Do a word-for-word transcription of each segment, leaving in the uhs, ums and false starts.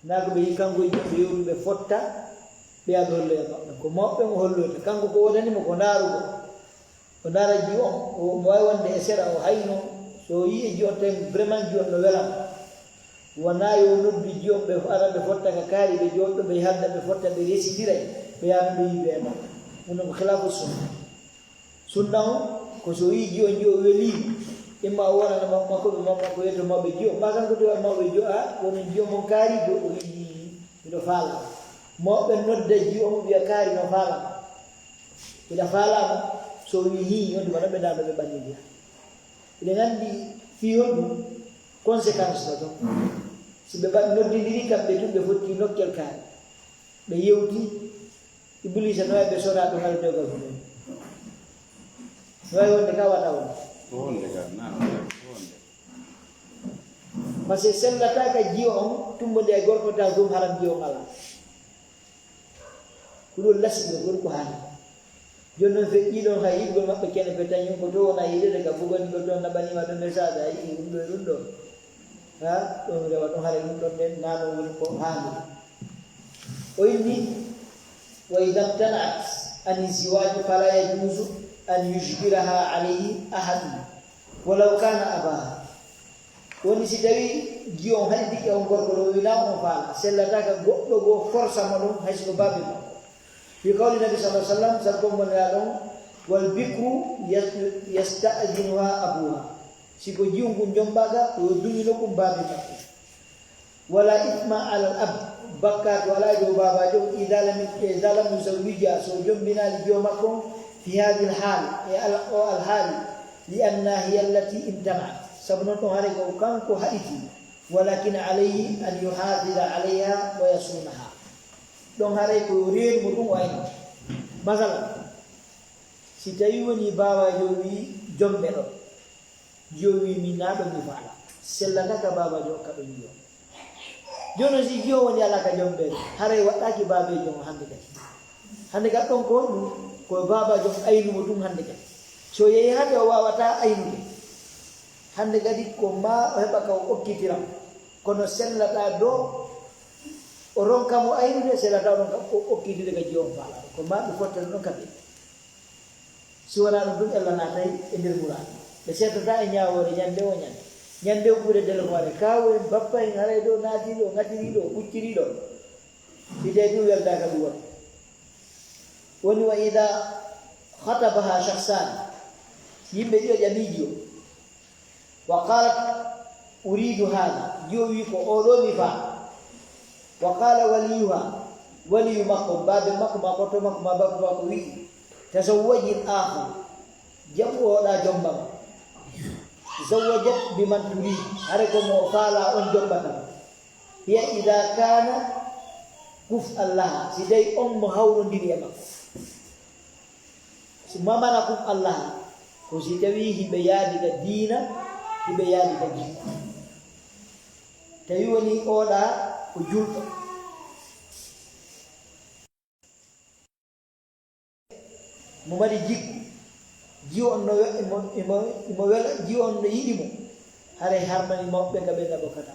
Naa ko ɓe yi kanko e jiwo ɓe yewtu ɓe fotta, ɓe ado holloya maɓɓe. Ko mawɓe mo holloyta. Kanko ko wodani mo ko ndaarugol. O ndaara jiwo on, o mo waawi wonde e sera, o hayno, so o yii e jiwo on tawi vraiment jiwo on no wela mo. Wonaa yo noddu jiwo on ɓe ara ɓe fotta ka kaari, ɓe jooɗo ɓe halda ɓe fotta, ɓe resindira, ɓe yaha ɓe yiido e maɓɓe. Ɗum ɗon ko khilaafu sunna. Sunna on, ko so o yii jiwo, jiwo welii mo, imma o wonana ma-, makko ɓe ma-, makko yetto mawɓe jiwo, ma kanko to mawɓe jiwo, a, wonen jiwo mon kaari do, o wi'i, "Miɗo faala." Mawɓe nodda jiwo on, wi'a, "Kaari no faala." Ila faala mo, so o wi'i, "Hii," on tuma ɓe ndaa ɓe ɓannindira. Eɗen anndi fii honɗum conséquence no ton. Si ɓe mbaɗi noddindiri kamɓe tun, ɓe fotti nokkel kaari. Ɓe yewti, Ibliisa no wawi ɓe sora ɗum hara dewgal mum en. No wawi wonde ka wata won. Ko wonde ka, na, ko wonde. Parce que sellata ka jiwo on, tumbude e gorko ta ɗum haram jiwo on ala. Ko ɗum lasiɓe, ko ɗum ko haali. Jooni noon feƴƴi ɗon hay yiɗgol maɓɓe kene ɓe tañi ko to wona yiɗede ka bugani ɗo toon naɓanima ɗo message a yii ɗum ɗo e ɗum ɗo. Ha? Ɗum rewa ɗum hare ɗum ɗon nden nano woni ko haali. O inni, "وإذا امتنعت عن الزواج فلا يجوز أن يجبرها عليه أحد ولو كان أباها." Woni si tawi jiwo on haɗi dikke on gorko ɗo wina on faala, sellata ka goɗɗo goo forsa mo ɗum hay si ko baabe makko. Fi qawli Nabi sallallahu alaihi wasallam, sabu ko mo nela ɗon, "والبكر يستأذنها أبوها." Si ko jiwo ngun jombaaka, ko yo duŋino ɗum baabe makko. "ولا إثم على الأب." Bakkaatu alaa e dow baabaajo on, "إذا لم، إذا لم يزوجها." So o jombinaali jiwo makko on, "في هذه الحال." E ala, o alhaali, "لأنها هي التي امتنعت." Sabu non ɗon haray ko kanko haɗiti. "ولكن عليه أن يحافظ عليها ويصونها." Ɗon haray ko yo reenu mo ɗum o ayna. Masalan, si tawi woni baabaajo wi jombe ɗo. Jiwo wi min na ɗon mi faala. Sellata ka baabaajo okka ɗon jiwo. Jooni si jiwo woni ala ka jombe, haray waɗɗaaki baabeejo on hande kadi. Hande ka ɗon ko ɗum, ko baabaajo on aynu mo ɗum hande kadi. So yehi hande o waawata aynude. Hande kadi ko ma o heɓa ka o okkitira. Kono sellata do o ronka mo aynude, sellata o ronka o okkitide ka jiwo on faala. Ko ma ɓe fottata ɗon kamɓe. Si wonaa ɗum, ɗum Alla naatay e nder muraadu. Ɓe seetata e ñaawoore ñande o ñande. Ñande o kuuɗe telefoŋ are, kaawu en, bappa en, haray ɗo naati ɗo, ŋatiri ɗo, ɓucciri ɗo. Si tawi ɗum weltaaka ɗum woni. Woni wa idaa khatabahaa shakhsaani. Yimɓe ɗiɗo ƴamii jiwo. Wa qaalat, "Uriidu haadha." Jiwo wi ko oo ɗoo mi faa. Wa qaala waliyuhaa, waliyu makko, baabe makko, maa kotto makko, maa bappa makko wi'i, "Tazawwajil aakhar." Jaɓu oo ɗaa jomba ma. Zawwajat biman turiid. Hare ko mo faalaa on jombata mo. Hiya idaa kaana kuf'an lahaa. Si tawi on mo hawrondiri e makko. Si mamana kum Allah, ko si tawi hiɓe yaadi ka diina, hiɓe yaadi ka jikku. Tawi woni oo ɗaa ko julɗo. Mo mari jikku, jiwo on no we-, imo, imo, imo wela, jiwo on no yiɗi mo. Haray harmani mawɓe ka ɓe naɓo kata.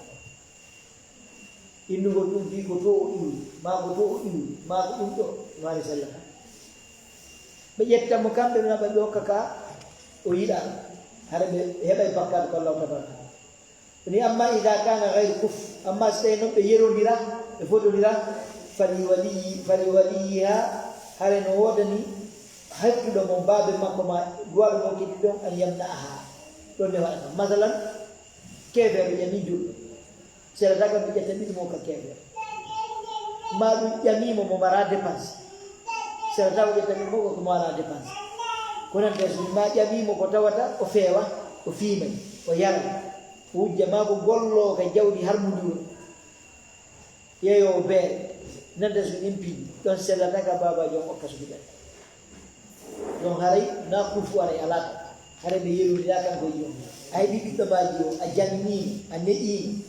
Innugol ɗum fii ko to o iwi, maa ko to o iwi, maa ko ɗum ɗo, no haray sellata. Ɓe ƴetta mo kamɓe, ɓe naɓa, ɓe okka ka o yiɗaa, hara ɓe heɓay bakkaatu ko Allahu tabaraka. Ni amma idaa kaana gayru kuf, amma si tawi non ɓe yerondira, ɓe fotondira, fali waliyyi, fali waliyyiha, hare no woodani heftuɗo mo baabe makko ma duwaɗo mo kedi ɗon an yamna'aha. Ɗon ne waɗata. Masalan, keefeero ƴami julɗo. Sera daga mi ƴetta ɓiɗɗo mo ka keefeero. Ma ɗum ƴami mo mo mara dépense. Sera daga ƴetta ɓiɗɗo mo ko mo mara dépense. Ko nanta so ma ƴami mo ko tawata o feewa, o fiimay, o yara, o wujja ma ko gollo ka jawdi harmuduro. Yeeyo o beere. Nanta so ɗin piiji. Ɗon sellata ka baabaajo on okka suɓiɗan. Ɗon haray na kufu aray alaaka. Haray ɓe yerondira kanko e jiwo. A heɓi ɓiɗɗo ma jiwo, a janni mo, a ne'i mo.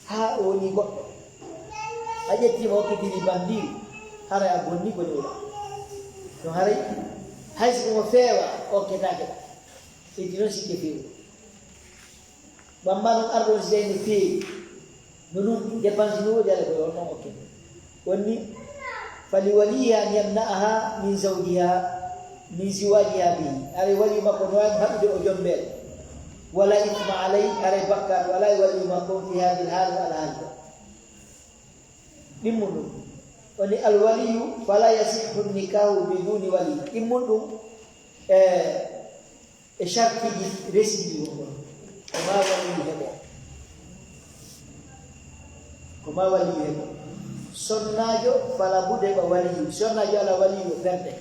Haa o woni goɗɗo. A ƴetti mo okkitiri bandiru. Haray a bonni ko newɗa. Ɗon haray hay so ko mo feewa okketaake. Heddi noon sikke feewi. Ɓamma noon arɗo on si tawi no feewi. No ɗum dépense no woodi, ala ko on non okke. Wonni, fali waliya an yamna'aha min zawjiha, min ziwajiha bihi. Aray wali makko no waawi haɗude o jombere. Wala ithma alay, aray bakkaat wala e wali makko fi hadhihi al-hal, ala hal. Ɗimmun ɗum. Woni al waliyu fala yasihhu nikahu biduni wali. Ɗimmun ɗum. E e sartiji resiɗi won ɗon. Ko ma waliyu heɓo. Ko ma waliyu heɓo. Sonnaajo fala budde ɓa waliyu. Sonnaajo ala waliyu o perde.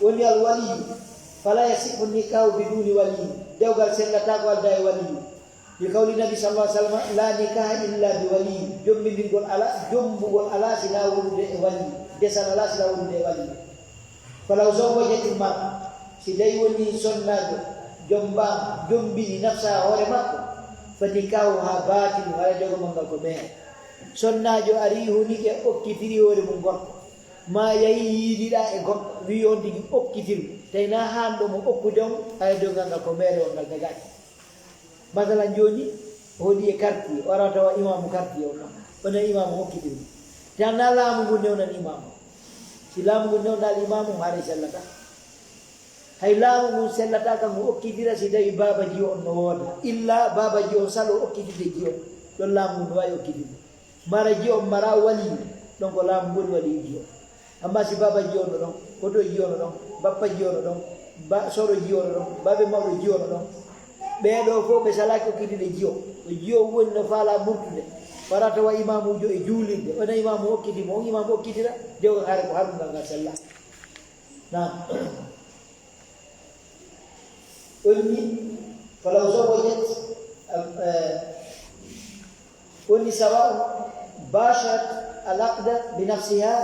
Woni al waliyu. Fala yasihhu nikahu biduni waliyu. Dewgal sellata ko alda e waliyu. Li qawli nabi sallallahu alaihi wasallam, la nikaha illa bi wali. Jombindirgol ala, jombugol ala sina wondude e wali. Desal ala sina wondude e wali. Falaw zawwajati mar'a, si tawi woni sonnaajo, jomba, jombini nafsa hoore makko, fa nikahuha batil, hara jogo manngal ko meere. Sonnaajo ari hunike okkitiri hoore mum gorko. Ma yayi yiidiɗa e goɗɗo, wi on tigi okkitiru. Tawi na hanɗo mo okkude on, hara jogo ngal ko meere on ngal dagaki. Masalan jooni, o hoɗi e quartier, o ara tawa imaamu quartier on ɗon. Onon imaamu hokkitiri. Tan na laamu ngu newnan imaamu. Si laamu ngu newnal imaamu, haray sellata. Hay laamu ngun sellata kan ngu okkitira si tawi baaba jiyo on no wooda. Illa baaba jiyo on salo okkitide jiyo. Ɗon laamu ngun no wawi okkitide. Mara jiyo on mara waliyu. Ɗon ko laamu ngol waliyu jiyo. Amma si baaba jiyo no ɗon, koto jiyo no ɗon, bappa jiyo no ɗon, ba soro jiyo no ɗon, baabe mawɗo jiyo no ɗon. Ɓee ɗoo fof ɓe salaaki okkitide jiyo. Ko jiyo woni no faala murtude. Fara tawa imaamuujo e juulirde. Ona imaamu okkiti mo, on imaamu okkitira. Dewgal hare ko harungal ngal sella. Naam. Onni, falaw zawwajat, eh, onni, sawa basharat al-aqda bi nafsiha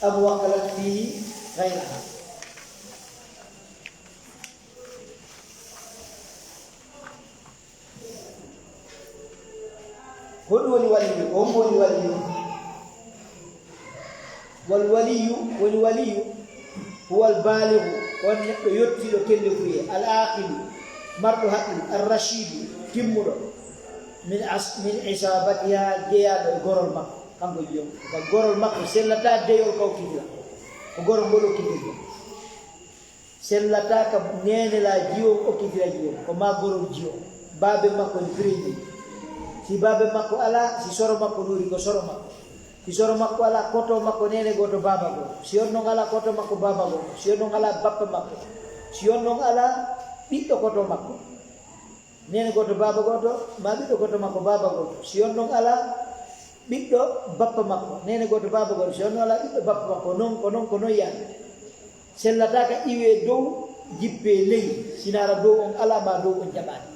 am wakkalat fihi ghayraha. Honɗum woni waliyu? Ko hombo woni waliyu? Wal waliyu, woni waliyu, huwa al balighu, on neɗɗo yottiiɗo kellefuyee, al aqilu, marɗo haqqil, ar rashidu, timmuɗo, min as-, min isabatiha, jeyaaɗo e gorol makko, kanko jiyo. Ka gorol makko sellata deyol ka okkitira. Ko gorol ngol okkitira. Sellata ka neene la jiwo okkitira jiwo, ko ma gorol jiwo. Baabe makko en premier. Si baabe makko ala, si soro makko ɗuuri ko soro makko. Si soro makko ala, koto makko neene gooto baaba gooto. Si on non ala, koto makko baaba gooto. Si on non ala, bappa makko. Si on non ala, ɓiɗɗo koto makko. Neene gooto, baaba gooto, ma ɓiɗɗo gooto makko, baaba gooto. Si on non ala, ɓiɗɗo bappa makko, neene gooto, baaba gooto. Si on non ala, ɓiɗɗo bappa makko. Non, ko non, ko non yaade. Sellata ka iwe dow, jippe ley, sinara dow on ala ma dow on jaɓaani.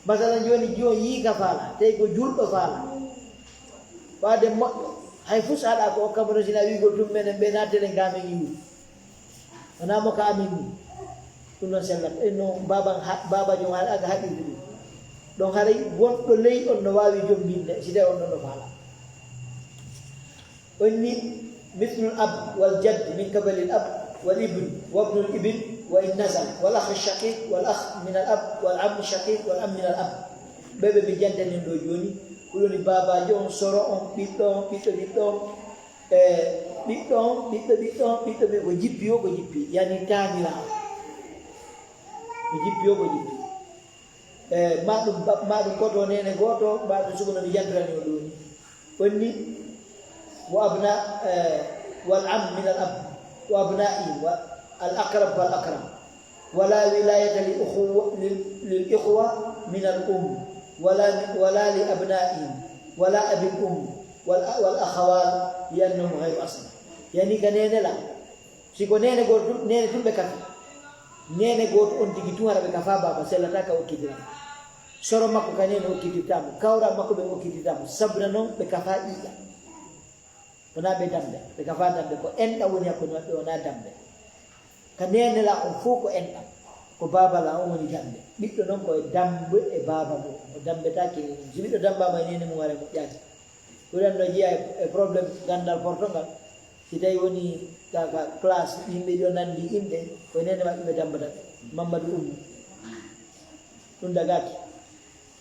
Masalan, jooni, jooni yii ka faala, tawi ko julɗo faala. Waade moƴƴo, hay fus ala ko okka mo ɗon, sina wiigol tum menen ɓe naatelen ka men yiwu. Wonaa mo ka amin ni. Ɗum noon sellat. En no baaba ha-, baaba jom haɗa aga haɗirde ɗum. Ɗon haray wonɗo ley on no waawi jombinde, si tawi on ɗon no faala. On ni, mithlul ab wal jadd min qabalil ab wal ibn wa ibnul ibn wa in nazal wal akh shaqiq wal akh min al ab wal am shaqiq wal am min al ab. Ɓe ɓe mi jantanin ɗo jooni, ko woni baabaajo on, soro on, ɓiɗɗo on, ɓiɗɗo ɓiɗɗo on, e ɓiɗɗo on, ɓiɗɗo ɓiɗɗo on, ɓiɗɗo ɓiɗɗo, ko jippi o, ko jippi, yani taaniraawo. Ko jippi o, ko jippi. E ma ɗum ba-, ma ɗum koto neene gooto, ma ɗum suka no mi jantirani o ɗo ni. On ni, wa abna, e, wal am min al ab, wa abna'i, wa al aqrab fal aqrab. Wala wilayata lil ukhuwa, lil, lil ikhwa min al um, wala, wala li abna'ihim, wala abil um, wal, wal akhawat, li annahum ghayru asl. Yani ka neene la, si ko neene gooto tun, neene tun ɓe kafi. Neene gooto on tigi tun hara ɓe kafa baaba, sellata ka okkitira. Soro makko ka neene okkitirta mo, kawra makko ɓe okkitirta mo, sabuna non ɓe kafa ƴiƴa. Wonaa ɓe dambe, ɓe kafa dambe, ko enɗa woni hakkunde maɓɓe, wonaa dambe. Ka neene la on fof ko enɗa, ko baaba la on woni dambe. Ɓiɗɗo noon ko e dambe e baaba mum, o dambetaake e mum. Si ɓiɗɗo dambaama e neene mum, haray moƴƴaaki. Ɓuran no jeyaa e, e problème ganndal porto ngal. Si tawi woni ka, ka classe, yimɓe ɗi o nanndi inɗe, ko e neene maɓɓe ɓe dambata ɓe. Mammadu Ummu. Ɗum dagaaki.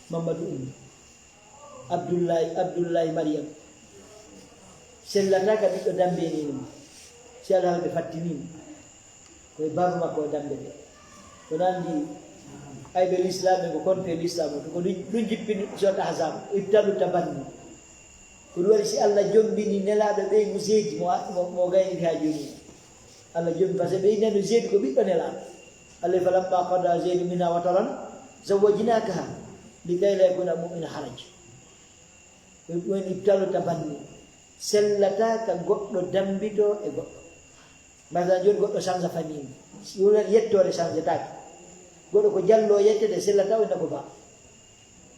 Mammadu Ummu. Abdullahi, Abdullahi Mariyam. Sellata ka ɓiɗɗo dambe ni ɗum. Si alhaal ɓe fattini mo. Ko e baaba makko o dambe ɓe. Ko nanndi ayɓe lislaam ɓe ko konte lislaam o. Ko ɗum, ɗum jippini sot Ahzab. Ibtalu tabanni. Ko ɗum waɗi si Allah jombini nelaaɗo ɓeygu seedi mo, mo, mo gayniti haa jooni. Allah jombi, par ce que ɓe innano Zeydu ko ɓiɗɗo nelaaɗo. Allah falamma qada Zeydu minha wataran zawwajnakaha likay la yakuna mu'mina haraj. Ɗum woni ibtalu tabanni. Sellata ka goɗɗo dambito e goɗɗo. Masalan, jooni goɗɗo change famille. Si woni yettoore changetaake. Goɗɗo ko jallo yettete, sellata o inna ko ba.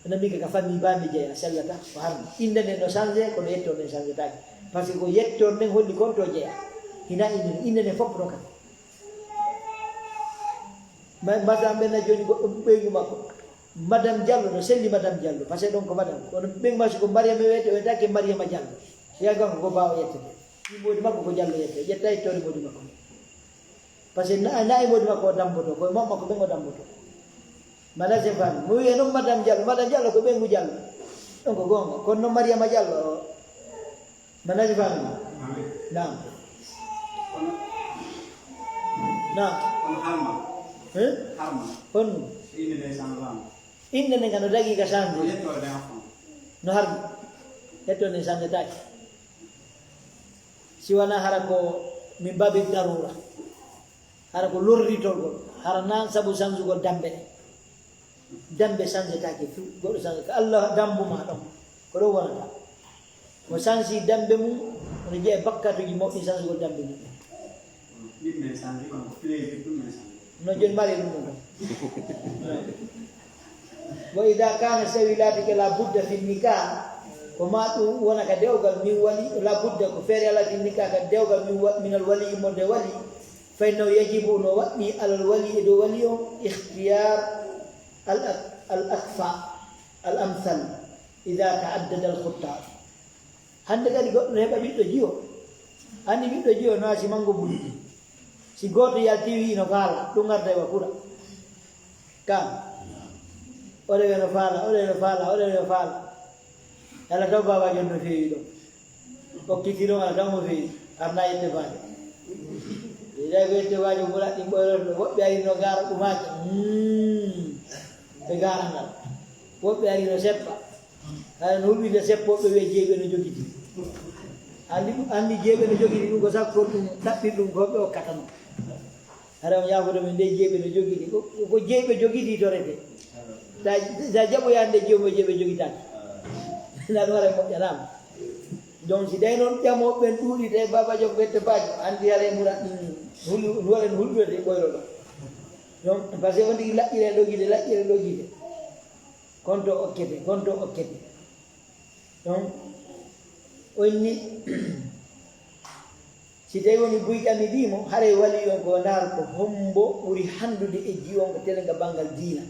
Ena mbiy ka famille ba mi jeya, sellata, ko harmi. Innde nden no changé, kono yettoore nden changetaake. Par ce que ko yettoore nden holli kon to jeya. Hina innde, innde nden fof no kan. Ma-, masalan, ɓen na jooni goɗɗo ɓeyngu makko. Madame Diallo, no selli Madame Diallo, par ce que ɗon ko Madame. Kono ɓeyngu makko, si ko Mariama wiyete, o wiyetaake Mariama Diallo. Jeya kanko ko ba o yettete. Ɗi moodi makko ko Diallo yette, ƴetta yettoore moodi makko. Par ce que na, na e moodi makko o damboto, ko e maw makko ɓen o damboto. Mana si faami. Mo wiye noon Madame Diallo, Madame Diallo ko ɓeyngu Diallo. Ɗon ko goonga. Kono noon Mariama Diallo o. Mana si faami. Naam. Naam. Kono harma. Eh? Harma. Honno? Innde nden changé. Innde nden kano dagi ka changé. Ko yettoore nden harma. No harma. Yettoore nden changé taake. Si wanaa hara ko min babi darura. Hara ko lorritol gol. Hara nan sabu sansugol dambe ɗen. Dambe sansetaake few. Goɗɗo sansi ka Allah dambu ma ɗon. Ko ɗon wonata. Mo sansi dambe mum, ono jeya bakkatuuji mawɗi sansugol dambe mum. Ɗin men sansi, kono ko pileeji ɗum men sansi. No jooni mari ɗum ɗum ɗon. Wa ida kana sawi laatike la budda fi nikah, ko ma ɗum wona ka dewgal min wali, la budda ko feere ala fi nikah ka dewgal min wa-, minal wali mo de wali, fa innahu yajibu no waɗɗi alal wali e dow wali on ikhtiyar al ak-, al akfa, al amsal, ida ta'addada al khutta. Hannde kadi goɗɗo ne heɓa ɓiɗɗo jiwo. Anndi ɓiɗɗo jiwo no asi manngo buli. Si gooto yalti wi ino faala, ɗum arda e wa kura. Kam. Oɗo wiya no faala, oɗo wiya no faala, oɗo wiya no faala. Yalla taw baabaajo no feewi ɗo. Okkiti ɗon ala taw mo feewi. Arna yette baajo. Yiɗay ko yette baajo mbuɗa ɗin ɓoyroto ɗo. Woɓɓe ari no gaara ɗumaaki. Hmm. Ɓe gaara ngal. Woɓɓe ari no seppa. Hara no hulɓinde seppo ɓe wiya jeeɓe no jogiti. Anndi ɗum, anndi jeeɓe no jogiti ɗum ko sakko ɗum ɗaɓɓir ɗum ko ɓe okkata mo. Hara on yaafoto min nde jeeɓe no jogiti. Ko, ko jeeɓe jogiti torete. Sa, sa jaɓoyaani nde jeeɓe, jeeɓe jogitaani. Na ɗum hara moƴƴanaama. Donc si tawi noon ƴamooɓe ɓen ɗuuɗi tawi Baaba Joom ɓette baajo, anndi hara e mura, mm, hulu-, hulu-, hulude ɓoyro ɗo. Donc, parce que on tigi laƴƴire ɗo gide, laƴƴire ɗo gide. Konto okkete, konto okkete. Donc, on ni, si tawi woni buy ƴami ɗi mo, haray wali on ko ndaar ko hombo ɓuri hanndude e ji on ko telen ka banngal diina.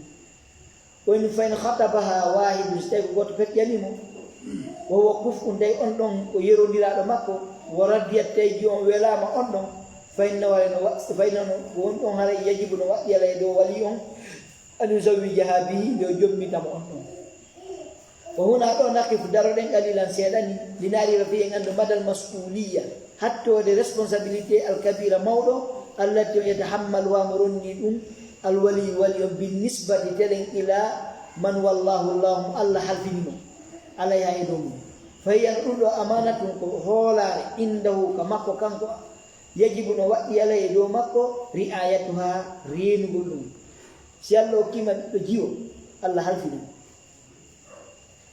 On fa in khatabaha wahidun, si tawi ko gooto pet ƴami mo, wa huwa kuf'un, tawi on ɗon ko yerondiraaɗo makko, wa radiyat, tawi ji on welaama on ɗon, fa inna wala no wa-, fa inna no, ko on ɗon haray yajibu no waɗɗi ala e dow wali on, an yuzawwijaha bihi, nde o jommbinta mo on ɗon. Wa huna ɗo naqifu, daroɗen qalilan seeɗa ni, lina'rifa fi en anndu madal mas'uliyya, hattoode responsabilité al kabira mawɗo, allati o yatahammaluha mo ronni ɗum, al wali wali on bin nisbati telen ila man wallahu Allahu mo Allah halfini mo, alayha e dow mum. Fa hiya ɗum ɗo amanatun ko hoolaare, indahu ka makko kanko, yajibu no waɗɗi alay e dow makko, ri'ayatuha reenugol ɗum. Si Allah okkima ɓiɗɗo jiwo, Allah halfini mo.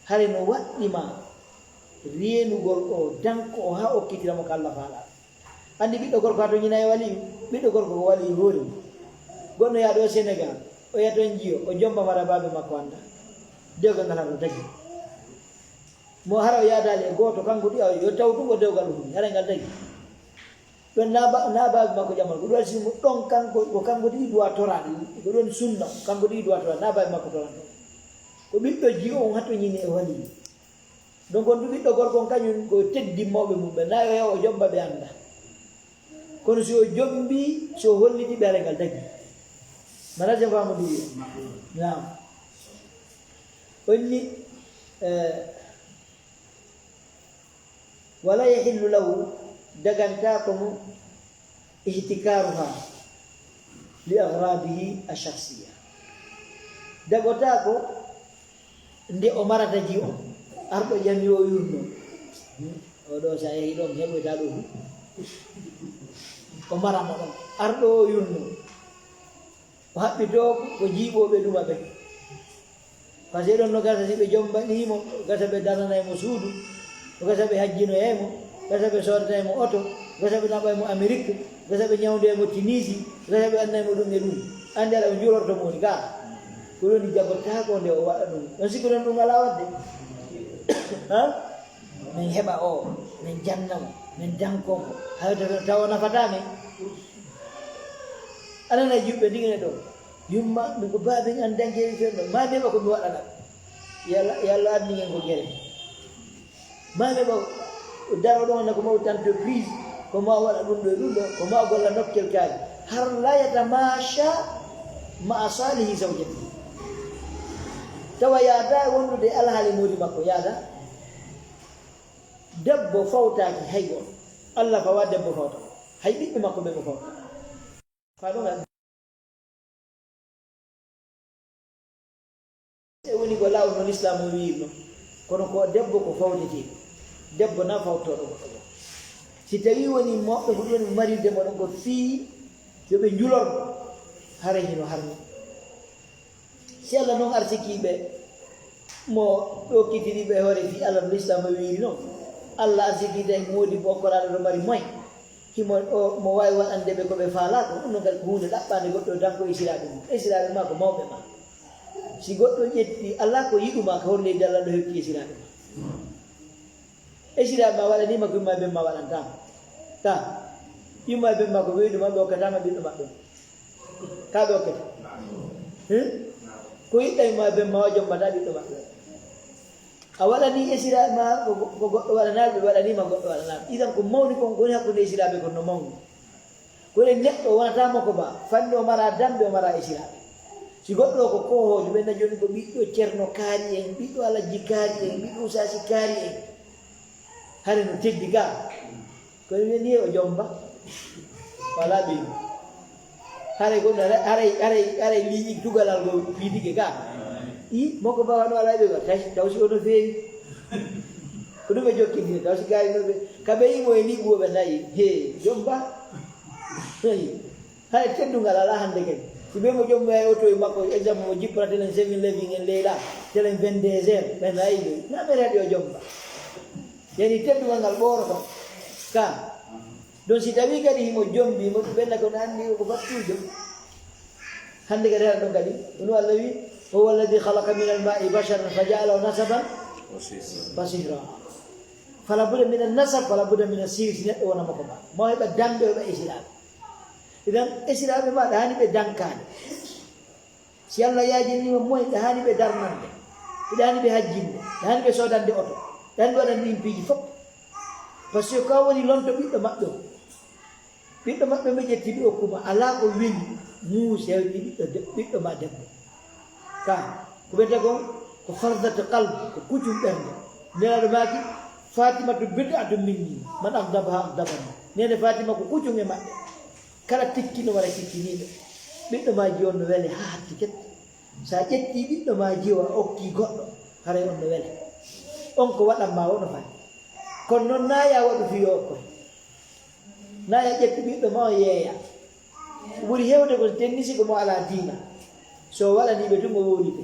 Hare no waɗɗi ma reenugol o, danko o haa okkitira mo ka Allah faala. Anndi ɓiɗɗo gorko haa to ñina e waliyu, ɓiɗɗo gorko ko waliyu hoori mo. Goɗɗo yaa ɗo Senegal, o yiya toon jiyo, o jomba mara baabe makko annda. Dewgal ngal hara no dagi. Mo hara o yaadaali e gooto, kanko ɗi, yo taw ɗum ko dewgal o huɗi, hara ngal dagi. Ɗon na ba-, na baabi makko ƴamal, ko ɗum waɗi si mo ɗon kanko, ko kanko tigi duwa toraade, ko ɗon sunna, kanko tigi duwa toraade, na baabi makko toranto. Ko ɓiɗɗo jiyo on hatto ñini e wali. Donc on ɗum ɓiɗɗo gorko on kañum ko teddi mawɓe mum ɓe, na yo yaw o jomba ɓe annda. Kono si o jombi, si o holliti ɓe, hara ngal dagi. Mana sen faamu ɗum wiya. Naam. On ni, eh, Wala yahillu lahu, dagantaako mo, ihtikaruha li agradihi ash-shakhsiyya. Dagotaako nde o marata ji on. Arɗo ƴami o yurno. O ɗo sa yehi ɗon heɓoyta ɗo fu. O marama ɗon. Arɗo o yurno. O haɓɓitoo ko jiiɓooɓe ɗuma ɓe. Par ce que ɗon no gasa si ɓe jombanii mo, gasa ɓe dananay mo suudu, ko gasa ɓe hajjinoyay mo, gasa ɓe soodanay mo oto, gasa ɓe naɓay mo Amerique, gasa ɓe ñawndoyay mo Tunisie, gasa ɓe annay mo ɗum e ɗum. Anndi ala o njurorto mo woni gaa. Ko woni jagotaako nde o waɗa ɗum. On sikku ɗon ɗum alaa waɗde? Ha? Min heɓa o, min janna mo, min danko mo. Hayto tawa nafataa min. Ananay juɓɓe ndigine ɗo. Yumma, mi ko baaben an dankeewi fen ɗo. Ma mi heɓa ko mi waɗana. Yalla, yalla adni ngen ko gere. Ma mi heɓa daro ɗon na ko ma wut entreprise, ko ma waɗa ɗum ɗo e ɗum ɗo, ko ma golla nokkel kaari. Har la yatamasha ma'a salihi zawjati. Tawa yaada e wondude e alhaali moodi makko, yaada. Debbo fawtaaki hay gooto. Allah fawa debbo fawta. Hay ɓiɓɓe makko ɓe mo fawta. Fa ɗum e woni ko laawol no Lislaam o wiiri non. Kono ko debbo ko fawtetee. Debbo na fawtooɗo goɗɗo goo. Si tawii woni mawɓe ko ɗum marirde mo ɗon ko fii yo ɓe njulor, haray hino harmi. Si Allah non arsikii ɓe, mo ɗokkitiri ɓe hoore fii Allah no Lislaam o wiiri non. Allah arsikii tawi moodi bo okkoraaɗo ɗo mari moy. Himo o, mo waawi waɗande ɓe ko ɓe faalaa ko, ɗum non kadi ko huunde ɗaɓɓaande goɗɗo tan ko esiraaɓe mum. Esiraaɓe maa ko mawɓe maa. Si goɗɗo ƴetti, alaa ko yiɗu maa ka hoore leydi Allah ɗo hewti esiraaɓe maa. Esiraaɓe maa waɗanii ma ko yumma e ben maa waɗantaa ma. Ka, yumma e ben maa ko ɓe yiɗu ma ɓe okkataa ma ɓiɗɗo maɓɓe. Ka ɓe okkata. Hmm? Ko yiɗɗa yumma e ben maa o jombataa ɓiɗɗo maɓɓe. A waɗanii esiraaɓe maa ko, ko goɗɗo waɗanaa ɓe, ɓe waɗanii ma goɗɗo waɗanaa ɓe. Idan ko mawni kon ko woni hakkunde esiraaɓe kon no mawni. Ko en neɗɗo wonata mo ko ba, fanni o mara dambe, o mara esiraaɓe. Si goɗɗo ko koohoojo, ɓen na jooni ko ɓiɗɗo Ceerno kaari en, ɓiɗɗo Alajji kaari en, ɓiɗɗo Usaasi kaari en. Hare no teddi ga. Ko en wiyani o jomba. Wala ɓe. Hare ko na, hare, hare, hare liƴi tugalal go piitike ga. I, mo ko ba wano ala ɓe ba, taw si, taw si ono feewi. Ko ɗum ɓe jokkindiri, taw si gaari no ɓe. Ka ɓe yimo e liɓuwo ɓe nayi. He, jomba. Hey. Hay teddungal alaa hannde kadi. Si ɓe mo jommoya e oto e makko, exemple mo jippata telen seven eleven en leyla, telen vingt-deux heures, ɓen ayi ɗo. Na ɓe reɗi o jomba. Yani teddungal ngal ɓooro kam. Ka. Ɗon si tawi kadi himo jombi, mo ɗum ɓenna kono anndi ko fattujo. Hannde kadi haɗa ɗon kadi. Ɗum Allah wi, "Huwa alladhi khalaqa min al-ma'i basharan fa ja'alahu nasaban wa sihra." Fala budda min an-nasab, fala budda min as-sihr, si neɗɗo wona mo ko ba. Mo heɓa dambe, o heɓa esiraaɓe. Idan, esiraaɓe ma, ɗa hani ɓe dankaade. Si Allah yaajinii ma moy, ɗa hani ɓe darnande. Ɗa hani ɓe hajjinde. Ɗa hani ɓe soodande oto. Ɗa hani ɓe waɗande ɗin piiji fof. Parce que ka woni lonto ɓiɗɗo maɓɓe o. Ɓiɗɗo maɓɓe ɓe ƴetti ɓe okku ma. Alaa ko weli muus hewti ɓiɗɗo de-, ɓiɗɗo ma debbo. Ka, ko ɓe tagon, ko fardat qalb, ko kuccum ɓernde. Nelaaɗo maaki, "Fatimatu bid'atun minni, man aghdaba aghdabani." Nene Fatima ko kuccum e maɓɓe. Kala tikkino wara tikkiniiɓe. Ɓiɗɗo ma jiwo no wele haa hatti ket. Sa ƴetti ɓiɗɗo ma jiwo a okki goɗɗo, haray on no wele. On ko waɗan ma wono fani. Kono non na ya waɗu fiyo okkoy. Na ya ƴettu ɓiɗɗo ma o yeeya. Ko ɓuri hewde ko tennisi ko mo alaa diina. So waɗanii ɓe tun o wowlite.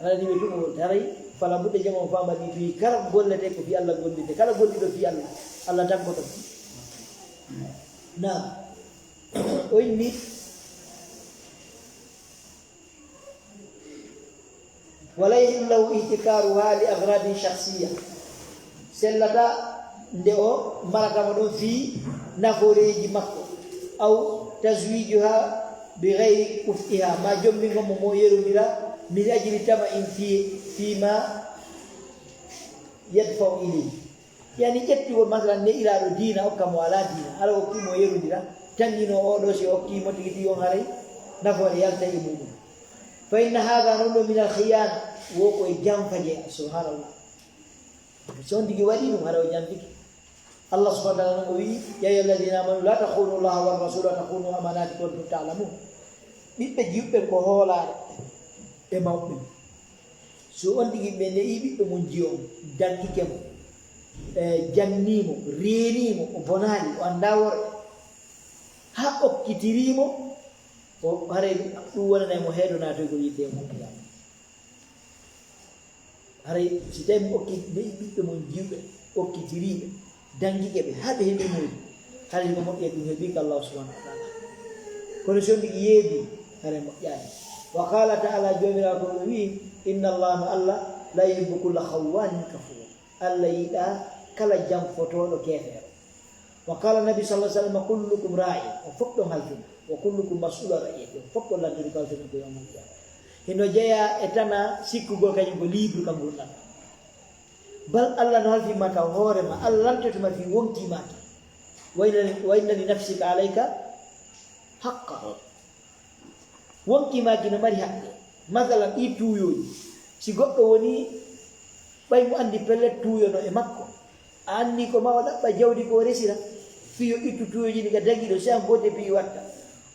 Waɗanii ɓe tun o wowlite. Haray fala budda jama o faama ɗi fii kala ko golletee ko fii Allah gollitee. Kala golliɗo fii Allah, Allah tabboto. Naam. O inni. Wala yahillu lahu ihtikaruha li agradin shakhsiyya. Sellata nde o marata mo ɗon fii nafooreeji makko. Aw tazwijuha bi ghayri kuf'iha. Ma jombingo mo mo yerondira min ajli tama'in fi, fima yadfa'u ilayhi. Yani ƴetti won masalan ne ilaaɗo diina okka mo alaa diina. Ala okki mo yerondira. Tanngino o ɗo si okki mo tigi tigi on haray nafoore yalta e muɗum. Fa inna hadha non ɗo min al khiyana. Wo ko e janfa jeya. Subhanallah. So on tigi waɗi ɗum, hara o jantike. Allah subhanahu wa ta'ala o wi'i, "Ya ayyuha alladhina amanu la takhunu Allaha wa rasula wa takhunu amanatikum wa antum ta'lamun." Ɓiɓɓe jiwɓe ko hoolaare e mawɓe. So on tigi ɓe ne'i ɓiɓɓe mum jiyo on, dantike mo, e jannimo, reenimo, o bonaali, o anndaa worɓe. Haa okkitirimo, o haray ɗum wonanay mo heedo naatoygol yiite mo. Haray si tawi mo okki ɓe ɓiɓɓe mum jiwɓe, okkitiriiɓe, danngike ɓe, haa ɓe heɓi muuyi, haray ko moƴƴi ɗum heɓi ko Allah subhanahu wa ta'ala. Kono so on tigi yeebi, haray moƴƴaani. Wa qala ta'ala, Joomiraaɗo ko o wi'i, "Inna Allah, no Allah, la yuhibbu kulla khawwanin kafur." Allah yiɗaa kala janfotooɗo keefeero. Wa qala Nabi sallallahu alaihi wasallam, "Kullukum ra'in," on fof ɗon halfina. "Wa kullukum mas'ulun an ra'iyati," on fof ko lanndori ko halfina ko yawmal qiyama. Hino jeyaa e tana sikkugol kañum ko libre ka ngurndan. Bal Allah no halfima ka hoore ma, Allah lantoto ma fi wonki maaki. "Wa inna, wa inna li nafsika alayka haqqa." Wonki maaki no mari haqqe. Masalan, ɗi tuuyooji. Si goɗɗo woni, ɓay mo anndi pellet tuuyono e makko. A anndi ko ma o ɗaɓɓa jawdi ko o resira. Fii yo ittu tuuyooji ɗi ka dagi ɗo, si an goote piyi watta.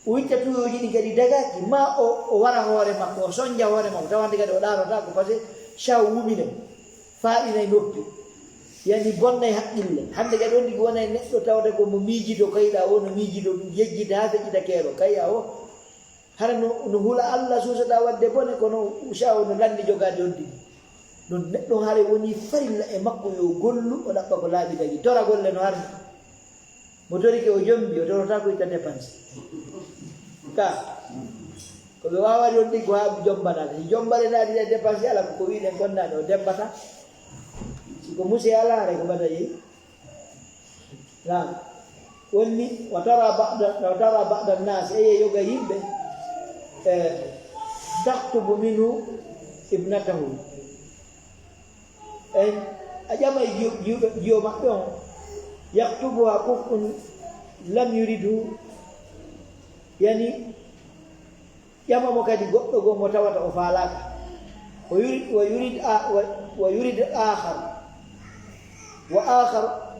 O itta tuuyooji ɗi kadi dagaaki, ma o, o wara hoore makko, o sonja hoore makko, tawande kadi o ɗaarota ko parce que caw wumine, faaɗinay noppi. Yani bonnay haqqille. Hannde kadi on tigi wonay neɗɗo tawata ko mo miijito kayɗa o, no miijito ɗum, yejjita haa feƴƴita keero, kayɗa o. Hara no, no hula Allah suusata waɗde bone, kono usawo no lanni jogaade on tigi. Ɗum neɗɗo hara woni farilla e makko yo gollu, o ɗaɓɓa ko laaɓi tagi. Tora golle no harmi. Mo torike o jombi, o torata ko itta dépense. Ka, ko ɓe waawani on tigi ko haa jombata. Si jombale naati e dépense ala ko, ko wiɗen kon naani o dembata. Si ko muse ala, hara ko mbata yehi. Naam. Wonni, wa tara ba'da, wa tara ba'da nas, e yoga yimɓe, eh, taktubu minhu ibnatahu. En, a ƴama e jiyo, jiyo, jiyo maɓɓe on, yaktubuha kuf'un lam yuridhu, yani, ƴama mo kadi goɗɗo goo mo tawata o faalaaka. Wa yurid, wa yurid a-, wa, wa yurid akhar. Wa akhar,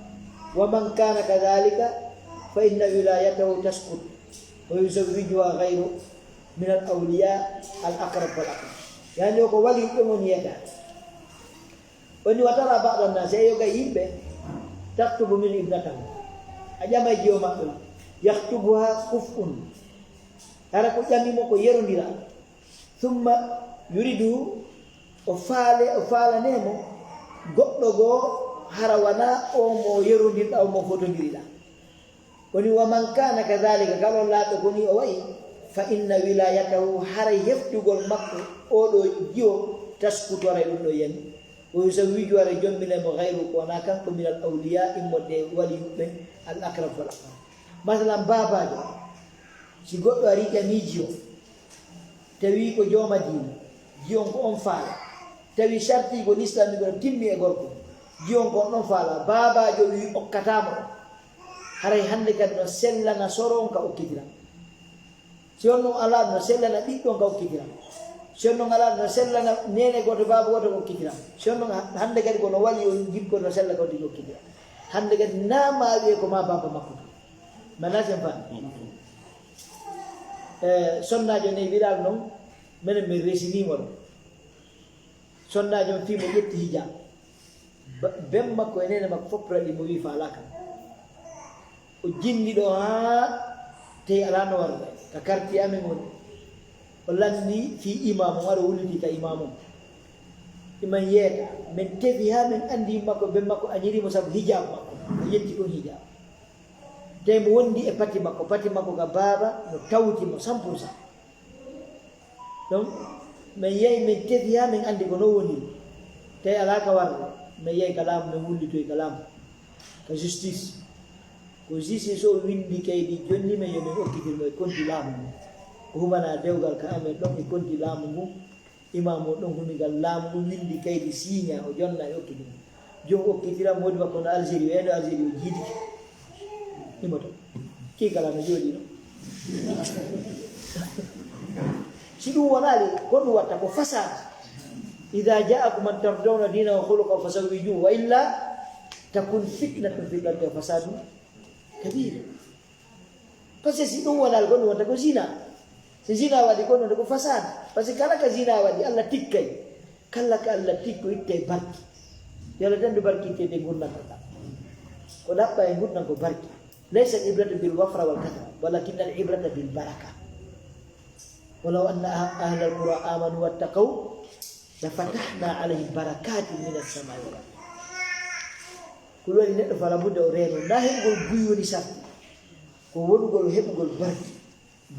wa man kana kadhalika, fa inna wilayatahu taskut. Wa yuzawwijuha ghayru min al-awliya al-aqrab fal aqrab. Yani o ko wali ɓe mon yeta. Woni wa tara ba'da an-nas, e yoga yimɓe, taktubu min ibnatahu. A ƴama e jiyo maɓɓe, yaktubuha kuf'un. Hara ko ƴami mo ko yerondira. Summa yuridu, o faale, o faalane mo goɗɗo goo, hara wana o mo yerondirɗa, o mo fotondiriɗa. Woni wa man kana kadhalika, kala on laaɓe ko ni o wa'i, fa inna wilayatahu, haray heftugol makko, oo ɗoo jiyo, taskutu, haray ɗum ɗoo yani. Wa yuzawwiju, haray jombinay mo, ghayru, ko wonaa kanko, min al awliya, immorde e waliyuɓe, al aqrab fal aqrab. Masalan, baabaajo, si goɗɗo ari ƴamii jiyo, tawi ko jooma diina, jiyo on ko on faala, tawi sarti ko lislaam ko timmi e gorko, jiyo on ko on ɗon faala, baabaajo wi okkataa mo ɗon. Haray hannde kadi no sellana soro on ka okkitira. Si on ɗon alaa, no sellana ɓiɗɗo on ka okkitira. Si on ɗon alaa, no sellana neene gooto, baaba gooto ka okkitira. Si on ɗon ha-, hannde kadi ko no wali on jikko no sella ka okkitira. Hannde kadi naa ma wi'e ko ma baaba makko. Mana sen fan. Eh, sonnaajo ne wiɗal non, menen min resiniimo ɗo. Sonnaajo on fii mo ƴetti hijab. Ba-, ben makko e neene makko fof raɗi mo, wi faalaaka. O jilli ɗo haa tawi alaa no warde. Ka quartier amen woni. O lanndi fii imaamu, o ari o wulliti ka imaamu. Iman yeeta, min tefi haa min anndi makko, ben makko añiri mo sabu hijab makko. O ƴetti ɗum hijab. Tawi mo wondi e pati makko, pati makko ka baaba no tawti mo cent pour cent. Donc, min yehi, min tefi haa min anndi ko non woni. Tawi alaa ka warde, min yehi ka laamu, min wullitoyi ka laamu, ka justice. Ko justice o winndi kaydi, jonni min yo min okkitir mo e konti laamu ngu. Ko humana dewgal ka amen ɗon e konti laamu ngu. Imaamu o ɗon humi ngal laamu ngu, winndi kaydi, siiña, o jonna e okkitir mo. Joom okkitira, moodi makko no Algérie, wayno Algérie o jiidi. Imoto. Kii kala no jooɗi ɗo. Si ɗum wonaali, ko ɗum watta ko fasaad. إذا جاءكم من ترضون دينه وخلقه فزوجوه وإلا تكن فتنة في الأرض وفساد كبير. Parce que si ɗum wonaa ko ɗum wonta ko zina. Si zina waɗi ko ɗum wonta ko fasad. Parce que kala ka zina waɗi, Allah tikkay. Kala ka Allah tikko itte barki. Yo Allah dandu barki itte de ngurndan ko ɗa. Ko ɗaɓɓa e ngurndan ko barki. ليس العبرة بالوفرة والكثرة، ولكن العبرة بالبركة. ولو أن أه-، أهل القرى آمنوا واتقوا لفتحنا عليهم بركات من السماء والأرض. Ko ɗum waɗi neɗɗo fala budda o reeno. Na heɓugol buy woni sarti. Ko wonugol heɓugol barki.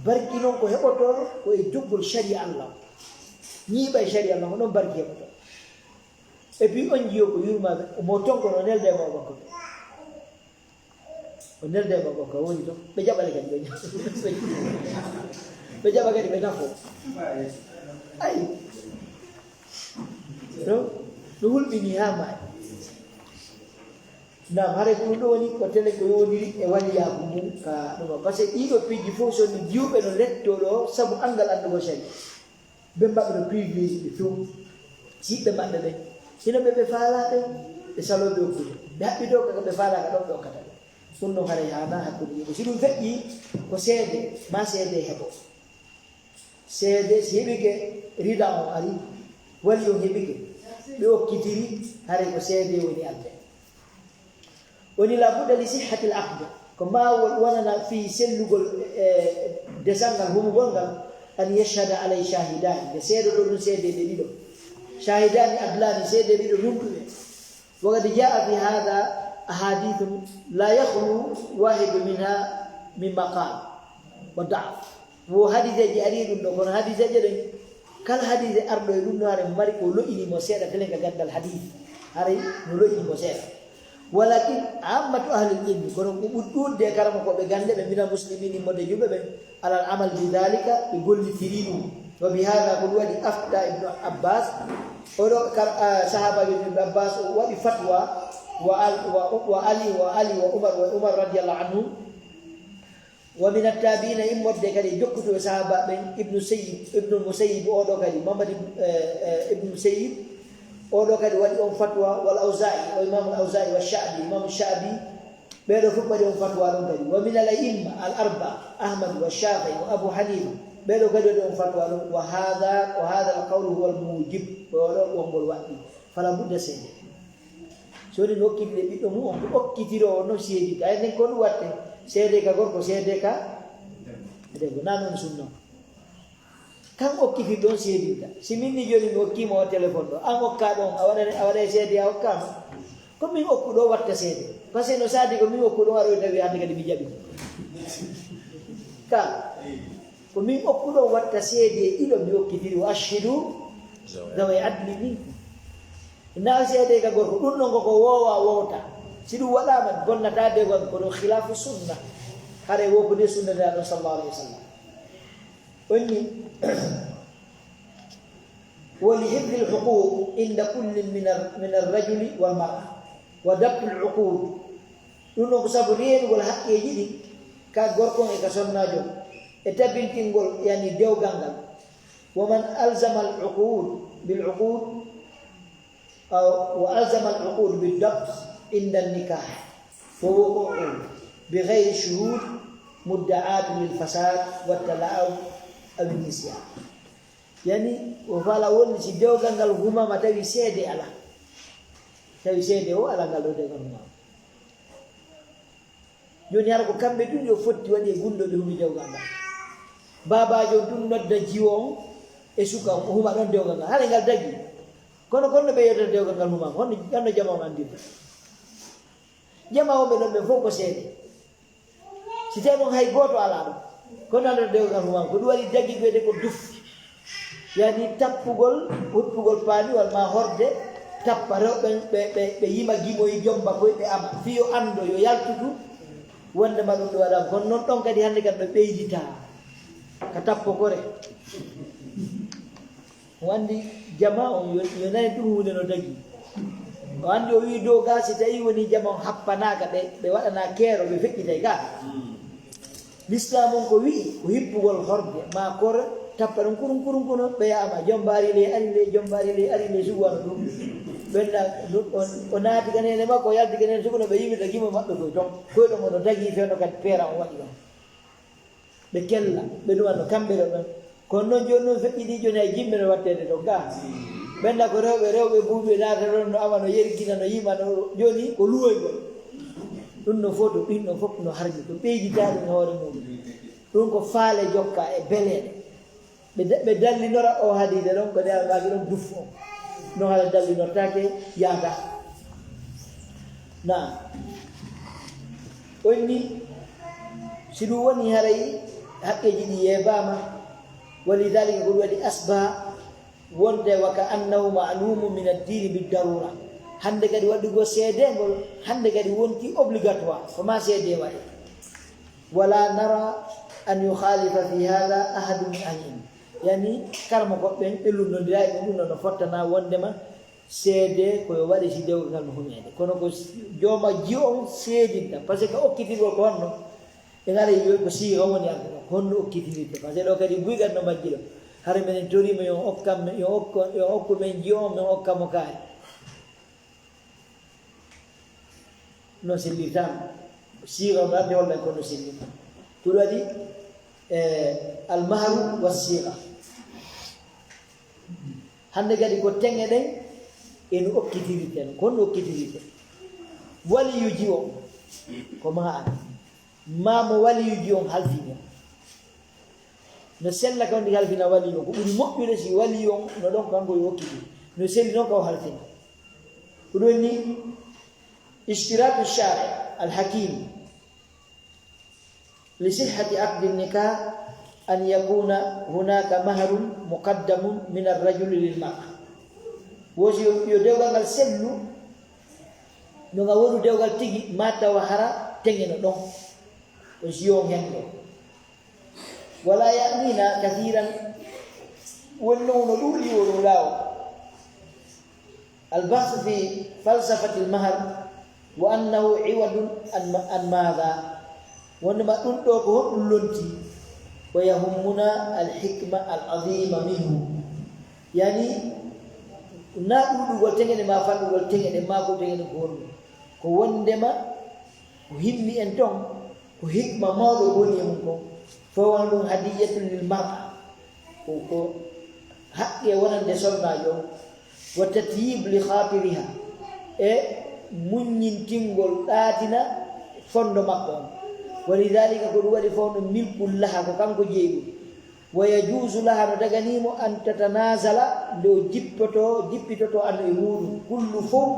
Barki noon ko heɓotoo ko e joggol sariya Allah. Ñiiɓa e sariya Allah, ko noon barki heɓotoo. Et puis on jiyo ko yurmaaɓe, mo tonko no nelde e mo bakko. O nelde e mo bakko, woni to. Ɓe jaɓale kadi, ɓe jaɓa. Ɓe jaɓa kadi, ɓe nafo. Ay. No? No hulɓini haa maayi. Naam, haray ko ɗum ɗo woni ko tele ko yowondiri e waliyaaku ngun ka ɗuma. Parce que ɗiɗo piiji fof so ni jiwɓe no letto ɗo sabu anngal anndugol sari. Ɓe mbaɗa no privilégié ɓe few. Siɓɓe maɓɓe ɓen. Hino ɓe ɓe faalaa ɓen, ɓe saloo ɓe okkude. Ɓe haɓɓi dow kaka ɓe faalaaka ɗon ɓe okkata ɓe. Ɗum ɗon haray haanaa hakkunde yimɓe. Si ɗum feƴƴi, ko seede, ma seede heɓo. Seede, si heɓike rida on ari, wali on heɓike, ɓe okkitiri, haray ko seede woni alde. Woni la budda li sihhatil aqd, ko ma won-, wonana fii sellugol, e, desal ngal, humugol ngal, an yashhada alay shahidani, nde seedoɗo ɗum seedeeɓe ɗiɗo. Shahidani adlani, seedeeɓe ɗiɗo nunɗuɓe. وقد جاء في هذا أحاديث لا يخلو واحد منها من مقال وضعف. Wo hadiseeji ari ɗum ɗo, kono hadiseeje ɗen, kala hadise arɗo e ɗum ɗo, hare mari ko lo'ini mo seeɗa, telen ka gandal hadis. Haray no lo'ini mo seeɗa. Walakin ammatu ahlil ilmi, kono ko ɓuri ɗuuɗde e karamokooɓe gannde ɓe, minal muslimin, immorde juulɓe ɓen, alal amal bi dhalika, ɓe gollitiri ɗum. Wa bi hadha, ko ɗum waɗi afta Ibnu Abbas, oɗo kar-, ah, sahaba Ibnu Abbas, o waɗi fatwa, wa al-, wa, wa Ali, wa Ali, wa Umar, wa Umar radiyallahu anhum, wa min attabiina, immorde kadi e jokkutuɓe sahaba ɓen, Ibnu Sayyib, Ibnu Musayyib, oɗo kadi, Muhammad ibn, eh, eh, Ibnu Sayyib, oɗo kadi waɗi on fatwa, wal Awza'i, o Imamul Awza'i, wa Sha'bi, Imamu Sha'bi, ɓeeɗo fof mbaɗi on fatwa ɗon kadi. Wa min al a'imma al arba, Ahmad wa Shafi'i wa Abu Hanifa, ɓeeɗo kadi waɗi on fatwa ɗon. Wa hadha, wa hadha al qawlu huwa al mujib, ko oɗo wongol waɗɗi. Fala budda seede. So woni no okkitiri ɓiɗɗo mum on, ko okkitiro on no seedita. Ay nden ko ɗum watte, seede ka gorko, seede ka debbo. Na non sunna. Kan okkitiri ɗon seedinta. Si min ni jooni mi okkii mo o téléphone ɗo, an okka ɗon, a waɗa, a waɗa seede a okkaama. Ko min okku ɗo watta seede. Parce que no saadi ko min okku ɗon aroy tawi hannde kadi mi jaɓi. Ka. Ko min okku ɗon watta seede e ɗiɗo mi okkitiri, wa ashhidu zaway adli minkum. Na seede ka gorko, ɗum ɗon ko ko woowa wowta. Si ɗum waɗaama, bonnata de gon, ko ɗum khilafu sunna. Hare wo ko de sunna de Allah sallallahu alaihi wasallam. Onni, wa li hifdhil huquq inda kullin min ar-, min ar-rajuli wal mar'a. Wa dabtul uqud. Ɗum ɗon ko sabu reenugol haqqeeji ɗin ka gorko on e ka sonnaajo on, e tabintingol, yani, dewgal ngal. Wa man alzama al uqud bil uqud, aw, wa alzama al uqud bid dabt inda an nikah, wa wuqu'u bi ghayri shuhud mudda'atun lil fasad wa tala'ub aw an nisyan. Yani, o fala wonni si dewgal ngal humama tawi seede ala. Tawi seede o ala ngal ɗo dewgal humama. Jooni hara ko kamɓe tun yo fotti waɗi e gunɗo ɓe humi dewgal ngal. Baabaajo on tun nodda jiwo on e suka on, o huma ɗon dewgal ngal. Hara ngal dagi. Kono, kono ɓe yewtata dewgal ngal humama. Honno, honno jama on andirta? Jama on ɓe ɗon ɓe fof ko seede. Si tawi noon hay gooto alaa ɗum, kono anndaa dewgal humama, ko ɗum waɗi dagi wiyetee ko duf. Yani tappugol, huppugol paaniwal ma horde, tappa rewɓe ɓe, ɓe, ɓe yima gimoyi, jomba koye, ɓe ama. Fii yo anndo, yo yaltu ɗum, wonde ma ɗum ɗo waɗaama. Kono noon ɗon kadi hannde kadi no ɓeyditaa ka tappokore. O anndi jama on yo, yo nani ɗum huunde no dagi. O anndi o wi'i dow ga si tawi woni jama on happanaaka, ɓe, ɓe waɗana keero, ɓe feƴƴitay ga. Lislaam on ko wi'i ko hippugol horde, ma kore, Tappa ɗum kurum kurum kurum, ɓe yaama, jomba ari le, ari le, jomba ari le, ari le, sugu wano ɗum. Ɓenna, ɗum, o, o naati ka neene makko, o yalti ka neene sugu no ɓe yimirta gimo maɓɓe koy ton. Koy ɗon ono tagi fewndo kadi peera on waɗi ɗon. Ɓe kella, ɓe ɗumanno kamɓe ɗo ɓen. Kono noon jooni noon feƴƴi ɗi jooni hay jimɓe no watteede ɗon gaa. Ɓenna ko rewɓe, rewɓe buuɓe naata ɗon no ama no yergina, no yima no, jooni ko luwoygol. Ɗum no foto, ɗin ɗon fof no harmi, ko ɓeyditaade e hoore muɗum. Ɗum ko faale jokka e beleeɗe. Ɓe da-, ɓe dallinora o hadiida ɗon, ko nde almaaki ɗon duf o. No hala dallinortaake yaada. Na. Onni, si ɗum woni haray haqqeeji ɗi yeebaama, wa lidhalika ko ɗum waɗi asbaha wonde wa ka annahu ma'lumu min ad-dini bid darura. Hannde kadi waɗugol seedengol, hannde kadi wonti obligatoire, ko ma seede waɗi. Wala nara an yukhalifa fi hadha ahadun min ahli ilm. Yani, karama goɗɓe ɓe lunnondira e ɗum, ɗum no fottana wondema seede ko yo waɗe si dewgal ngal no humeede. Kono ko s-, jooma jiyo on seedinta, parce que okkitirgol ko honno? E ngara yiyoy ko siiga woni arde ɗo, ko honno okkitirte? Parce que ɗo kadi buygal no majji ɗo. Hara minen toriima yo okkan, yo okko, yo okku men jiyo on, men okka mo kaari. No sellirtaano. Siiga on arde holla ko no sellirta. Ko ɗum waɗi, e, almahru wa siiga. Hannde kadi ko teŋe ɗen e no okkitirten, ko honno okkitirten. Waliyuji o, ko ma an. Ma mo waliyuji on halfini. No sella ka woni halfina waliyu on. Ko ɓuri moƴƴude si waliyu on no ɗon ko kanko yo okkiti. No selli noon ka o halfina. Ko ɗum ni اشتراط الشارع الحكيم لصحة عقد النكاح أن يكون هناك مهر مقدم من الرجل للمرأة. Wosi yo, yo dewgal ngal sellu, no ngal wonu dewgal tigi, ma tawa hara teŋe no ɗon. O si yo on hen ɗo. ولا يعنينا كثيرا, wonno no ɗuuɗi o ɗum laawol. البحث في فلسفة المهر وأنه عوض عن، عن ماذا؟ Wonde ma ɗum ɗo ko honɗum lonti? ويهمنا الحكمة العظيمة منه. Yani, na ɗuuɗugol teŋe ɗe ma fanɗugol teŋe ɗe ma ko teŋe ɗe ko honɗum? Ko wondema ko himmi en ton, ko hikma mawɗo ko woni e mum kon. Fawano ɗum هدية للمرأة. Ko, ko haqqe wonande sonnaajo on. وتطيب لخاطرها. E muññintingol ɗaatina fondo makko on. ولذلك ko ɗum waɗi fof no ملك لها ko kanko jeyi ɗum. ويجوز لها no daganimo أن تتنازل nde o jippoto, jippitoto عن e muɗum. كل fof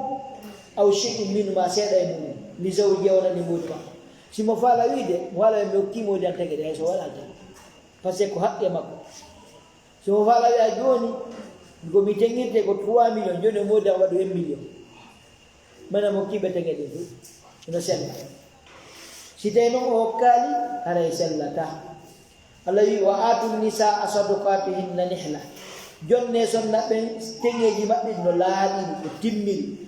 أو شيء منه ma seeɗa e muɗum. لزوجها wonande moodi makko. Si mo faala wiide, mo faala mi okki moodi an tege ɗe, hay so waɗa tan. Parce que ko haqqe makko. So mo faala wiya jooni, ko mi teŋirte ko trois millions, jooni o moodi an waɗu un million. Mana mo kiɓe teŋe ɗin fof. Ino sella. Si tawi noon o hokkaali, haray sellata. Allah wi, "Wa aatu nisaa sadaqaatihinna nihla." Jonne sonna ɓen teŋeeji maɓɓe no laaɓi, no timmiri.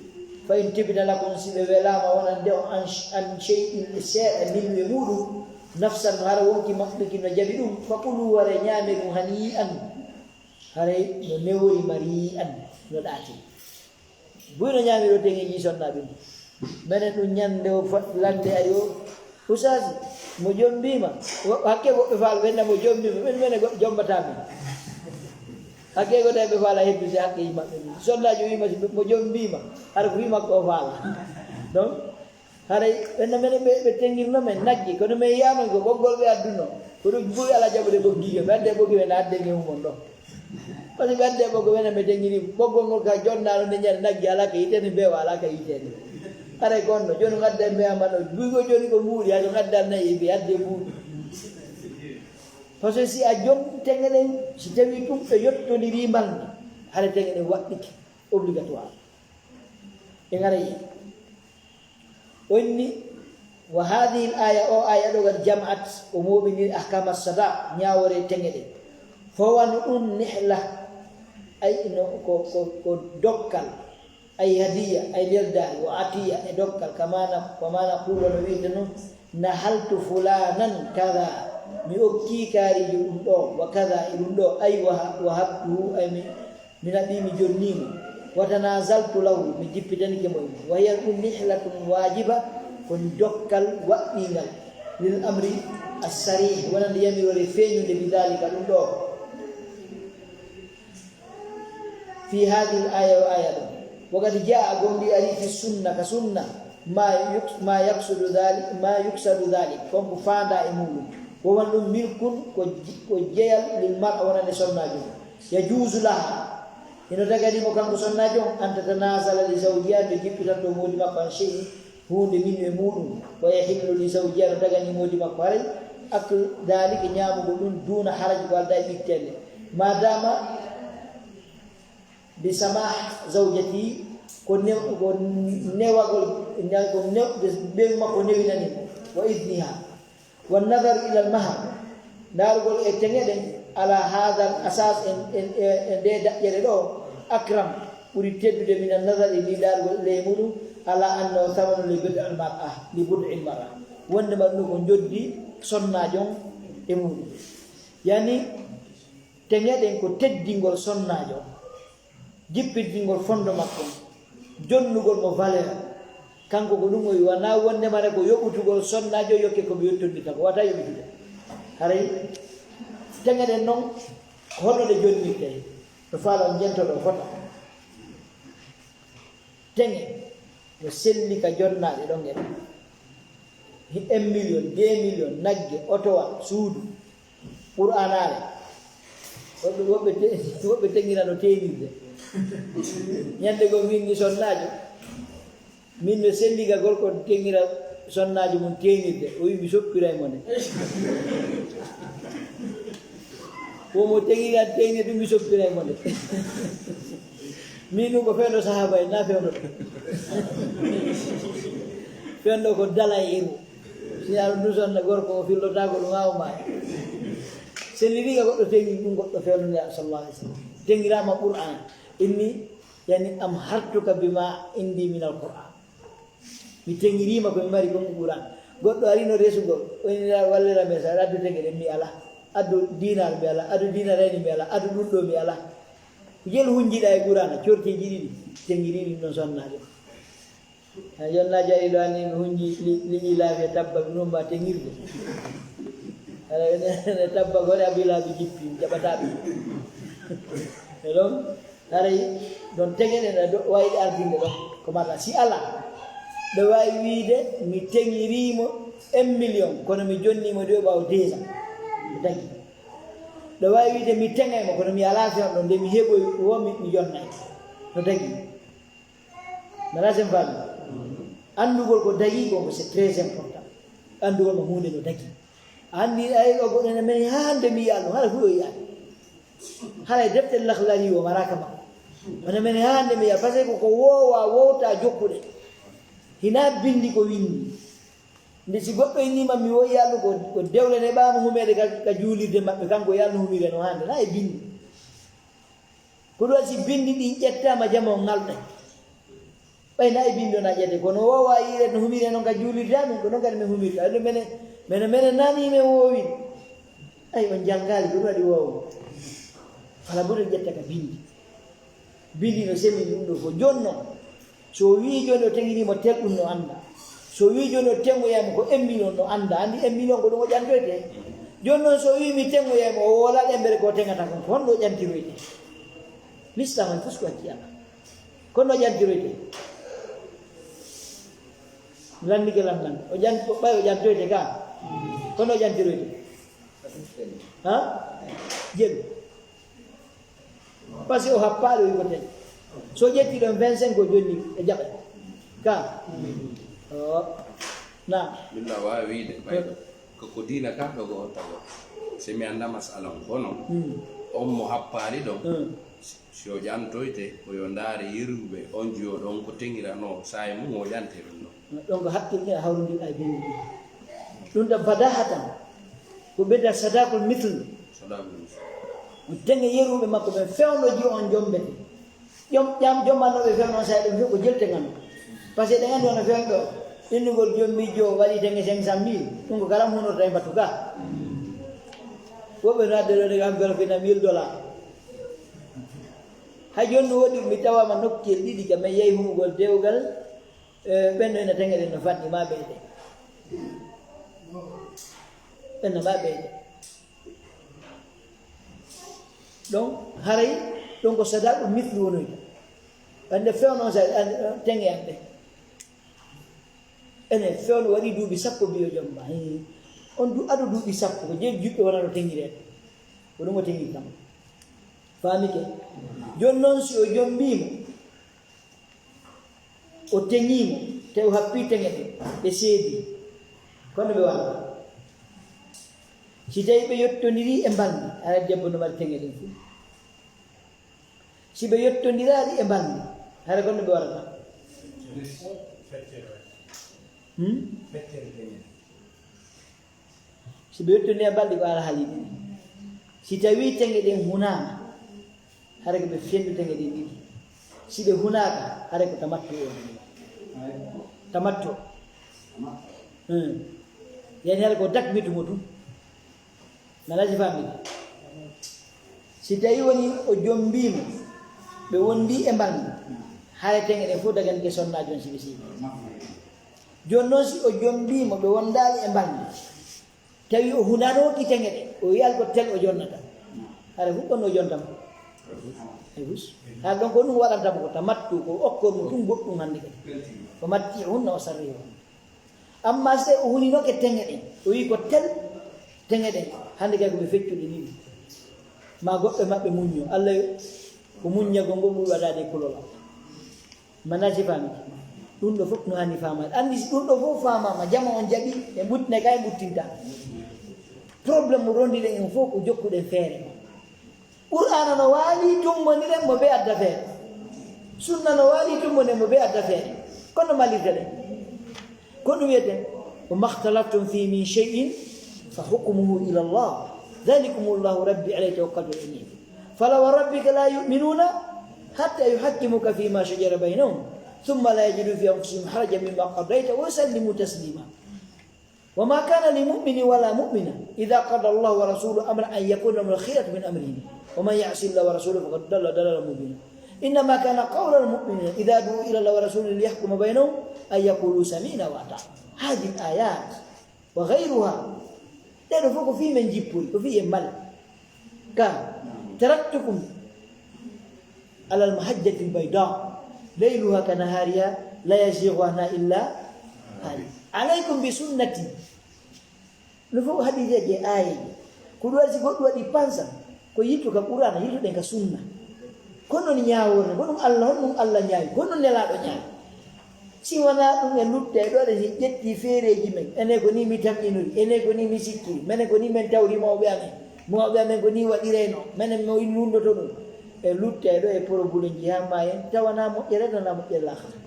Fa in tibna lakum, si ɓe welaama wonande on an, an shay'in e seeɗa, min e muɗum, nafsan, hara wonki maɓɓe ki no jaɓi ɗum, fa kulu, ware ñaame ɗum, hanii'an, haray no newori marii'an, no ɗaati. Buy no ñaamiro teŋeeji sonnaaɓe mum. Menen ɗum ñande o fa-, lande ari o, "Ustaasi, mo jombiima." Wo-, hakke woɓɓe faal ɓe na mo jombiima, ɓen mene go-, jombataa min. Hakke ko tawi ɓe faala heddude hakkeeji maɓɓe ɗin. Sonnaajo wiima si mo jombiima, hara ko fii makko o faala. Donc, haray ɓen na menen ɓe, ɓe teŋirno men nagge, kono men yiyaano ko ɓoggol ɓe adduno. Ko ɗum buy ala jaɓude ɓoggi, ɓe adde ɓoggi ɓe na adde ngewmon ɗo. Parce que ɓe adde ɓoggol ɓe na ɓe teŋiri. Ɓoggol ngol ka jonnaano nde ñande nagge ala ka yitende, mbeewa ala ka yitende. Haray ko on no, jooni ngadda mbeewa ma ɗo. Buy ko jooni ko mbuuɗi, hay so ngadda nayi, ɓe adde mbuuɗi. Parce que si a jon teŋe ɗen, si tawi ɗum ɓe yottondirii mbalndi, hara teŋe ɗen waɗɗike, obligatoire. E ŋara yiya. O inni, "Wa haadihil aaya," o aaya ɗo kadi, "jama'at," o mooɓiniri, "ahkaama sadaq," ñaawore teŋe ɗe. Fawano ɗum nihla, ay no ko, ko, ko dokkal, ay hadiya, ay leldaari, wa atiya e dokkal, kama na, kama na kuulo no wi'ete noon, "Nahaltu fulanan kada," Mi okki kaarijo ɗum ɗo, wa kada e ɗum ɗo, ay wa, wa habtuhu, ay mi, mi naɓi, mi jonni mo. Wa tanazaltu lahu, mi jippitanike mo. Wa hiya ɗum nihlatun wajiba, ko dokkal waɗɗingal. Lil amri as-sarih, wonande yamiroore feeñunde bi dalika ɗum ɗo. Fi hadhihi al-aya wa aya ɗo. Wa qad jaa, gomɗi ari fi sunna, ka sunna, ma yuk-, ma yaksudu dhalik, ma yuksadu dhalik, kon ko faanda e muɗum. Wa man ɗum milkun, ko ji-, ko jeyal lil mar'a wonande sonnaajo. Yajuzu laha, hino dagani mo kanko sonnaajo on, an tatanazala li zawjiha, nde jippitanto moodi makko an shay'in, huunde min e muɗum, wa yahillu li zawjiha, no dagani moodi makko haray, aklu dhalika, ñaamugo ɗum, duna haraj, ko aldaa e ɓittelle. Ma dama bi samah zawjati, ko new-, ko newagol, ko new-, ɓeyngu makko newinani mo, wa idniha, wa nadhar ila al mahar, ndaarugol e teŋe ɗen, ala hadha al asas, en, en, e, e nde daƴƴere ɗo, akram, ɓuri teddude, min an-nazar, e ni ndaarugol ley muɗum, ala annahu thamanun li bid'il mar'a, li bud'il mar'a. Wonde ma ɗum ko njoddi sonnaajo on e muɗum. Yani, teŋeɗen ko teddingol sonnaajo on, jippintingol fondo makko on, jonnugol mo valeur. Kanko ko ɗum o wi, wonaa wonde mare ko yoɓutugol sonnaajo yokke ko mi yottondirta ko, wata yoɓitude. Haray, teŋeɗen non, ko holno ɗe jonnirtee? No faala on njentoɗo fota. Teŋe no selli ka jonnaaɗe ɗon e ɗon. Un million, deux million, nagge, otowa, suudu, qur'aanaare. Woɓɓe, woɓɓe te-, woɓɓe teŋirano teeŋirde. Ñande goo min ni sonnaajo. Min no selli ka gorko teŋira sonnaajo mum teeŋirde. O wi mi soppiray mo nde. Womo teŋira teeŋirde mi soppiray mo nde. Min ɗum ko fewndo sahaaba en, na fewndo ɗo. Fewndo ko dala e iru. Si a ɗum sonna gorko o fillotaako ɗum haa o maaya. Selliri ka goɗɗo teŋi ɗum goɗɗo fewndo nde sallallahu alaihi wasallam. Teŋiraama Qur'an. Inni, yani, am hartuka bima indi min al Qur'an. Mi teŋiriima ko mi mari kon Qur'an. Goɗɗo arino resugol, o inni wallira mi, sa addu teŋere mi ala. Addu dinar mi ala, addu dinarayni mi ala, addu ɗum ɗo mi ala. Jel hunjiɗa e Qur'ana, corteeji ɗiɗi, teŋiri ɗum ɗon sonnaade. Ha jonna jari ɗo anni mi hunji li, liƴi laafiya tabba, mi ɗum ma teŋirde. Ala ne, ne tabba gore abi laabi jippi, jaɓata ɗum. E ɗon, haray ɗon teŋere ɗo, ɗo wawi ardinde ɗon, ko mata si ala. Ɗo wawi wiide, mi teŋirimo un million, kono mi jonnimo ɗo ɓawo deux ans. Ko tagi. Ɗo wawi wiide mi teŋay mo, kono mi ala fewndo, nde mi heɓoy wo mi, mi jonnay. No tagi. Mala sen faami. Anndugol ko tagi ko, c'est très important. Anndugol mo huunde no tagi. A anndi ay ɗo goɗɗo ene mene haa nde mi yiya ɗum, hara fuɗo yiya. Hara e defte Laxlari o maraaka makko. Ene mene haa nde mi yiya, parce que ko woowa, wowta jokkude. Hina binndi ko winndi. Nde si goɗɗo innii ma mi woyi yallugo, ko dewle ne ɓaama humeede ka, ka juulirde maɓɓe, kanko yalno humire no hande, na e binndi. Ko ɗum si binndi ɗin ƴettaama, jama on ŋalɗay. Ɓay na e binndi on a ƴette, kono woowa yi'ire no humire non ka juulirde, ɗum ko non kadi min humirta. Ɗum mene, mene, mene nani men woowi. Ay, on janngaali, ko ɗum waɗi woowo. Fala buɗe ƴetta ka binndi. Binndi no selli ɗum ɗo fof. Jooni non, so o wii jooni o teŋinii mo tel ɗum no annda. So o wii jooni o teŋoyay mo ko un million no annda. Anndi un million ko ɗum o ƴantoyte. Jooni non so o wii mi teŋoyay mo, o woolal embere ko o teŋata kon. Ko honno o ƴantiroyte? L'islam en fof ko acci Allah. Kono o ƴantiroyte? Lanndike lan nan. O ƴan-, o ɓay o ƴantoyte ka? Kono o ƴantiroyte? Ha? Jelu. Parce que o happaali o yigoten. So ƴetti ɗon vingt-cinq o jonni e jaɓa. Ka? O. Na. Min na waawi wiide, ɓay ko, ko diina ka ɗo ko on tago. Si mi annda masala on, kono Hmm. on mo happaali ɗon, Hmm. si o ƴantoyte, ko yo ndaare yeruɓe on jiyo ɗon ko teŋiranoo, saa'i mum o ƴante ɗum ɗon. Ɗon ko haqqille a hawrondira e bee ɗum. Ɗum ɗon fadahatan. Ko ɓeyda sadaqul mithl. Sadaqul mithl. Teŋe yeruɓe makko ɓen fewndo jiyo on jombete. Jom, jam, jommanooɓe fewndo on saa'i ɗum fof ko jelte ngan. Parce que ɗen anndi wona fewndo innugol joom miijo waɗi teŋe cinq cent mille. Ɗum ko kala hunorta e mbattu ka. Woɓɓe no adde ɗo daga enveloppe na mille dollars. Hay jooni no woodi mi tawaama nokkuyel ɗiɗi kam, mi yehi humugol dewgal, eh, ɓen no ina teŋe ɗen no fanɗi ma ɓeyde. Ɓen no ma ɓeyde. Donc, haray, ɗon ko sadaqu mithlu wonoyta. Ande fewno sa, ande, teŋe an ɗe. Ene fewno waɗi duuɓi sappo mbiyo joom ma. Hii. On du ado duuɓi sappo, ko jeeɗi juɓɓe wonano teŋireede. Ko ɗum o teŋi kam. Faamike? Jooni noon si o jombiimo, o teŋiimo, te o happii teŋe ɗe, ɓe seedi. Kono ɓe waɗa. Si tawi ɓe yottondirii e mbalndi, hara debbo no mari teŋe ɗen fof. Si ɓe yottondiraali e mbalndi, hara kono ɓe warata. Hmm? Si ɓe yottondi e mbalndi ko ala haali ɗin. Si tawi teŋe ɗen hunaama, hara ko ɓe fendu teŋe ɗen ɗiɗi. Si ɓe hunaaka, hara ko tamattu o. Tamattu. Hmm. Yani hara ko dakmitu mo tun. Mana si faami. Si tawi woni o jombiimo, ɓe wondi e mbalndi, hara teŋe ɗen fof dagani ke sonnaajo on si ɓe siibi. Jooni noon si o jombiimo, ɓe wondaali e mbalndi, tawi o hunanooki teŋe ɗe, o wiyal ko tel o jonnata. Hara fof ɗon o jontama. E bus. Hara ɗon ko ɗum waɗantama ko tamattu, ko okkor mo ɗum goɗɗum hannde kadi. Ko matti hunna o sarri o. Amma si tawi o huninoke teŋe ɗen, o wii ko tel teŋe ɗen, hannde kay ko ɓe feccuɗe ɗiɗi. Ma goɗɗo maɓɓe muñño. Allah ko muññagol ngol ɓuri waɗaade e kulol am. Mana si faami? Ɗum ɗo fof no hani faamaade. Anndi si ɗum ɗo fof faamaama, jama on jaɓi, ɓe ɓuttinay kay ɓuttinta. Problème mo rondi ɗen en fof ko jokkuɗen feere. Qur'aana no waali, tummoniren mo be adda feere. Sunna no waali, tummoniren mo be adda feere. Kono malirta ɗen. Ko ɗum wiyeten, "Wa ma ikhtalaftum fihi min shay'in fa hukmuhu ila Allah. Dhalikumullahu rabbi alayhi tawakkaltu wa ilayhi unib. Fala wa rabbika la yu'minuna hatta yuhakkimuka fima shajara baynahum. Thumma la yajidu fi anfusihim harajan mimma qadayta wa yusallimu taslima." وما كان لمؤمن ولا مؤمنة إذا قضى الله ورسوله أمرا أن يكون لهم الخيرة من أمرهم ومن يعص الله ورسوله فقد ضل ضلالا مبينا. إنما كان قول المؤمنين إذا دعوا إلى الله ورسوله ليحكم بينهم أن يقولوا سمعنا وأطعنا. هذه الآيات وغيرها. Ɗeɗo fof ko fii men jippoyi, ko fii en mala. Ka, taraktukum alal mahajjatil bayda, layluha ka nahariha, la yazighu anha illa halik. Alaykum bi sunnati. No fof hadiseeji e aayeeji. Ko ɗum waɗi si goɗɗo waɗi pansa, ko yittu ka Qur'aana, yittuɗen ka sunna. Ko non ñaaworde, ko ɗum Allah, honɗum Allah ñaawi, ko honɗum Nelaaɗo ñaawi. Si wonaa ɗum e lutte e ɗo ɗe si ƴetti feereeji men, enen ko nii mi tamƴinori, enen ko nii mi sikkiri, menen ko nii men tawri mawɓe amen, mawɓe amen ko nii waɗirayno, menen mo in lunndoto ɗum. E lutte e ɗo e porobuleji haa maayen, tawanaa moƴƴere tan, alaa moƴƴere laakara.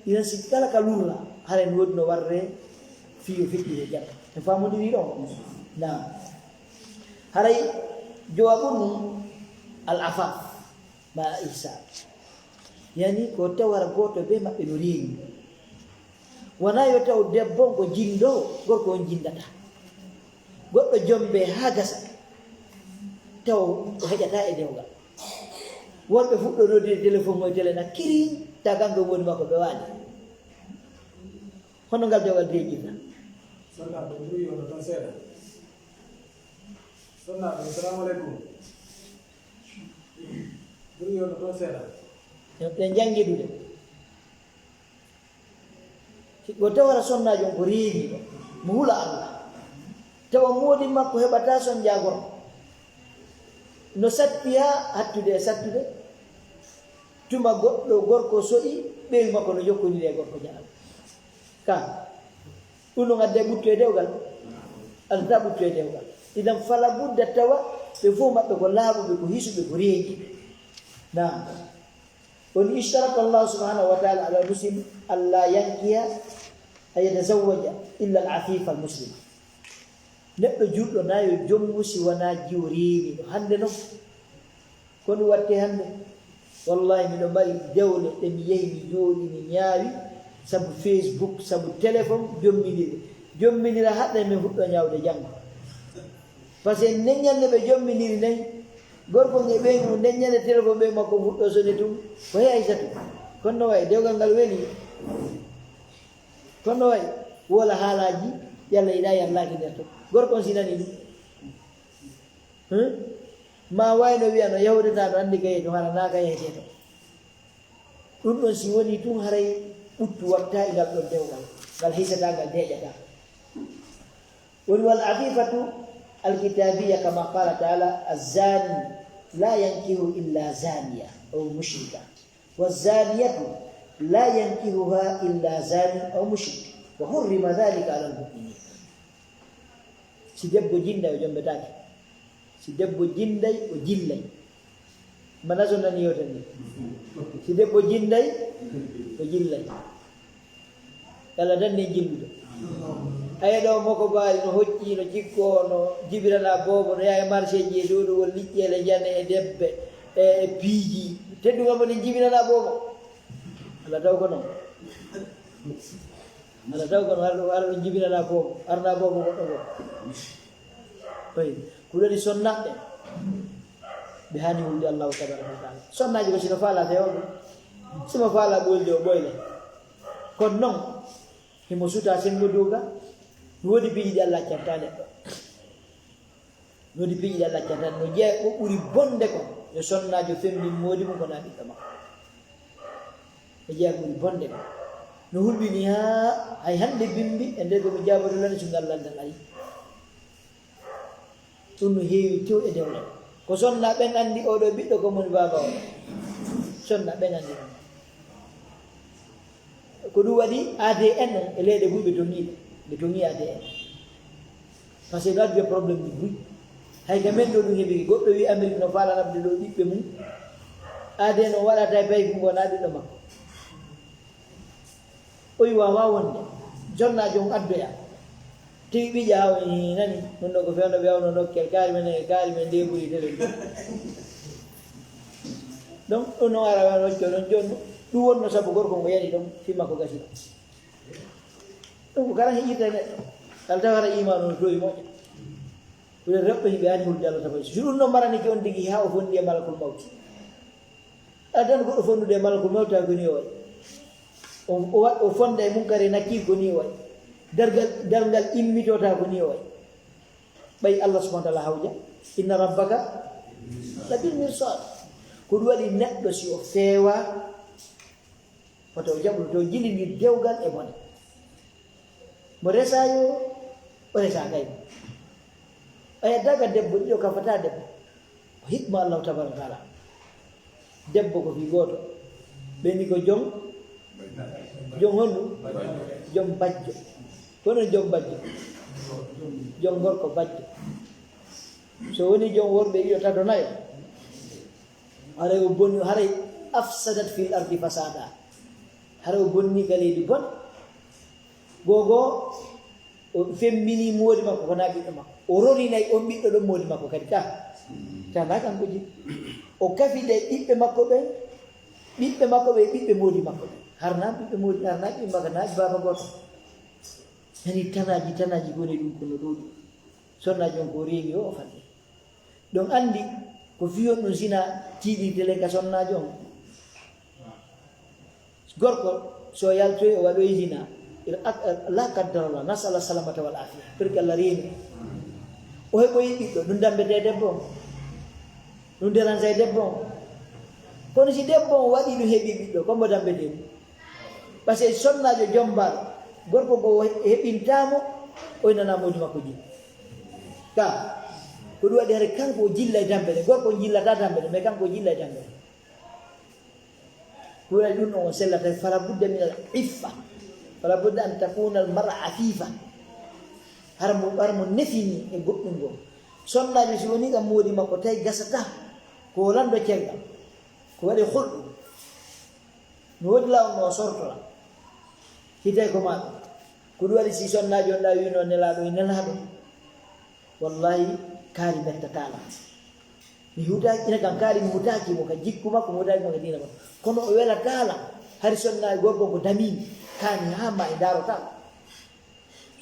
Idan si kala ka lurra, hara en woodi no warre fii yo feƴƴire jam. En faamodiri ɗo? Naam. Haray jawaabu ɗum al afaf. Ma ihsan. Yani ko tawara gooto bee maɓɓe no reeni. Wonaa yo taw debbo on ko jinndoowo, gorko on jinndata. Goɗɗo jombe haa gasa, taw o heƴata e dewgal. Worɓe fuɗɗo noddude téléphone mo e télé na kiri, ta kanko woni makko ɓe waali. Hono ngal dewgal deejirta? Sonnaaɓe, mi wi'i on toon seeɗa. Sonnaaɓe, assalamu aleykum. Ɓuri yonno toon seeɗa. Ɓe njanngi ɗum. Hikko tawara sonnaajo on ko reeniiɗo, mo hula Allah. Tawa moodi makko heɓataa son jaagorko. No satti haa hattude e sattude, tuma goɗɗo gorko so'i, ɓeyngu makko no jokkondiri e gorko jaral. Ka, ɗum no ngadda e ɓuttu e dewgal? Addataa ɓuttu e dewgal. Idan fala budda tawa ɓe fof maɓɓe ko laaɓuɓe, ko hisuɓe, ko reeniiɓe. Naam. Woni ishtarata Allah subhanahu wa ta'ala ala muslim alla yankiha, an yatazawwaja illa al afifa al muslima. Neɗɗo juulɗo na yo jommu si wonaa jiwo reeniiɗo. Hannde non, ko ɗum waɗte hannde? Wallahi, miɗo mari dewle ɗe mi yehi, mi jooɗi, mi ñaawi, sabu Facebook, sabu téléphone, jommindiri. Jommbinira haɗɗay men fuɗɗo ñawde janngo. Par ce que nden ñande ɓe jommbiniri nden, gorko nge ɓeygu nden ñande téléphone ɓeygu makko fuɗɗo sone tun, ko he Aysatu. Kono no wayi, dewgal ngal weli. Kono no wayi, wola haalaaji, yalla yiɗa yallaaki nder ton. Gorko on si nani ɗum. Hmm? Ma wayno wiyano yahude ta no anndi kay to hara naka yahete to. Ɗum ɗon si woni tun haray ɓuttu watta e ngal ɗon dewgal. Ngal hisata, ngal deƴata. Woni wal afifatu alkitabiya kama qala taala, "Azzani la yankihu illa zaniya aw mushrika, wazzaniyatu la yankihuha illa zani aw mushrik, wa hurrima dhalika ala almuminin." Si debbo jinday, o jombetaake. Si debbo jinday, o jillay. Mana so nani yewtere nde. Si debbo jinday, o jillay. Yalla tan ne jillude. Aye ɗo moko baali no hocci, no cikko, no jibinana boobo, no yaha e marché ji e ɗoɗowol liƴƴeele jane e debbe e, e piiji. Teddungal mo ne jibinana boobo. Alla taw ko non. Alla taw ko non, ara ɗum jibinana boobo, arna boobo goɗɗo goo. Oy, ko ɗoni sonnaɓe. Ɓe hani hulde Allahu tabaraka wa taala. Sonnaaji ko sino faala fewɓe. Simo faala ɓoyde o ɓoyle. Kono non, himo suta sengo doga. No woodi piiji ɗi Alla accanta neɗɗo. No woodi piiji ɗi Alla accanta. No jeeya ko ɓuri bonde kon, yo sonnaajo femmbin moodi mum ko na ɓiɗɗo makko. No jeeya ko ɓuri bonde kon. No hulɓini haa hay hannde bimbi e nder ko mi jaaboto lani so ngal landal ari. Ɗum no heewi tew e dewle. Ko sonna ɓen anndi oɗo ɓiɗɗo ko moni baaba o. Sonna ɓen anndi ɗum. Ko ɗum waɗi A D N e leyɗe buy ɓe tonngii ɗe. Ɓe tonngii A D N. Par ce que no addude problème ji buy. Hay ka men ɗo ɗum heɓi, goɗɗo wi Amérique no faala naɓde ɗo ɓiɓɓe mum. A D N o waɗata e payki ngo na ɓiɗɗo makko. O wi waawaa wonde. Jonnaajo on addoya. Tigi ɓiƴa o nani. Ɗum ɗo ko fewndo ɓe awno nokkel. Kaari men e kaari men ndeɓuri tele ɗum. Donc, ɗum noon ara wano hocco ɗon jooni. Ɗum wonno sabu gorko ngo yani ɗon, fii makko gasi ɗon. Ɗum ko kala heƴirta e neɗɗo. Kala tawa hara imaanu no towi moƴƴa. Ko rewɓe yimɓe ani hol Jallo tafa. Si ɗum noon mbaranike on tigi haa o fonndi e malakul mawti. A tan goɗɗo fonndude e malakul mawti ta ko ni o wayi. O, o wa-, o fonda e munkar e nakiir ko ni o wayi. Dargal, darngal immitota ko ni o wayi. Ɓay Allah subhanahu wa taala hawja. Inna rabbaka labil mirsad. Ko ɗum waɗi neɗɗo si o feewa, wata o jaɓu to jilini dewgal e bone. Mo resa yo, o resa kay. A yeddaaka debbo ɗiɗo ka fata debbo. Ko hikma Allahu tabaraka wa taala. Debbo ko fii gooto. Ɓe ni ko jom, jom honɗum? Jom bajjo. Ko non jom bajjo? Jom gorko bajjo. So woni jom worɓe ɗiɗo, tato, nayo. Haray o bonni, haray afsadat fil ardi fasada. Haray o bonni ka leydi bon. Gogo o fembini moodi makko ko na ɓiɗɗo makko. O roninay on ɓiɗɗo ɗon moodi makko kadi ka. Ka na kanko ji. O kafiday ɓiɓɓe makko ɓen, ɓiɓɓe makko ɓe ɓiɓɓe moodi makko ɓen. Har na ɓiɓɓe moodi, har na ɓiɓɓe makko na baba goto. Nani tanaji, tanaji goni ɗum kono ɗuuɗi. Sonna jon ko reeni o, o fanni. Ɗon anndi ko fiyon ɗum zina tiiɗirtelen ka sonnaajo on. Gorko, so yaltoyi o waɗoyi zina, ila ak-, la qaddarallah, nasala salamata wal afiya. Pour que Allah reeni. O heɓoyi ɓiɗɗo, ɗum dambete debbo on. Ɗum deranja e debbo on. Kono si debbo on waɗi ɗum heɓi ɓiɗɗo, kombo dambete ɗum. Par ce que sonnaajo jommbaaɗo, gorko ngo heɓintaamo, o inanaa moodi makko jilli. Ka, ko ɗum waɗi hare kanko o jilla e dambe ɗe, gorko on jillata dambe ɗe, mais kanko o jilla e dambe ɗe. Ko waɗi ɗum ɗon o sellata, fala budda min al iffa, fala budda an takuna al mar'a afifa. Hara mo, hara mo nefini e goɗɗum ngo. Sonnaajo si woni kam moodi makko tawi gasata, ko lanndo caggal, ko waɗi hulɗo. No woodi laawol no o sortora. Hitay ko maa ɗum. Ko ɗum waɗi si sonnaajo on ɗa wiino nelaaɗo e nelaaɗo. Wallahi, kaari mettataa lam. Mi hutaaki, ina kam kaari mi hutaaki mo ka jikku makko, mi hutaaki mo ka diina makko. Kono o welataa lam. Hari sonnaajo gorko ko damiimi. Kaani haa ma e ndaarotaa.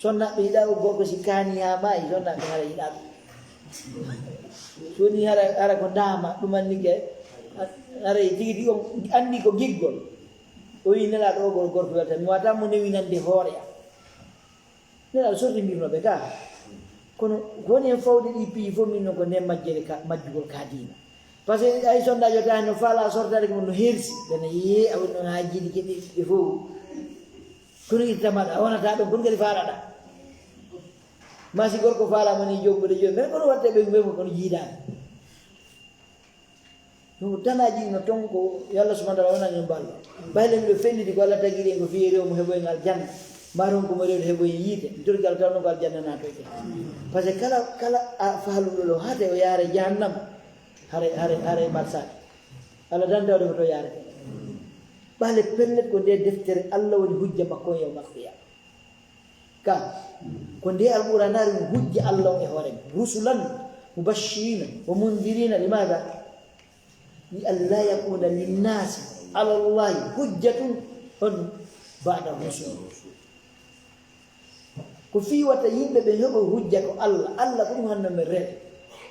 Sonnaaɓe yiɗaa o gorko si kaani haa maayi, sonnaaɓe hara yiɗaa ɗum. So woni hara, hara ko ndaama, ɗum anndi ke, hara e tigi tigi on anndi ko giggol. O wi'i Nelaaɗo o gor-, gorko welta, mi wata mo newinande hoore am. Nelaaɗo sorti mbirno ɓe ka. Kono ko woni en fawde ɗi piiji fof min noon ko nden majjere ka, majjugol ka diina. Par ce que ay sondaaji o tawi no faala sortaade ko no hersi. Ɓe no yee a woni noon haa jiiɗi keɓe ɓe fof. Kono ittamaɗa, a wonata ɗon, kono kadi faalaɗa. Ma si gorko faalaama ni joom mboɗo joom, mais kono watte ɓe mbemo kono jiidaani. Donc tanaaji no ton ko yo Allah subhanahu wa ta'ala wonani en ballo. Bayle miɗo felliti ko Allah tagiri en ko fiyeri o mo heɓoyen aljanna. Mbaɗon ko mo rewde heɓoyen yiite. Mi torki Allah taw noon ko aljanna naatoyte. Par ce que kala, kala a faaluɗo ɗo haate o yaara jahannama. Hare, hare, hare marsaade. Allah tan tawde ko to yaarete. Ɓaale pellet ko nde deftere Allah woni hujja makko on yawmal qiyama. Ka, ko nde Alqur'aanaare woni hujja Allah on e hoore mum. Rusulan mubashirina wa mundirina, limaada? Li alla yakuna linnasi ala Allahi hujjatun on ba'da rusul. Ko fii wata yimɓe ɓe heɓo hujja ko Allah. Allah ko ɗum hanno men rewe.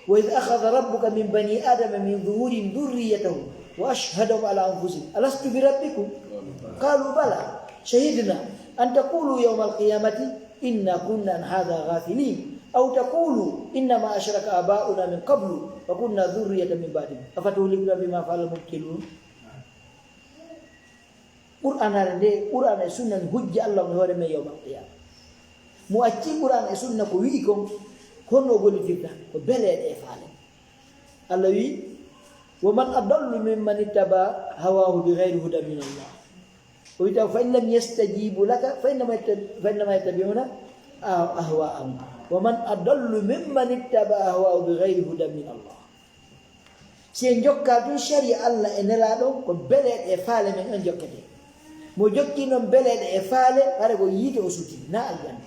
Wa idh akhadha rabbuka min bani adama min zuhurihim dhurriyyatahum wa ashhadahum ala anfusihim alastu bi rabbikum qalu bala shahidna an taqulu yawmal qiyamati inna kunna an hadha ghafilin aw taqulu innama ashraka abauna min qablu wa kunna dhurriyyatan min ba'dihim afatuhlikuna bima fa'ala al-mubtilun. Qur'aanaare nde, Qur'aana e Sunna no hujja Allah on e hoore men yawmal qiyaama. Mo acci Qur'aana e Sunna ko wi'i kon, ko honno o gollitirta? Ko beleeɗe e faale. Allah wi'i, "Wa man adallu mimman ittaba hawahu bi ghayri hudan min Allah." O wi'i taw, "Fa in lam yastajibu laka, fa innama yatta-, fa innama yattabi'una ah-, ahwa'ahum. Wa man adallu mimman ittaba hawahu bi ghayri hudan min Allah." Si en jokka tun sharia Allah e Nelaaɗo on, ko beleeɗe e faale men en jokkete. Mo jokki noon beleeɗe e faale, hara ko yiite o suti, na aljanna.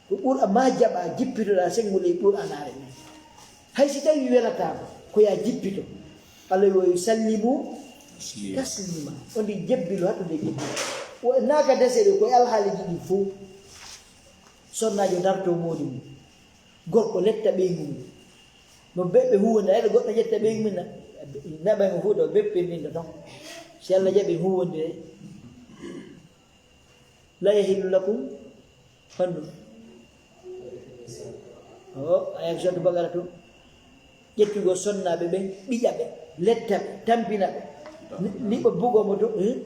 Ko ɓura ma jaɓa jippitoɗa senngo ley Qur'aanaare men. Hay si tawi welataama, ko ya jippito. Allah wo yusallimu taslima. On ndi jebbilo, hattude jebbilo. Wo naaka deseɗe ko e alhaaliji ɗi fof. Sonnaajo darto moodi mum. Gorko letta ɓeyngu mum. No beɓɓe huwonde, aɗa goɗɗo ƴetta ɓeyngu mum na. Naɓay mo huuɗo, beɓɓe min ɗo ton. Si Allah jaɓi huwonde, la yahillu lakum, honɗum? O, aya ko soddu Baqara tun. Ƴettugo sonnaaɓe ɓen, ɓiƴa ɓe, letta ɓe, tampina ɓe. Ni, ni ɓe bugo mo to, hmm?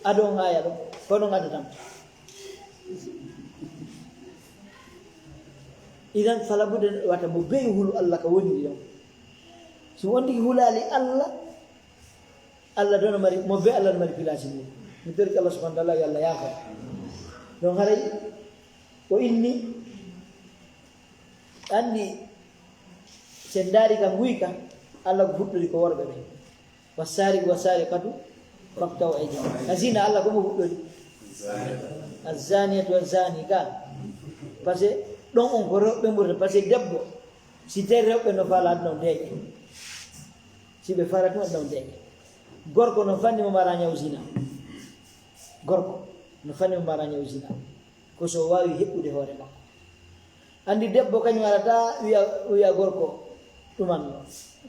Adon aya ɗo, kono ngada tan. Idan fala budda neɗɗo wata mo be'i hulu Allah ka woniri ɗon. Si on tigi hulaali Allah, Allah dono mari, mo be Allah no mari pilasi ni. Mi torki Allah subhanahu wa ta'ala, yo Allah yaafo. Ɗon haray, o inni, anndi, si en ndaari ka nguyka, Allah ko fuɗɗori ko worɓe ɓen. Wassaariqu wassaariqatu faqta'u aydiyahuma. Ka zina Allah ko mo fuɗɗori? Azzaniyatu wazzani ka. Par ce que ɗon on ko rewɓe ɓurata. Par ce que debbo, si tawi rewɓe no fala ɗon deeƴe. Si ɓe fala tun ɗon deeƴe. Gorko no fanni mo mara ñaw zina. Gorko no fanni mo mara ñaw zina. Ko so waawi heɓɓude hoore makko. Anndi debbo kañum arata wiya, wiya gorko ɗuman no.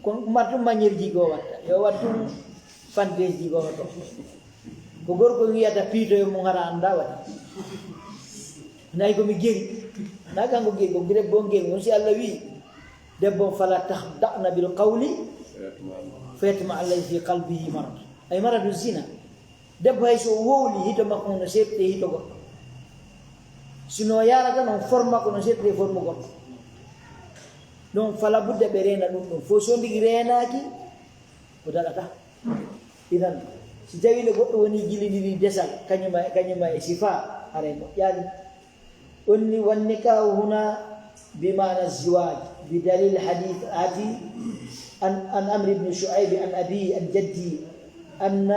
Kono umar tun mañirji goo watta. Yo wat tun fanteesji goo to. Ko gorko wiyata piitoyo mum hara annda waɗi. Nayi ko mi geri. Na kanko geri, ko debbo on geri. On si Allah wi, debbo on fala tahda'na bil qawli fayatma alladhi fi qalbihi marad. Ay maradu zina. Debbo hay so o wowli, hito makko no seeɗi e hito goɗɗo. Si no yarata noon, forme makko no seeɗi e forme goɗɗo. Donc, fala budda ɓe reena ɗum ɗum. Fof so ndigi reenaaki, ko daɗata. Idan, si tawi no goɗɗo woni jilindiri desal, kañuma, kañuma e sifa, haray moƴƴaani. Onni, والنكاح هنا بمعنى الزواج بدليل حديث آتي عن، عن عمرو بن شعيب عن أبيه عن جده أن،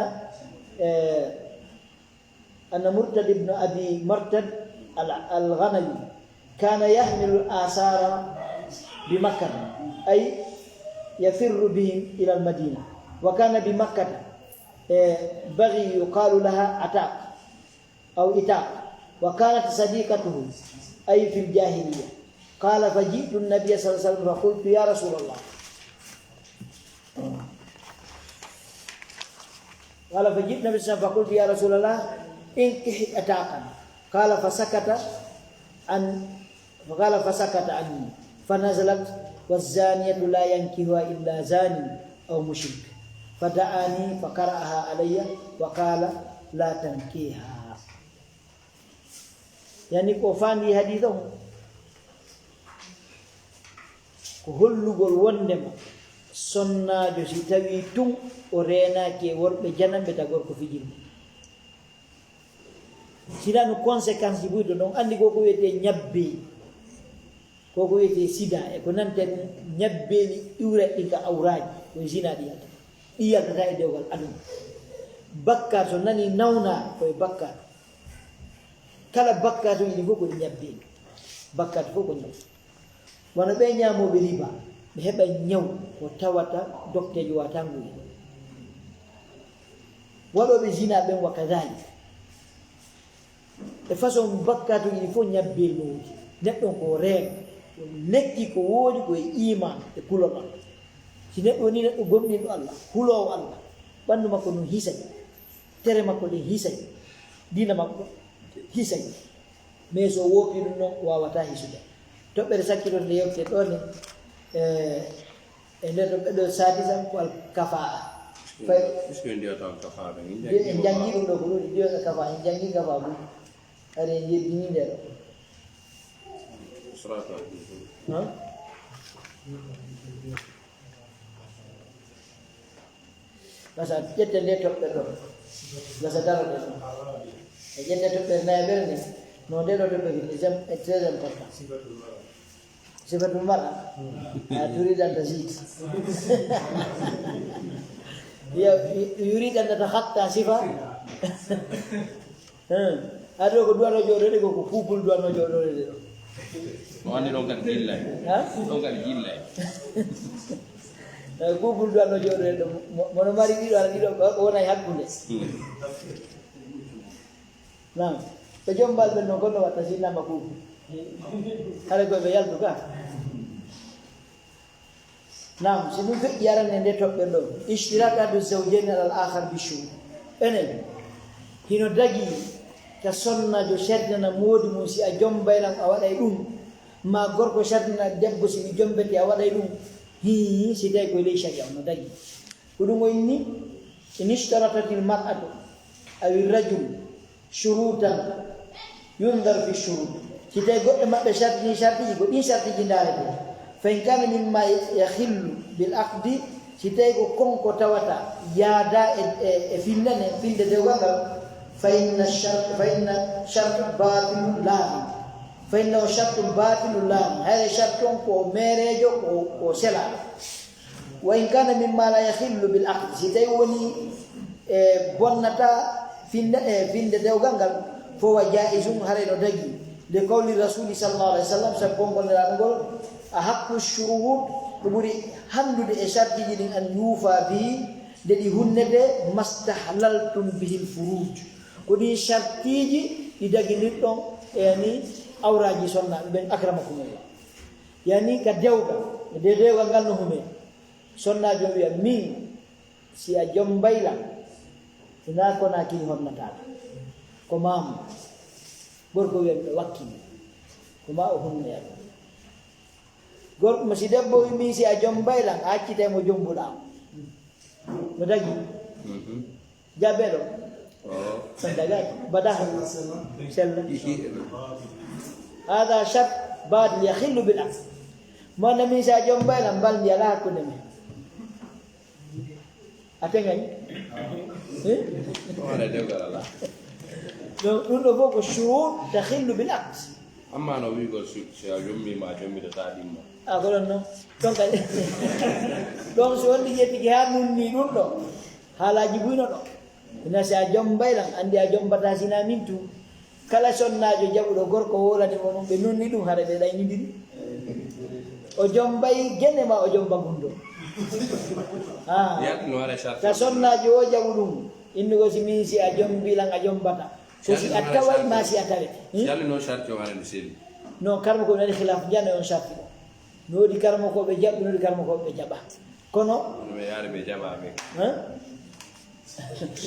آه، أن مرثد بن أبي مرثد ال-، الغنوي كان يحمل الآثار بمكة، أي يفر بهم إلى المدينة، وكان بمكة، آه، بغي يقال لها عتاق. أو إتاق. وكانت صديقته، أي في الجاهلية. قال: فجئت النبي صلى الله عليه وسلم فقلت: يا رسول الله. قال: فجئت النبي صلى الله عليه وسلم فقلت: يا رسول الله، انكح أتاقا. قال: فسكت عن فقال: فسكت عني. فنزلت: والزانية لا ينكحها إلا زان أو مشرك. فدعاني فقرأها علي وقال: لا تنكحها. Yani ko faandi hadith on, ko hollugol wondema sonnaajo, si tawi tun o reenaaki e worɓe jananɓe, ta gorko fijirde. Sida no conséquence ji buy to ɗon anndi ko ko wiyetee ñabbe, ko ko wiyetee sida e ko nante ɗum, ñabbeeli iwrat ɗin ka awraaji, ko e zina ɗi yalta. Ɗi yaltata e dewgal aduna. Bakkaat so nani nawna ko e bakkaat. Kala bakkaatuji ɗi fof ko ɗi ñabbeeli. Bakkaat fof ko ñaw. Wano ɓe ñaamooɓe riba, ɓe heɓa ñaw ko tawata dokteejo wata ngu. Waɗooɓe zina ɓen wa kadalik. E façon bakkaatuji ɗi fof ñabbel no woodi. Neɗɗo ko reeno. Lekki ko woodi ko e iman e kulol Allah. Si neɗɗo woni neɗɗo gomɗinɗo Allah, huloowo Allah, ɓanndu makko no hisay, tere makko ɗen hisay, diina makko hisay. Mais so woopi ɗum noon, waawata hisude. Toɓɓere sakkitoto nde yewte ɗo ne, e, e nder ɗo ɓeɗo sadisa ko al kafaa. Fay Est-ce que ndiya tan kafa ɓe? Min en janngi ɗum ɗo ko ɗum, ndiya ka kafa, en janngi kafa ɗum. Hari en yeddini nde ɗo. Sirata. Ha? Gasa ƴette nde toɓɓere ɗo. Gasa daro ɗo. E ƴette toɓɓere nayi ɓere nde. No nde ɗo toɓɓere ni, c'est très important. Sifatul mar'a. A turi dan ta zit. Ya, yuri dan ta hatta sifa. Hmm. Ado ko duwano jooɗoɗe ko, ko couple duwano jooɗoɗe ɗo. Mo anndi ɗon kadi jillay. Ha? Ɗon kadi jillay. Eh, couple duwano jooɗoɗe ɗo. Mo, mono mari ɗiɗo, ala ɗiɗo, o wona e hakkunde. Hmm. Naam. Ɓe jombal ɓe non, kono watta si nama couple. Hara ko ɓe yaltu ka. Naam, si ɗum feƴƴi arande nde toɓɓere ɗo, ishtirak ahadu zawjayni alal akhar bi shuhud. Enen, hino dagi ka sonnaajo shartinana moodi mum si a jombay lan a waɗay ɗum, ma gorko shartinana debbo si mi jombete a waɗay ɗum. Hii, si tawi koye ley sharia on no dagi. Ko ɗum o inni, in ishtaratat al mar'atu aw ar rajul shurutan yundar fi shurut. Si tawi goɗɗo maɓɓe shartini shartiji, ko ɗin shartiji ndaarete. Fa in kana mimma yakhillu bil aqdi, si tawi ko konko tawata yaada e, e, e findane, finde dewgal ngal, fa inna shart, fa inna shart batilu laazim. Fa innahu shartun batilu laazim. Hayre shart on ko meereejo, ko, ko sela. Wa in kana mimma la yakhillu bil aqd, si tawi woni e bonnata finde, e finde dewgal ngal, fo wa jaizun, haray no dagi. Li qawli rasuli sallallahu alaihi wasallam, sabu konngol Nelaaɗo ngol, a haqqu shuruut, ko ɓuri hanndude e shartiji ɗin, an yufa bi, nde ɗi hunnete, mastahlaltum bihil furuj. Ko ɗin shartiji ɗi daginirɗon e yani awraji sonnaaɓe ɓen, akramakumullah. Yani ka dewgal, nde dewgal ngal no hume. Sonnaajo wiya, min, si a jombay lan, hinaa ko naa kii honnataaka. Ko maamu. Gorko wiya, miɗo wakkili. Ko maa o hunnoya ɗum. Gorko mo, si debbo wi, min, si a jombay lan, a accitay mo jombuɗaa. No dagi? Mhm. Jabeɗo. Oh. Daga badaha. Sella. Ihi. Hada shart batil yakhillu bil aqd. Mo na min sa jombay lan bal mi ala hakkunde men. A teŋay? Eh? Wala dewgal ala. Donc, ɗum ɗo fof ko shurut takhillu bil aqd. Amma no wiigol si, si a jommiima, a jommitata ɗimmo. A ko ɗon non. Ɗon kadi. Ɗon so wonde ƴettike haa nunni ɗum ɗo. Haalaaji buyno ɗo. Ina si a jombay lan, anndi a jombata sina min tu. Kala sonnaajo jaɓuɗo gorko wolani mo ɗum, ɓe nunni ɗum, hara ɓe ɗaynidiri. O jombay gene ma o jomba gundo. Ah. Yaltino hara sharti. Ka sonnaajo o jaɓu ɗum, innugo si min si a jombi lan a jombata. Ko si a taway ma si a tawete. Hmm? Yalla noon sarti o ara no seli. Non, karmo ko nani khilaf jano on sarti. No di karmo ko be jabbi, no di karmo ko be jaba. Kono no be yare be jaba be. Hein?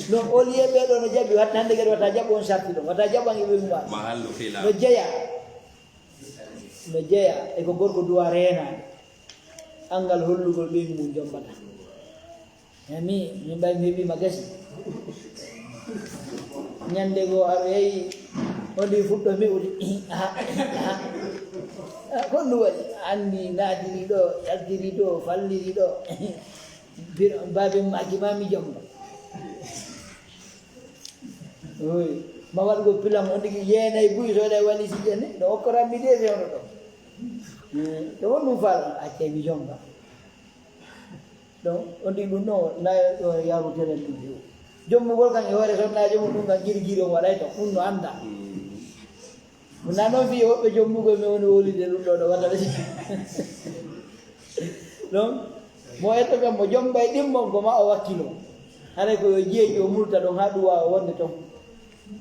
No, o liye be do no jabbi, wat hande gadi wata jabbo on sarti do. Wata jabbo ngi be ma. Mahallu khilaf. No jeya. No jeya e ko gorko duwa reena. Angal hollugol be mum jombata. Emi, min mbay mi heɓi ma gasi. Ñande goo aɗo yehi, on ɗi fuɗɗo mi woni. Aha, aha. Ah, kon ɗum waɗi? Anni naatiri ɗo, yaltiri ɗo, falliri ɗo. Biro, baabin maaki ma mi jomba. Oui. Ma waɗugo pilam on ɗigi yeenay buy so ɗay wali si jenne. No okkoran mi de fewno ɗo. Eh, to won ɗum faala, accay mi jomba. Donc, on ɗi ɗum ɗo, na ɗo yaru telen ɗum few. Jommugol kan e hoore sonnaajo mum ɗum kan giri giri on waɗay to, ɗum no annda. Ɗum na noon fii woɓɓe jommugol mi woni wolude ɗum ɗo, ɗo waɗa ɓe. Donc, mo etto kam mo jomba e ɗimmon ko ma o wakkilo. Haray ko yo jeeji o multa ɗon haa ɗum waawa wonde ton.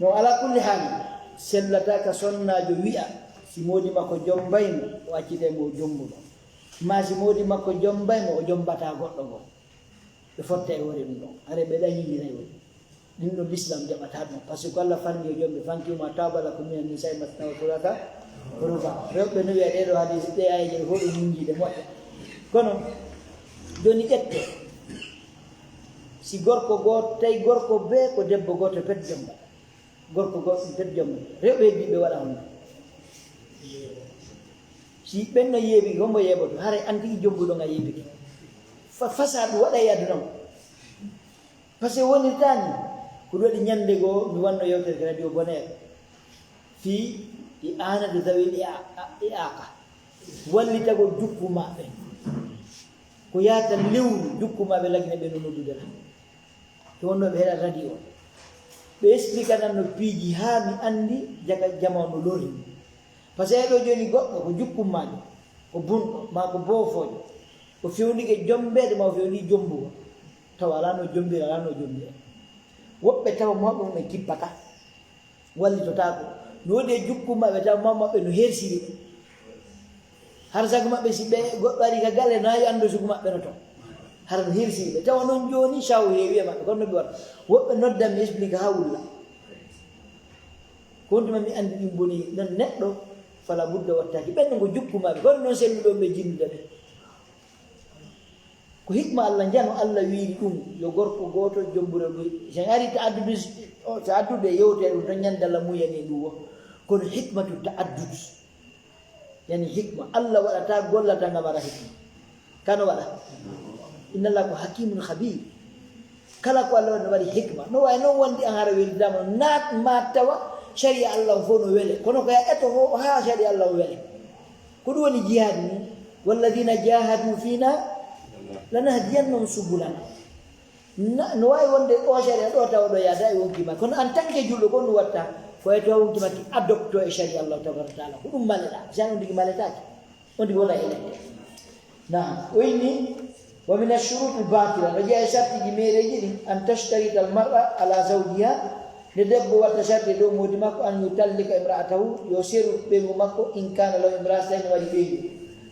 No ala kulli haali, sellata ka sonnaajo wi'a, si moodi makko jombayno, o accitay mo o jombuɗo. Ma si moodi makko jombay mo, o jombata goɗɗo goo. Ɓe fotta e hoore ɗum ɗon. Hare ɓe ɗan yindiray woni. Ɗum ɗon l'islam jaɓata ɗum. Par ce que Allah farni yo jombe fanki ma taba lakum min an-nisa'i masna wa thulatha wa ruba. Rewɓe no wi'a ɗee ɗo hadis, ɗee ayeje ɗe fof ɗe munjiiɗe moƴƴa. Kono, joni ƴette. Si gorko gooto, tawi gorko bee ko debbo gooto pet jomba. Gorko goɗɗo nder jom. Rewɓe heddiiɓe waɗa hono. Si ɓen no yeebi, hombo yeeboto? Haray an tigi jombuɗo nga yeebike. Fa-, fasadu waɗa e aduna o. Parce que wonirtaani. Ko ɗum waɗi ñande goo, mi wanno yewtere ka radio Bonaire. Fii i aanade zawil i a-, a-, i aaka. Wallitagol jukku maɓɓe. Ko yaata lewru jukku maɓɓe lagine ɓe no noddude la. Ko wonno ɓe heɗa radio. Ɓe explique nan no piiji haa mi anndi jaga jama no lori. Parce que ɗo jooni goɗɗo ko jukkummaajo, ko bunɗo, maa ko boofoojo. O fewndike jombeede, maa o fewndi jombugo. Tawa alaa no jombira, alaa no jombira. Woɓɓe tawa mawɓe mum en kippata. Wallitotaako. No woodi e jukku maɓɓe, tawa mawɓe maɓɓe no hersiri ɓe. Har sago maɓɓe, si ɓe goɗɗo ari ka galle, na yo anndu sugu maɓɓe no to. Har no hersiri ɓe. Tawa noon jooni, sawo heewi e maɓɓe, kono no ɓe waɗa. Woɓɓe noddan mi explique haa wulla. Ko on tuma mi anndi ɗum boni, non neɗɗo, fala budda wattaaki. Ɓen no ko jukku maɓɓe, kono noon selluɗo ɓe jinnude ɓe. Ko hikma Allah, njano Allah wiiri ɗum, yo gorko gooto jombure ɗum. Si en ari ta'addudu, o, ta'addudu e yewtere ɗum, ɗon ñande Allah muyani e ɗum wo. Kono hikmatu ta'addud. Yani hikma. Allah waɗata gollata ngam ara hikma. Kano waɗa. Inna Allah ko hakimun khabir. Kala ko Allah waɗi, no waɗi hikma. No wayi noon wonde an hara welidama, naat ma tawa sharia Allah on fof no wele. Kono ko ya eto fof haa sharia Allah on wele. Ko ɗum woni jihaad ni, "Walladina jahadu fina lanahdiyannahum subulana." Na, no waawi wonde o sharia ɗo tawa ɗo yaada e wonki ma. Kono en tant que julɗo, ko ɗum watta, ko e to wonki ma ki adopto e sharia Allah tabaraka taala. Ko ɗum maleɗa. Si an on tigi maletaake, on tigi wona e lette. Na, o inni, "Wa min ash-shuruti al-batila." No jeyaa e sartiji meereeji ɗin, "An tashtarita al-mar'a ala zawjiha." Nde debbo watta sharti dow moodi makko, "An yutallika imra'atahu," yo seru ɓeyngu makko, "in kana lahu imra'a," so tawi no waɗi ɓeyngu,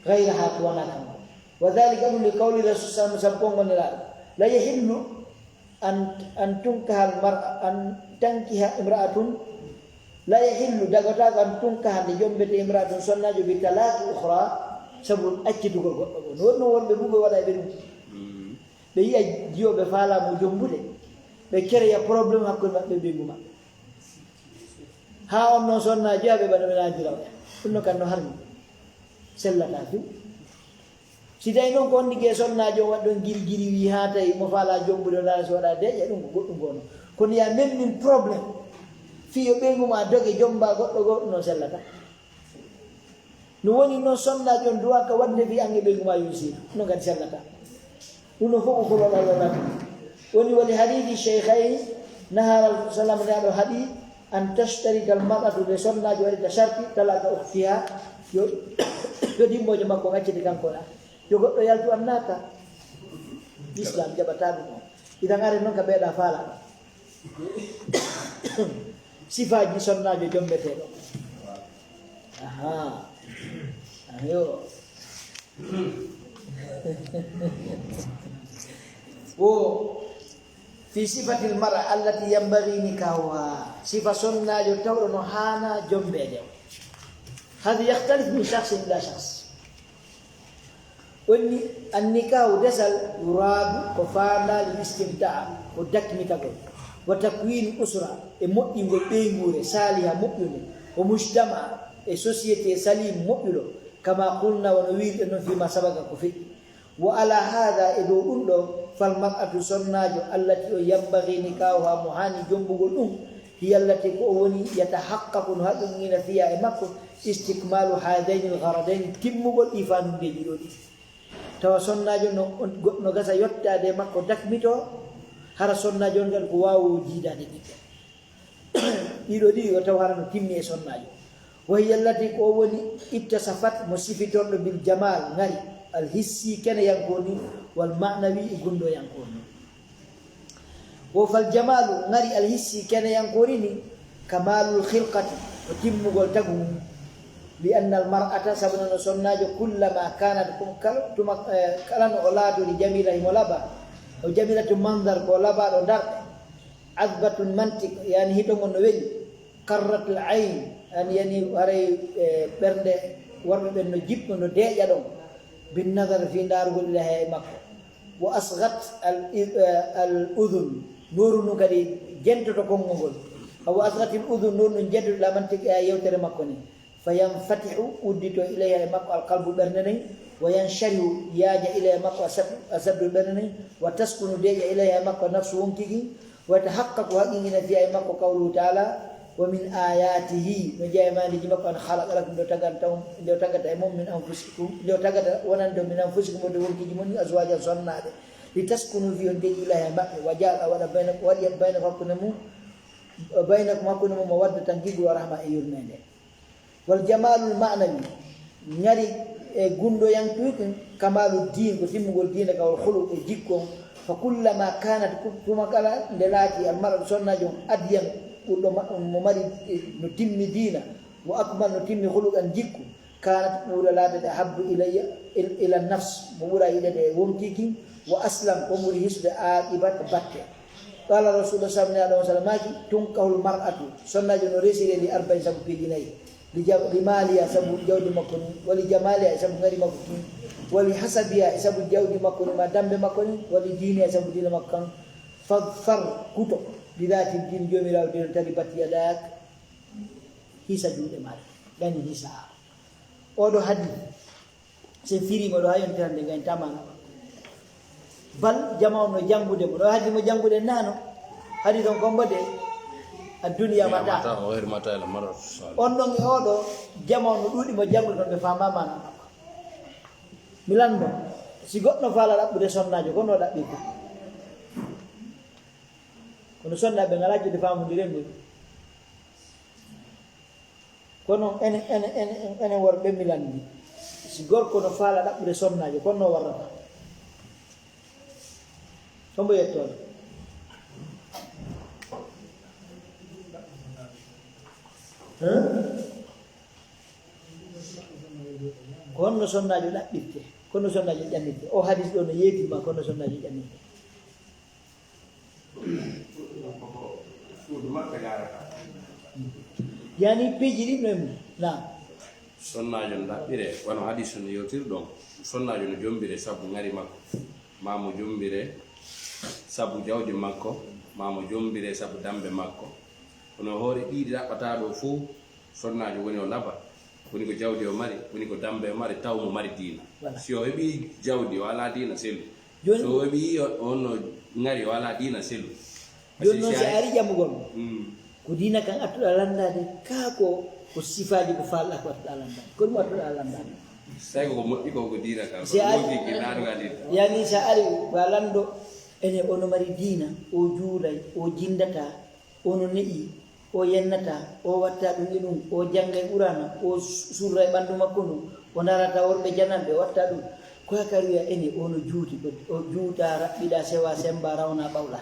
"ghayraha," ko wona kanko. "Wa dhalika," ɗum li qawli Rasul sallallahu alaihi wasallam, sabu konngol Nelaaɗo, "La yahillu an, an tunkaha al-mar'a, an tankiha imra'atun, la yahillu," dagotaako, "an tunkaha," nde jombete, "imra'atun," sonnaajo, "bi talaqi ukhra," sabu accitugol goɗɗo goo. No wonno worɓe bugo waɗa e ɓe ɗum. Ɓe yi'a jiyo ɓe faala mo jombude, ɓe kereya problème hakkunde maɓɓe e ɓeyngu maɓɓe. Haa on noon sonnaajo ɓe ɓaɗa ɓe naadira o. Ɗum no kan no harmi. Sellataa few. Si tawi noon ko on tigi e sonnaajo on waɗi ɗon giri giri wi haa tawi mo faala jombude o naala so waɗa deeƴa, ɗum ko goɗɗum gono. Kono ya memmin problème. Fii yo ɓeyngu ma doge jomba goɗɗo goo, ɗum noon sellataa. No woni noon sonnaajo on duwaaka waɗde fii an e ɓeyngu ma yo siidu. Ɗum noon kadi sellataa. Ɗum no fof ko kulol Allah tan. Woni woni hadiisi Sheykhayni, nahaa sallam ne aɗo haɗi an tashtarita al mar'atu, nde sonnaajo waɗita sharti, talaka ukhtiha, yo, yo dimmoojo makko on accite kanko na. Yo goɗɗo yaltu an naata. Islam jaɓataa ɗum on. Idan are noon ka ɓeeɗa faala. Sifaaji sonnaajo jombeteeɗo. Aha. Ayo. Wo fi sifatil mar'a allati yanbaghi nikahuha. Sifa sonnaajo tawɗo no haana jombeede. Hadi yakhtalif min shakhsin ila shakhs. Onni, annikaahu, desal, yuradu, ko faandaa lil istimtaa, ko dakmitagol, wa takwini usra, e moƴƴingol ɓeynguure saaliha moƴƴunde, wa mujtama, e société salim moƴƴuɗo, kama qulna, wano wiirɗen non, fima sabaka, ko feƴƴi. Wa ala hada, e dow ɗum ɗo, fal mar'atu, sonnaajo, allati o yanbaghi nikahuha, mo haani jombugol ɗum, hiya allati, ko o woni, yatahaqqaqu, no haqiqina, fiha, e makko, istikmalu hadaini algharadaini, timmugol ɗi faanundeeji ɗo ɗiɗi. Tawa sonnaajo no, no gasa yottaade e makko dakmito, hara sonnaajo on kadi ko waawo jiidaade ɓiɓɓe. Ɗiɗo ɗiɗi o taw hara no timmi e sonnaajo. Wa hiya allati, ko o woni, ittasafat, mo sifitorɗo, bil jamal, ngari, al hissi, keneyankoor ni, wal ma'nawi, e gundoyankoor ni. Wo fal jamalu, ngari, al hissi, keneyankoori ni, kamalul khilqati, ko timmugol tagu mum. Li anna al mar'ata, sabu noon sonnaajo, kullama kanat, ko kala tuma, eh, kala no o laatori, jamila, himo laba, o jamilatu mandar, ko labaaɗo darɗe, adbatun mantik, yani hito ngon no weli, qarratul ayn, an yani haray, eh, ɓernde worɓe ɓen no jiɓɓo, no deeƴa ɗon, bin nazar, fii ndaarugol, ilayha, e makko. Wa asghat al, eh, al udhun, nooru ndun kadi jentoto konngol ngol. Wa asghatil udhun, nooru ndun jentoto, ila mantiqi, e yewtere makko ni. Fa yanfatihu, uddito, ilayha, e makko, al qalbu, ɓernde nden. Wa yansharihu, yaaja, ilayha, e makko, asaddu, asaddu, ɓernde nden. Wa taskunu, deeƴa, ilayha, e makko, nafsu, wonkiki. Wa yatahaqqaqu, haqiqina, fiha, e makko, qawluhu ta'ala, wa min ayatihi, no jeyaa e maandeeji makko, an khalaqa lakum, nde o tagata on, nde o tagata e mon, min anfusikum, nde o tagata wonande on, min anfusikum, wonande wonkiiji mon, azwajan, sonnaaɓe, li taskunu, fii on deeƴi, ilayha, e maɓɓe, wa ja'ala, o waɗa, bayna, o waɗi, baynakum, hakkunde mum, baynakum, hakkunde mon, mawaddatan, giggol, wa rahma, e yurmeende. Wal jamalul ma'nawi, ngari e gundoyankoyki, kamalu din, ko timmugol diina ka, wal khuluq, e jikko. Fa kullama kanat, ku-, tuma kala nde laati, al mar'atu, sonnaajo on, adyan, ɓurɗo ma-, mo mari, no timmi diina, wa akmal, no timmi khuluqan, jikku, kanat, ɓura laatade, ahabbu ilayya, il-, ila nafs, mo ɓura yiɗede e wonkiki, wa aslam, ko ɓuri hisde aqibat, batte. Qala Rasulullah sallallahu alaihi wasallam, maaki, tunkahul mar'atu, sonnaajo no resire, li arba'in, sabu piiji nayi. Li ja-, li maaliha, sabu jawdi makko ndin, wa li jamaliha, e sabu ngari makko kin, wa li hasabiha, e sabu jawdi makko ndin, ma dambe makko nden, wa li diniha, e sabu diina makko kan. Fadfar, kuto, bi dhati din, joomiraawo diina, taribat yadak, hisa juuɗe maaɗa, gani hisa. Oɗo hadis, si en firiima ɗo, haa yontere hannde, ngayntaa maana. Bal jama on no janngude mo. Ɗo haddi mo janngude naano. Hadis on ko mbo de, "Ad-dunya mata." Mata, o wari mata ila maratu salih. On ɗon e oɗo jama on no ɗuuɗi mo janngude ɗon, ɓe faamaa maana makko. Mi lanndo, si goɗɗo faala ɗaɓɓude sonnaajo, ko no ɗaɓɓirta? Kono sonnaaɓe ngalaa juuɗe faamondiren ngoy. Kono enen, enen, enen, enen worɓe, mi lanndi, si gorko no faala ɗaɓɓude sonnaajo, kono no warrata? Hombo yettoon? Hein? Ko honno sonnaajo ɗaɓɓirte? Ko honno sonnaajo ƴannirte? O hadis ɗo no yeetii ma, ko honno sonnaajo ƴannirte? Yani piiji ɗin no e mum. Naam. Sonnaajo no ɗaɓɓire, wano hadis no yewtiri ɗon. Sonnaajo no jombire sabu ŋari makko, maa mo jombire sabu jawdi makko, maa mo jombire sabu dambe makko. Kono hoore ɗiɗi ɗaɓɓataa ɗo fow, sonnaajo woni o laba, woni ko jawdi o mari, woni ko dambe o mari, taw mo mari diina. Voilà. Si o heɓi jawdi, o alaa diina, selu. Jooni so o heɓi o, on no ŋari, o alaa diina, selu. Jooni noon, si a ari ƴamugol mo, mm, ko diina kan attuɗaa lanndaade, kaa ko, ko sifaaji ko faalɗaa ko attuɗaa lanndaade? Ko ɗum attuɗaa lanndaade. Tawi ko ko moƴƴi ko, ko diina kan. Si a ari, ko woodi ki naatuka diina. Yani, si a ari, ko a lanndo, ene, ono mari diina, o juulay, o jinndataa, ono ne'i, o yennataa, o watta ɗum e ɗum, o janngay Quraana, o su-, surra e ɓanndu makko ndu, o ndarata worɓe jananɓe, o watta ɗum. Ko haka wiya ene, ono juuti, o, o juuta, raɓɓiɗa, sewa, semba, rawna, ɓawla.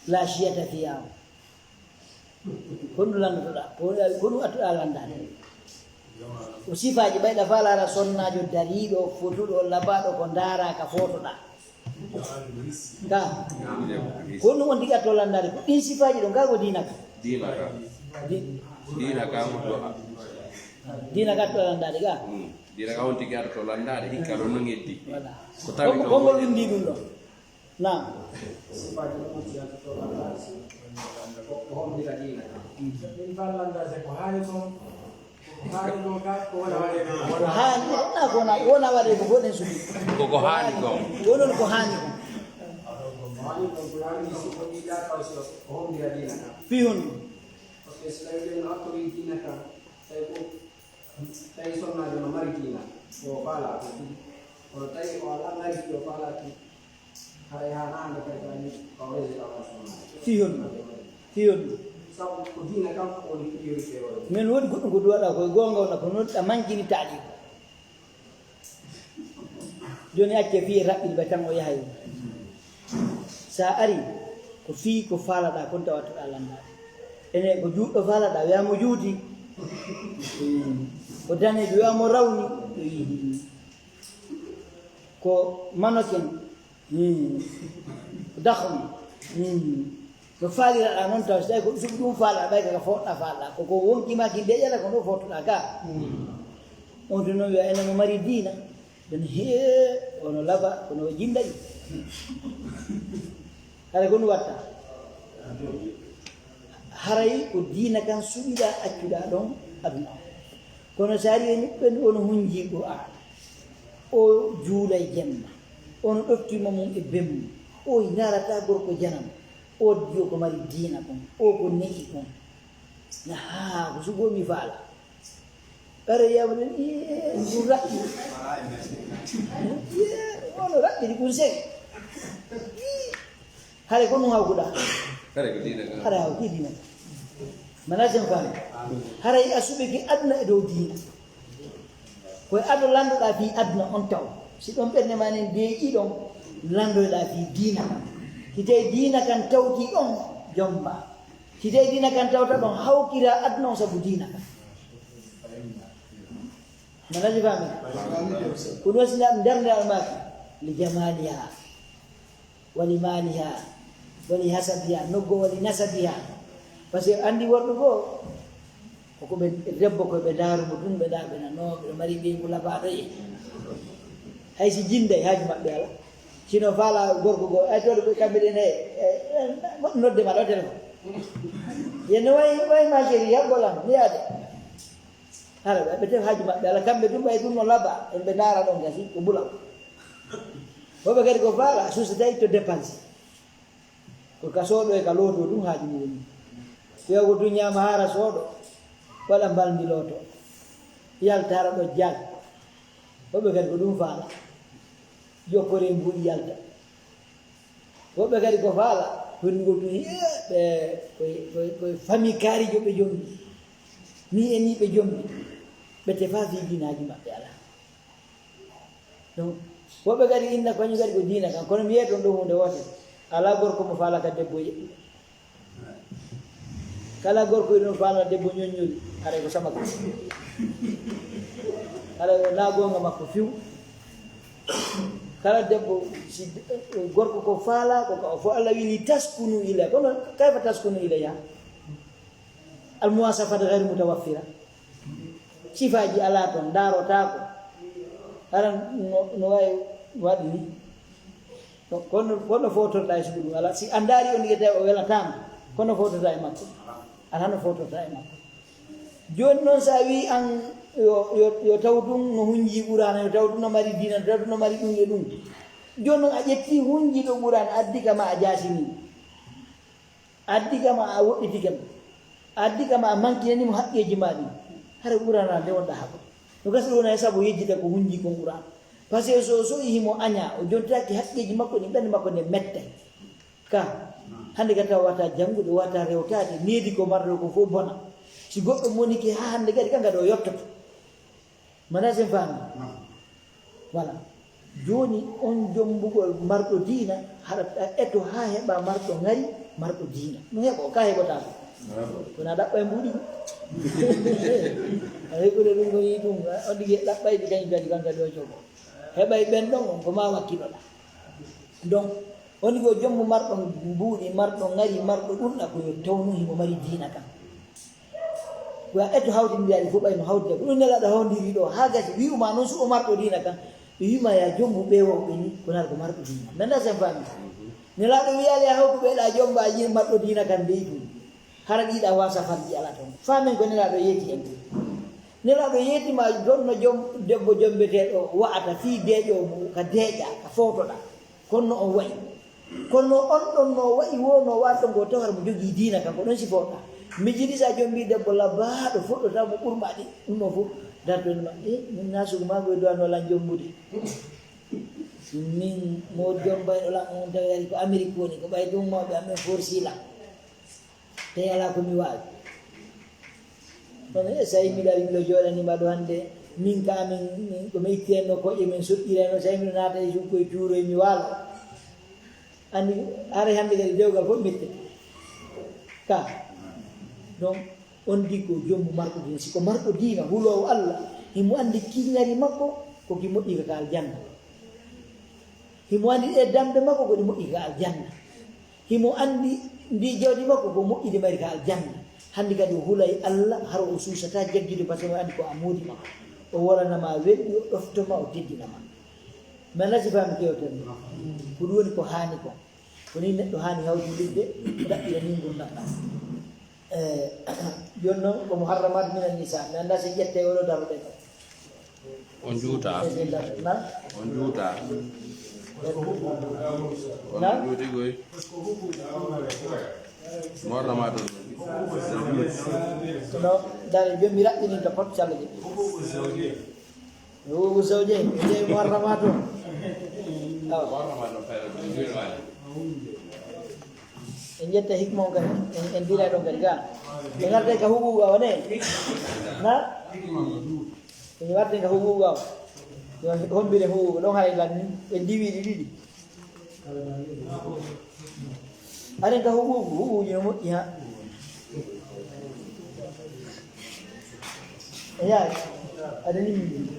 La shiyata fiya. Ko ɗum lanndotoɗaa, ko ɗum attuɗaa lanndaade. Ko sifaaji ɓayɗa faalaara sonnaajo dariiɗo, fotuɗo, labaaɗo, ko ndaaraaka, footoɗaa. Ka. Ko ɗum on tigi atto lanndaade, ko ɗin sifaaji ɗon, ka ko diina ka. Diina ka. Di-, Diina ka mo ɗo. Diina ka atto lanndaade ka. Mm. Diina ka on tigi atto lanndaade, hikka ɗon no ngeddi. Voilà. Ko tawi ko, ko ngol windi ɗum ɗo. Naam. Sifaaji ɗum on tigi atto lanndaade. Ko, ko hollira diina ka. Mm. Min ballanda se ko haali kon. Ko haani ko wona, wona, wona waɗde ko goɗen suɓi. Ko ko haani ko. Ko noon ko haani ko. Fii honɗum? Parce que so tawi ɓe no attori diina ka, tawi ko, tawi sonnaajo no mari diina, o faalaa ko ɗum. Kono tawi o alaa mari, o faalaa ɗum. Haray haa hannde kadi ko woni ko résultat o sonnaajo. Fii honɗum? Fii honɗum? Sabu ko diina kam ko woni priorité o. Min woodi goɗɗum ko duwaɗaa ko e goonga wona ko noon ɗa mankini taaliɓe. Jooni accee fii e raɓɓiɗi ɓe tan o yahay. Sa ari ko fii ko faalaɗaa kon tawa tuɗa lanndaade. Ene ko juutɗo faalaɗaa wiyaa mo juuti. Ko daneejo wiyaa mo rawni. Ko manoken. Hmm. Ko dakhmi. Hmm. No faaliraɗaa noon taw, so tawi ko ɗum ɗum faalaɗaa, ɓay kaka fooɗɗaa faalaɗaa. Ko ko wonki maa ki deƴata, ko ɗo fooɗtuɗaa ka. Hmm. On tun noon wiya, enen mo mari diina. Ɗum hee, ono laba, kono o jindayi. Hara ko ɗum watta. Haray ko diina kan suɓiɗaa, accuɗaa ɗon aduna on. Kono so ari e niɓɓe ndu, ono hunji Qur'aana. O juulay jemma. Ono ɗofti mo mum e bemmu. O ndaarata gorko janam. O diyo ko mari diina kon. O ko ne'i kon. Na haa, ko sugo mi faala. Ɓare yamanen, iye, ɗum raɓɓi. Iye, ono raɓɓiɗi ɗum sey. Hare ko ɗum hawkuɗaa. Hare ko diina kan. Hare hawki diina kan. Mana sen faami. Haray a suɓike aduna e dow diina. Ko e ado lanndoɗaa fii aduna on taw. Si ɗon ɓernde maa nen deeƴi ɗon, lanndoɗaa fii diina kan. Si tawi diina kan tawti ɗon, jomba. Si tawi diina kan tawta ɗon, hawkira aduna on sabu diina kan. Mana si faami. Ko ɗum si na nder nder maaki. Li jamaliha. Wali maaliha, wali hasabiha, noggo wali nasabiha. Parce que anndi worɓe goo, ko ko ɓe debbo ko ɓe ndaaru mo ɗum, ɓe ndaa ɓe na no, ɓe mari ɓe ngu labaaɗo e. Hay si jinday, haaju maɓɓe ala. Sino faala gorko goo, ay, to ɓe kamɓe ɗen, e, e, e, nodde ma ɗo téléphone. Yenno way, way ma chérie, habbo lan, mi yaade. Hara ɓe, ɓe tew haaju maɓɓe ala, kamɓe ɗum ɓay ɗum no laba, en ɓe ndaara ɗon gasi, ko bula. Woɓɓe kadi ko faala, suusata itto dépense. Ko ka sooɗo e ka looto ɗum haaju mum woni. Fiya ko duñaama hara sooɗo, waɗa mbalndi looto. Yalta hara ɗo jaal. Woɓɓe kadi ko ɗum faala. Jokkore mbuuɗi yalta. Woɓɓe kadi ko faala, honnugol ɗum, "Ee, ɓe, koye, koye, koye famille kaarijo ɓe jombi. Ni e ni ɓe jombi." Ɓe tefa fii diinaaji maɓɓe alaa. Donc, woɓɓe kadi inna kañum kadi ko diina kan, kono mi yeeton ɗo huunde wootere. Alaa gorko mo faalaka debbo yeɗɗuɗo. Kala gorko ino faala debbo ñoññoli, haray ko samaka. Haray o na goonga makko fiw. Kala debbo, si gorko ko faala, ko ka o fo Allah wi, "Li taskunu ilayha." Kono kayfa taskunu ilayha? Al muwasafat ghayr mutawaffira. Sifaaji alaa toon, ndaarotaako. Aran no, no waawi waɗ ni. Ko-, kono, kono footorɗaa e sugu ɗum alaa. Si a ndaari on, yiyete o welataama. Kono footorɗaa e makko. Alaa no footorɗaa e makko. Jooni noon, so a wii an yo, yo, yo taw ɗum no hunji Qur'aana, yo taw ɗum no mari diina, yo taw ɗum no mari ɗum e ɗum. Jooni noon, a ƴettii hunji ɗo Qur'aana, addi ka ma a jaasini. Addi kam a woɗɗitike mo. Addi kam a mankinani mo haqqeeji ma ɗin. Hara Qur'aana nde wonɗa haɓa. No gasa ɗum wona e sabu yejjita ko hunji kon Qur'aana. Parce que so, so ihi mo aña, o jontaaki haqqeeji makko ɗin, ɓernde makko nde mettay. Ka, hannde kadi tawa wata janngude, wata rewtaade, needi ko marɗo ko fof bona. Si goɗɗo monike haa hannde kadi kanga ɗo yottoto. Mana sen faami? Naam. Voilà. Jooni on jommbugol marɗo diina, haɗa eto haa heɓa marɗo ŋari, marɗo diina. Ɗum heɓo, ka heɓotaako. Kono a ɗaɓɓay mbuuɗi ɗum. A heɓude ɗum ko yii ɗum, on ɗigi ɗaɓɓayɗi kañum kadi kan kadi o jogo. Heɓay ɓen ɗon on ko ma wakkiloɗa. Donc, on ɗigi o jommu marɗo mbuuɗi, marɗo ngari, marɗo ɗum ɗa ko yo tawnu himo mari diina kan. Ko a eto hawtindiraɗi fof ɓay no hawtida. Ko ɗum nelaɗo hawndiri ɗo. Haa gasi wi'uma noon so o marɗo diina kan. Ɓe wi'ma ya jommu ɓe wawɓe ni, ko nar ko marɗo diina. Nanda sen faami. Nelaɗo wiyaali ya hawko ɓe ɗa jomba ji marɗo diina kan dey ɗum. Hara ɗiɗa wasa farji ala toon. Faamen ko nelaɗo yeeti en. Nelaɗo yeetima ɗon no jom, debbo jombeteɗo wa'ata fii deeƴo mo ka deeƴa, ka fowtoɗa. Kono no on wa'i. Kono no on ɗon no wa'i wo no waɗɗo ngo tawar mo jogii diina kan, ko ɗon sifo ka. Mi jiɗi sa jombi debbo labbaaɗo fuɗɗo taw mo ɓurma ɗi, ɗum o fof darto ma, e, min na sugu ma goy duwano lan jombude. Min mo jombayɗo lan on tawi ari ko Amérique woni, ko ɓay ɗum mawɓe amen forsi lan. Tawi alaa ko mi waawi. Kono e so tawi miɗo ari miɗo jooɗanii ma ɗo hannde, min ka amin, min, ko mi ittiyanno koƴe men soƴƴirayno, so tawi miɗo naata e sukko e cuuroy mi waalo. Anndi, haray hannde kadi dewgal fof mette. Ka. Donc, on di ko jommu marɗo diina. Si ko marɗo diina, huloowo Allah, himo anndi kiñŋari makko, ko ki moƴƴi ka aljanna. Himo anndi ɗe dambe makko, ko ɗi moƴƴi ka aljanna. Himo anndi ndi jawdi makko ko moƴƴi ndi mari ka aljanna. Hannde kadi o hulay Allah, hara o suusata jaggiiɗo, parce que o anndi ko a moodi makko. O wolana ma welɗi, o ɗofto ma, o teddina ma. Mi anndaa si faami kewten. Ko ɗum woni ko haani ko. Ko nii neɗɗo haani hawtindirde, ɗaɓɓira nii ngurndan ɗam. Eh, jooni noon ko muharramat minan nisa. Mi anndaa si ƴette oɗo daroɗen ɗo. On juuta. Na? On juuta. Na? On juuti koy. Morrama ɗon. No, dare, jomi raɓɓinin ka pot calla je. Yo, zawje, je morrama ɗon. Awa. En jetta hikma on kadi, en, en dila ɗon kadi ga. En arde ka huɓugo awa ne. Na? Emi warde ka huɓugo am. Yo hombire huɓugo ɗon haray lanni. Ɓe diwiɗi ɗiɗi. Aɗen ka huɓugo, huɓuji no moƴƴi ha. E yaay, aɗa nimi.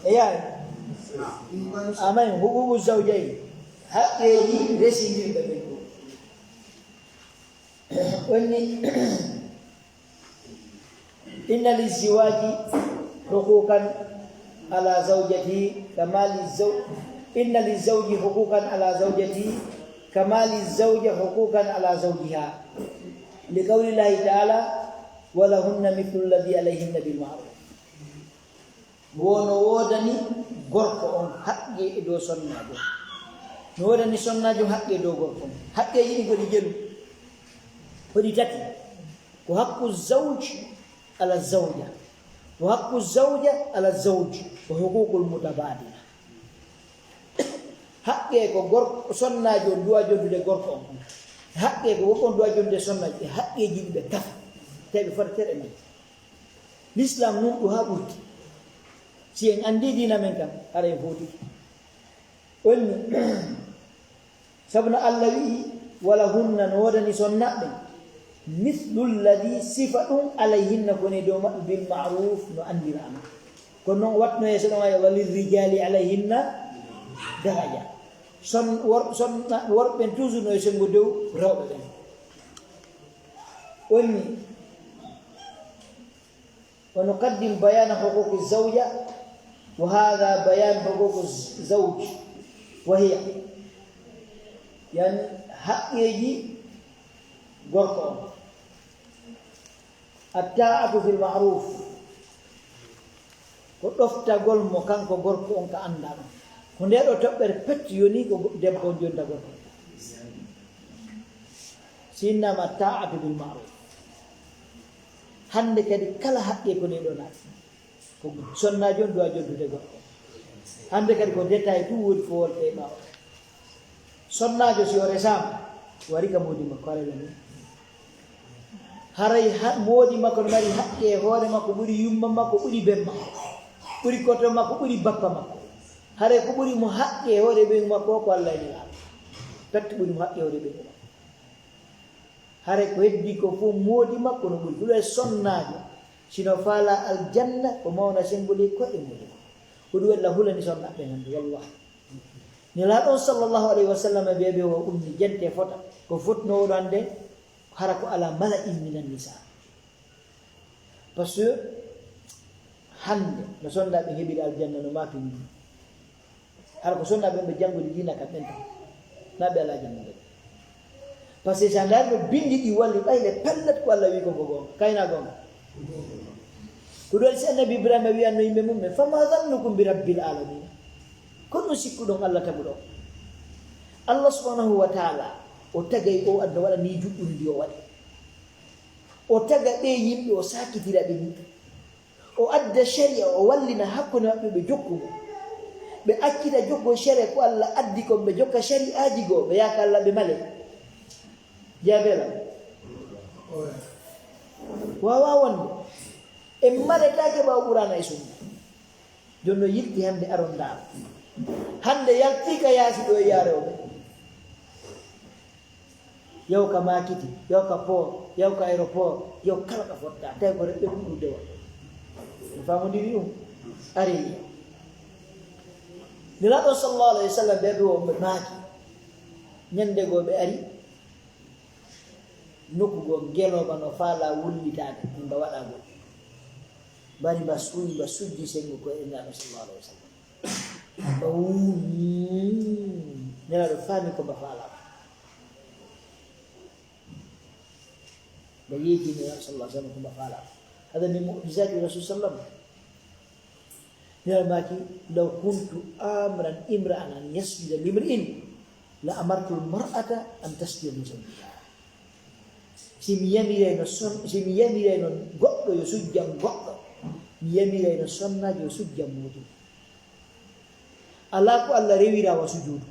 Eyaa, amay huquuqu zawjay, haqqeeji resindirɓe ɓen ɗo. Wonni, inna lizziwaaji huquuqan ala zawjatihi kama lizaw-, inna lizawji huquuqan ala zawjatihi kama lizawja huquuqan ala zawjiha. Li qawlillahi taala, "Wa lahunna mithlu alladhi alayhinna bil ma'ruf." Wo no woodani gorko on haqqe e dow sonnaajo. No woodani sonnaajo haqqe e dow gorko on. Haqqeeji ɗin ko ɗi jelu. Ko ɗi tati. Ko haqqu zawj ala zawja. Ko haqqu zawja ala zawj. Ko huququl mutabadila. Haqqe ko gorko, sonnaajo on duwa jondude gorko on. Haqqe ko gorko on duwa jondude sonnaajo. E haqqeeji ɗi ɓe kafa. Tawi ɓe fota tere men. L'islam nun ɗum haa ɓurti. Si en anndi diina men kan, hara en footike. Onni, sabu no Allah wi'i, "Wala hunna no woodani sonnaɓe, mislu lladi sifa ɗum alayhinna ko ne dow maɓɓe bil ma'ruf no anndiraama." Kono noon watno yeeso ɗon ay, "Wa lirrijali alayhinna daraja." Son-, wor-, sonna-, worɓe ɓen toujours no e senngo dow rewɓe ɓen. Onni, ونقدم بيان حقوق الزوجة، وهذا بيان حقوق الزوج، وهي، yani, haqqeeji gorko on. الطاعة في المعروف، ko ɗoftagol mo kanko gorko on ka annda ɗum. Ko nde ɗo toɓɓere pet yoni ko debbo on jonta gorko on. Sinnama الطاعة بالمعروف. Hannde kadi kala haqqe ko ɗe ɗo naati. Ko sonnaajo on duwa jontude gorko. Hannde kadi ko détail tout woni ko wonde e ɓaawo. Sonnaajo si o resaama, wari ka moodi makko, haray la mum. Haray ha-, moodi makko no mari haqqe e hoore makko, ɓuri yumma makko, ɓuri ben makko, ɓuri koto makko, ɓuri bappa makko. Haray ko ɓuri mo haqqe e hoore ben makko, ko Allah e Nelaaɗo. Pet ɓuri mo haqqe e hoore ben makko. Haray ko heddi ko fof moodi makko no ɓuri. Huɗo e sonnaajo, sino faala aljanna, ko mawna senngo ley ko'e moodi makko. Ko ɗum waɗi la hulani sonnaaɓe hannde, wallahi. Nelaaɗo on sallallahu alayhi wa sallam, bebe o ummi jente fota. Ko fotnooɗo hannde, hara ko ala mala'in minan nisa. Parce que hannde, no sonnaaɓe heɓiri aljanna no maaki ni. Hara ko sonnaaɓe ɓe janngude diina kam ɓen tan. Na ɓe alaa janngude. Parce que si a ndaari no binndi ɗi walli, ɓay le pellet ko Allah wi kon ko goonga. Kayna goonga. Ko ɗum waɗi si Annabi Ibrahima wiyanno yimɓe mum ɓen, "Fama zannukum bi rabbil alamina?" Ko ɗum sikkuɗon Allah taguɗo on? Allah subhanahu wa ta'ala, o tagay o aduna waɗa ni juɗɗundi ndi o waɗi. O taga ɓe yimɓe, o sakitira ɓe ni. O adda shari'a, o wallina hakkunde maɓɓe, ɓe jokku mo. Ɓe accita jokkugol shari'a ko Allah addi kon, ɓe jokka shari'aaji goo, ɓe yaaka Allah, ɓe male. Jaabe la. Waawaa wonde. En maletaake ɓaawo Qur'aana e Sunna. Jooni no yilti hannde aron ndaaro. Hannde yaltii ka yaasi ɗo e yaarewɓe. Yaw ka maakiti, yaw ka port, yaw ka aéroport, yaw kala ka fottaa, tawi ko rewɓe ɓuri ɗuuɗude won. En faamondiri ɗum? Ari. Nelaaɗo sallallahu alayhi wa sallam, ɓe ɓe won ɓe maaki. Ñande goo ɓe ari, nokku goo ngelooba no faalaa wullitaade, min mba waɗaa goo. Mbari mba suuyi, mba sujji senngo ko e Nelaaɗo sallallahu alayhi wa sallam. Mba wuumi. Nelaaɗo faami ko mba faalaa. Mba yeeji Nelaaɗo sallallahu alayhi wa sallam ko mba faalaa. Hada min mu'jizati Rasul sallam. Nelaaɗo maaki, "Law kuntu amiran imra'an an yasjuda limri'in, la amartul mar'ata an tasjuda li zawjiha." Si mi yamirayno son-, si mi yamirayno goɗɗo yo sujjan goɗɗo, mi yamirayno sonnaajo yo sujjan moodi. Alaa ko Allah rewira wa sujuudu.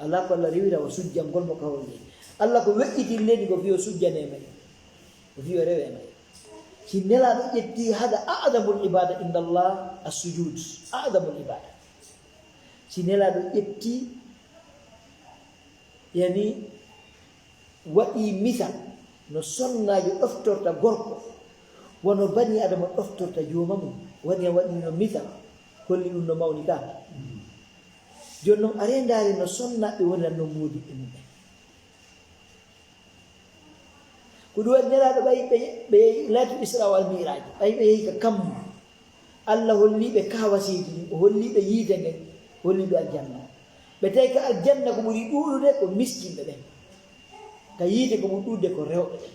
Alaa ko Allah rewira wa sujjangol mo ka holle. Allah ko weƴƴitin leydi ko fii o sujjane may. Ko fii o rewe may. Si Nelaaɗo ƴetti hada a'damul ibada inda Allah as-sujud. A'damul ibada. Si Nelaaɗo ƴetti, yani, waɗi misal no sonnaajo ɗoftorta gorko, wano bani Adama ɗoftorta jooma mum. Woni en waɗi no misal, holli ɗum no mawni ka. Jooni non, aree ndaari no sonnaaɓe woniran no moodiɓɓe mum en. Ko ɗum waɗi Nelaaɗo ɓay ɓe, ɓe yehi laylatul Isra wal Mi'raj, ɓay ɓe yehi ka kammu. Allah holli ɓe kawasiiji ɗin, o holli ɓe yiite ngen, o holli ɓe aljanna. Ɓe tawi ka aljanna ko ɓuri ɗuuɗude ko miskinɓe ɓen. Ka yiite ko ɓuri ɗuuɗude ko rewɓe ɓen.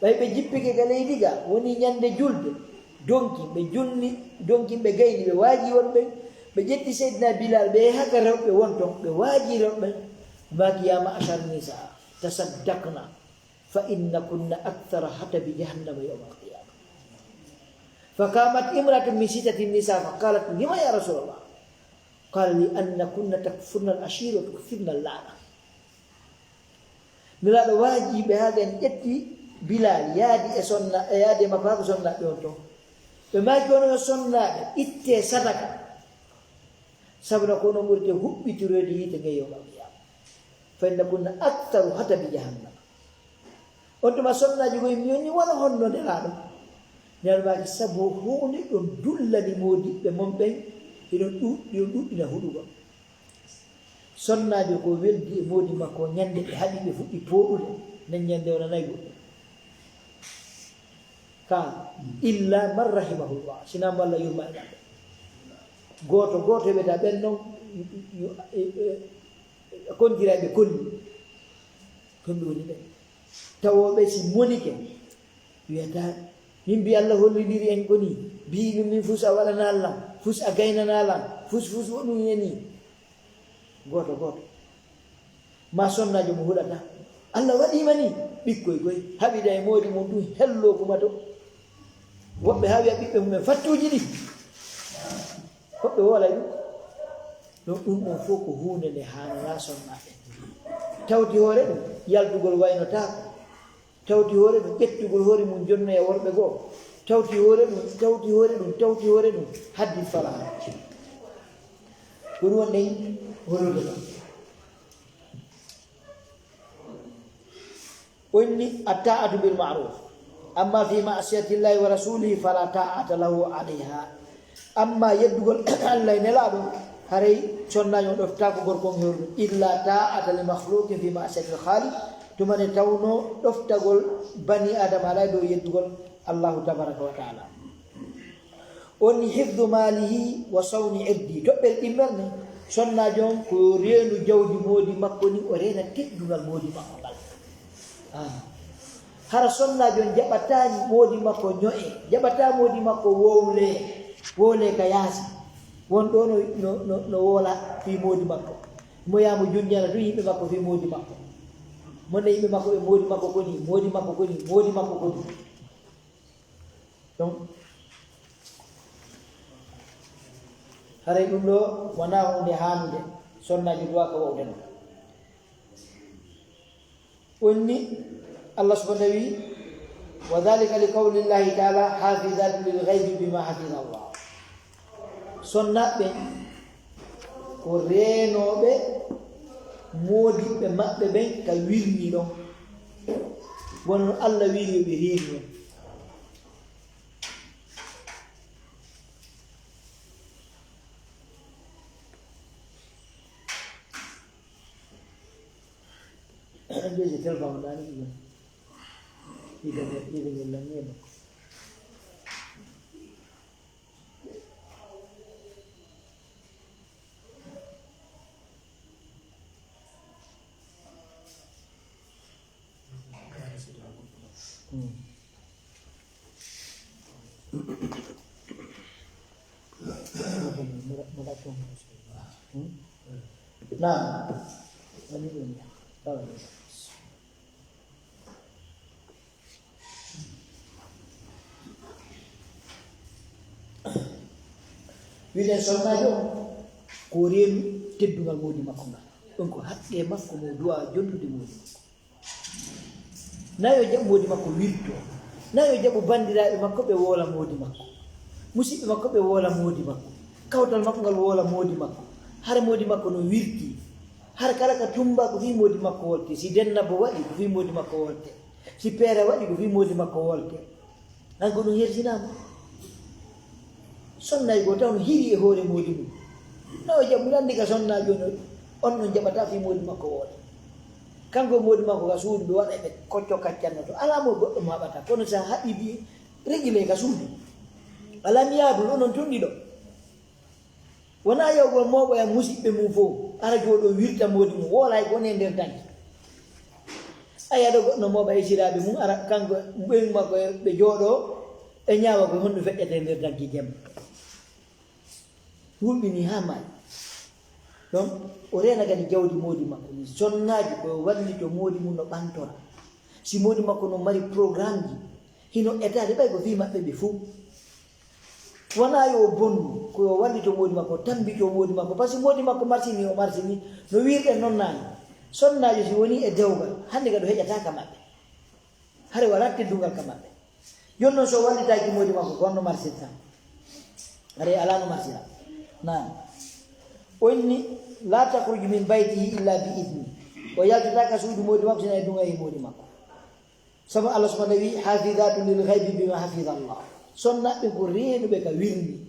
Ɓay ɓe jippike ka leydi ga, woni ñande julde, donki, ɓe junni, donki ɓe gayni, ɓe waaji won ɓen, ɓe ƴetti Seydina Bilal, ɓe yaha ka rewɓe won ton, ɓe waaji rewɓe ɓen, maaki, "Ya ma'ashar nisa, tasaddaqna." فإنكن أكثر حطب جهنم يوم القيامة. فقامت امرأة من ستة النساء فقالت: لم يا رسول الله؟ قال: لأنكن تكفرن العشير وتكثرن اللعنة. Nelaaɗo waaji ɓe haa ɓen ƴetti Bilal, yaadi e sonna, e yaadi e makko haa ko sonnaaɓe on ton. Ɓe maaki, "Onon yo sonnaaɓe, ittee sadaka. Sabu na ko onon ɓurte huɓɓitiroyde yiite nge yawmal qiyaama. فإنكن أكثر حطب جهنم." On tuma sonnaaji ko mi yoni wala honno Nelaaɗo. Nelaaɗo maaki, "Sabu huunde ɗon dullani moodiɓɓe mon ɓen, hiɗon ɗu-, hiɗon ɗuɗɗina huɗugol." Sonnaajo ko weldi e moodi makko, ñande ɓe haɗi ɓe fuɗɗi pooɗude, nden ñande o nanay goɗɗum. Ka, illa man rahimahullah, sinaa mo Allah yurma e maɓɓe. Gooto, gooto heɓeta ɓen non, yu-, yu-, e, e, e, kondiraaɓe konni. Ko ɗum woni ɓen. Tawooɓe si monike, wiyata, "Min mbi Allah hollindiri en ko nii, mbi ɗum min fus a waɗanaa lan, fus a gaynanaa lan, fus, fus wo ɗum e nii." Gooto, gooto. Ma sonnaajo mo huɗata. Allah waɗiima nii, ɓikkoy koy, haɓida e moodi mum ɗum helloo kuma to. Woɓɓe haa wiya ɓiɓɓe mum en fattuuji ɗi. Woɓɓe woolay ɗum. Ɗum, ɗum ɗon fof ko huunde nde haananaa sonnaaɓe. Tawti hoore ɗum, yaltugol waynotaako. Tawti hoore ɗum, ƴettugol hoore mum jonnoya worɓe goo. Tawti hoore ɗum, tawti hoore ɗum, tawti hoore ɗum, haddi falaa. Ko ɗum wonɗen holude ɗon. O inni, "Attaa'atu bil ma'ruf. Amma fi ma'siyatillahi wa rasulihi fala ta'ata lahu alayha." Amma yeddugol Allah e Nelaaɗo, haray sonnaajo on ɗoftaako gorko on hewru. "Illa ta'ata li makhluqin fi ma'siyatil khaliq." Tuma nde tawno ɗoftagol bani Adama alaa e dow yeddugol Allahu tabaraka wa ta'ala. O inni, "Hifdu malihi wa sawni irdi." Toɓɓere ɗimmere nde, sonnaajo on ko reenu jawdi moodi makko ni, o reena teddungal moodi makko ngal. Ah. Hara sonnaajo on jaɓataa moodi makko ño'e, jaɓataa moodi makko wowle, wowle ka yaasi. Won ɗo no, no, no, no wowla fii moodi makko. Mo yaa mo junjana tun yimɓe makko fii moodi makko. Mo ne yimɓe makko ɓe moodi makko koni, moodi makko koni, moodi makko koni. Donc, haray ɗum ɗo wonaa huunde haanude, sonnaajo duwaa ka wowde no. Onni, Allah subhanahu wi, "Wa dhalika li qawlillahi ta'ala, hafizatu lil ghaibi bima hafiza Allah." Sonnaaɓe ko reenooɓe moodiɓɓe maɓɓe ɓen ka wirni ɗon. Wano no Allah wiri yo ɓe reeni ɗon. Jeje téléphone ɗani ɗiga. Ɗiga, ɗiga ngel lanni e makko. Hmm. Hmm? Naam. Wiɗen sonnaajo on ko reenu teddungal moodi makko ngal. Ɗum ko haqqe makko mo du'a jonnude moodi makko. Na yo jaɓu moodi makko wirto. Na yo jaɓu banndiraaɓe makko ɓe woola moodi makko. Musiɓɓe makko ɓe woola moodi makko. Kawtal makko ngal woola moodi makko. Hara moodi makko no wirti. Hara kala ka tumbaa ko fii moodi makko wolte. Si dennabo waɗi ko fii moodi makko wolte. Si peere waɗi ko fii moodi makko wolte. An ko ɗum hersinaa mo. Sonnay goo taw no hiri e hoore moodi mum. Na o jaɓu nandi ka sonnaajo no on non jaɓata fii moodi makko woola. Kanko e moodi makko ka suudu ɓe waɗa ɓe kocco kaccannoto. Alaa mo goɗɗo mo haɓata. Kono sa haɓidi regile ka suudu. Alaa mi yaadu onon tun ɗiɗo. Wonaa yawgol mooɓoya musiɓɓe mum fof, ara jooɗoo wirta moodi mum, woolaay ko woni e nder danki. A yiya ɗo goɗɗo mooɓa e siraaɓe mum, ara kanko ɓeyngu makko e ɓe jooɗoo, ɓe ñaawa ko honɗum feƴƴata e nder danki jemma. Wulɓini haa maayi. Donc, o reena kadi jawdi moodi makko. Sonnaaji ko yo wallito moodi mum no ɓantora. Si moodi makko no mari programmeji, hino etaade ɓay ko fii maɓɓe ɓe fof. Wonaa yo o bonnu, ko yo wallito moodi makko, tammbito moodi makko. Par ce que moodi makko marsini, o marsini, no wiirɗen non naane. Sonnaajo si wonii e dewgal, hannde kadi o heƴataa ka maɓɓe. Hare walaa teddungal ka maɓɓe. Jooni non so o wallitaaki moodi makko, ko honno marsirta? Hare alaa no marsira. Naam. O inni, "La takhruju min baytihi illa bi idni." O yaltataa ka suudu moodi makko, sina e duŋayee moodi makko. Sabu Allah subhanahu wa ta'ala wi, "Hafizatu lil ghaibi bima hafiza Allah." Sonnaaɓe ko reenuɓe ka wirni.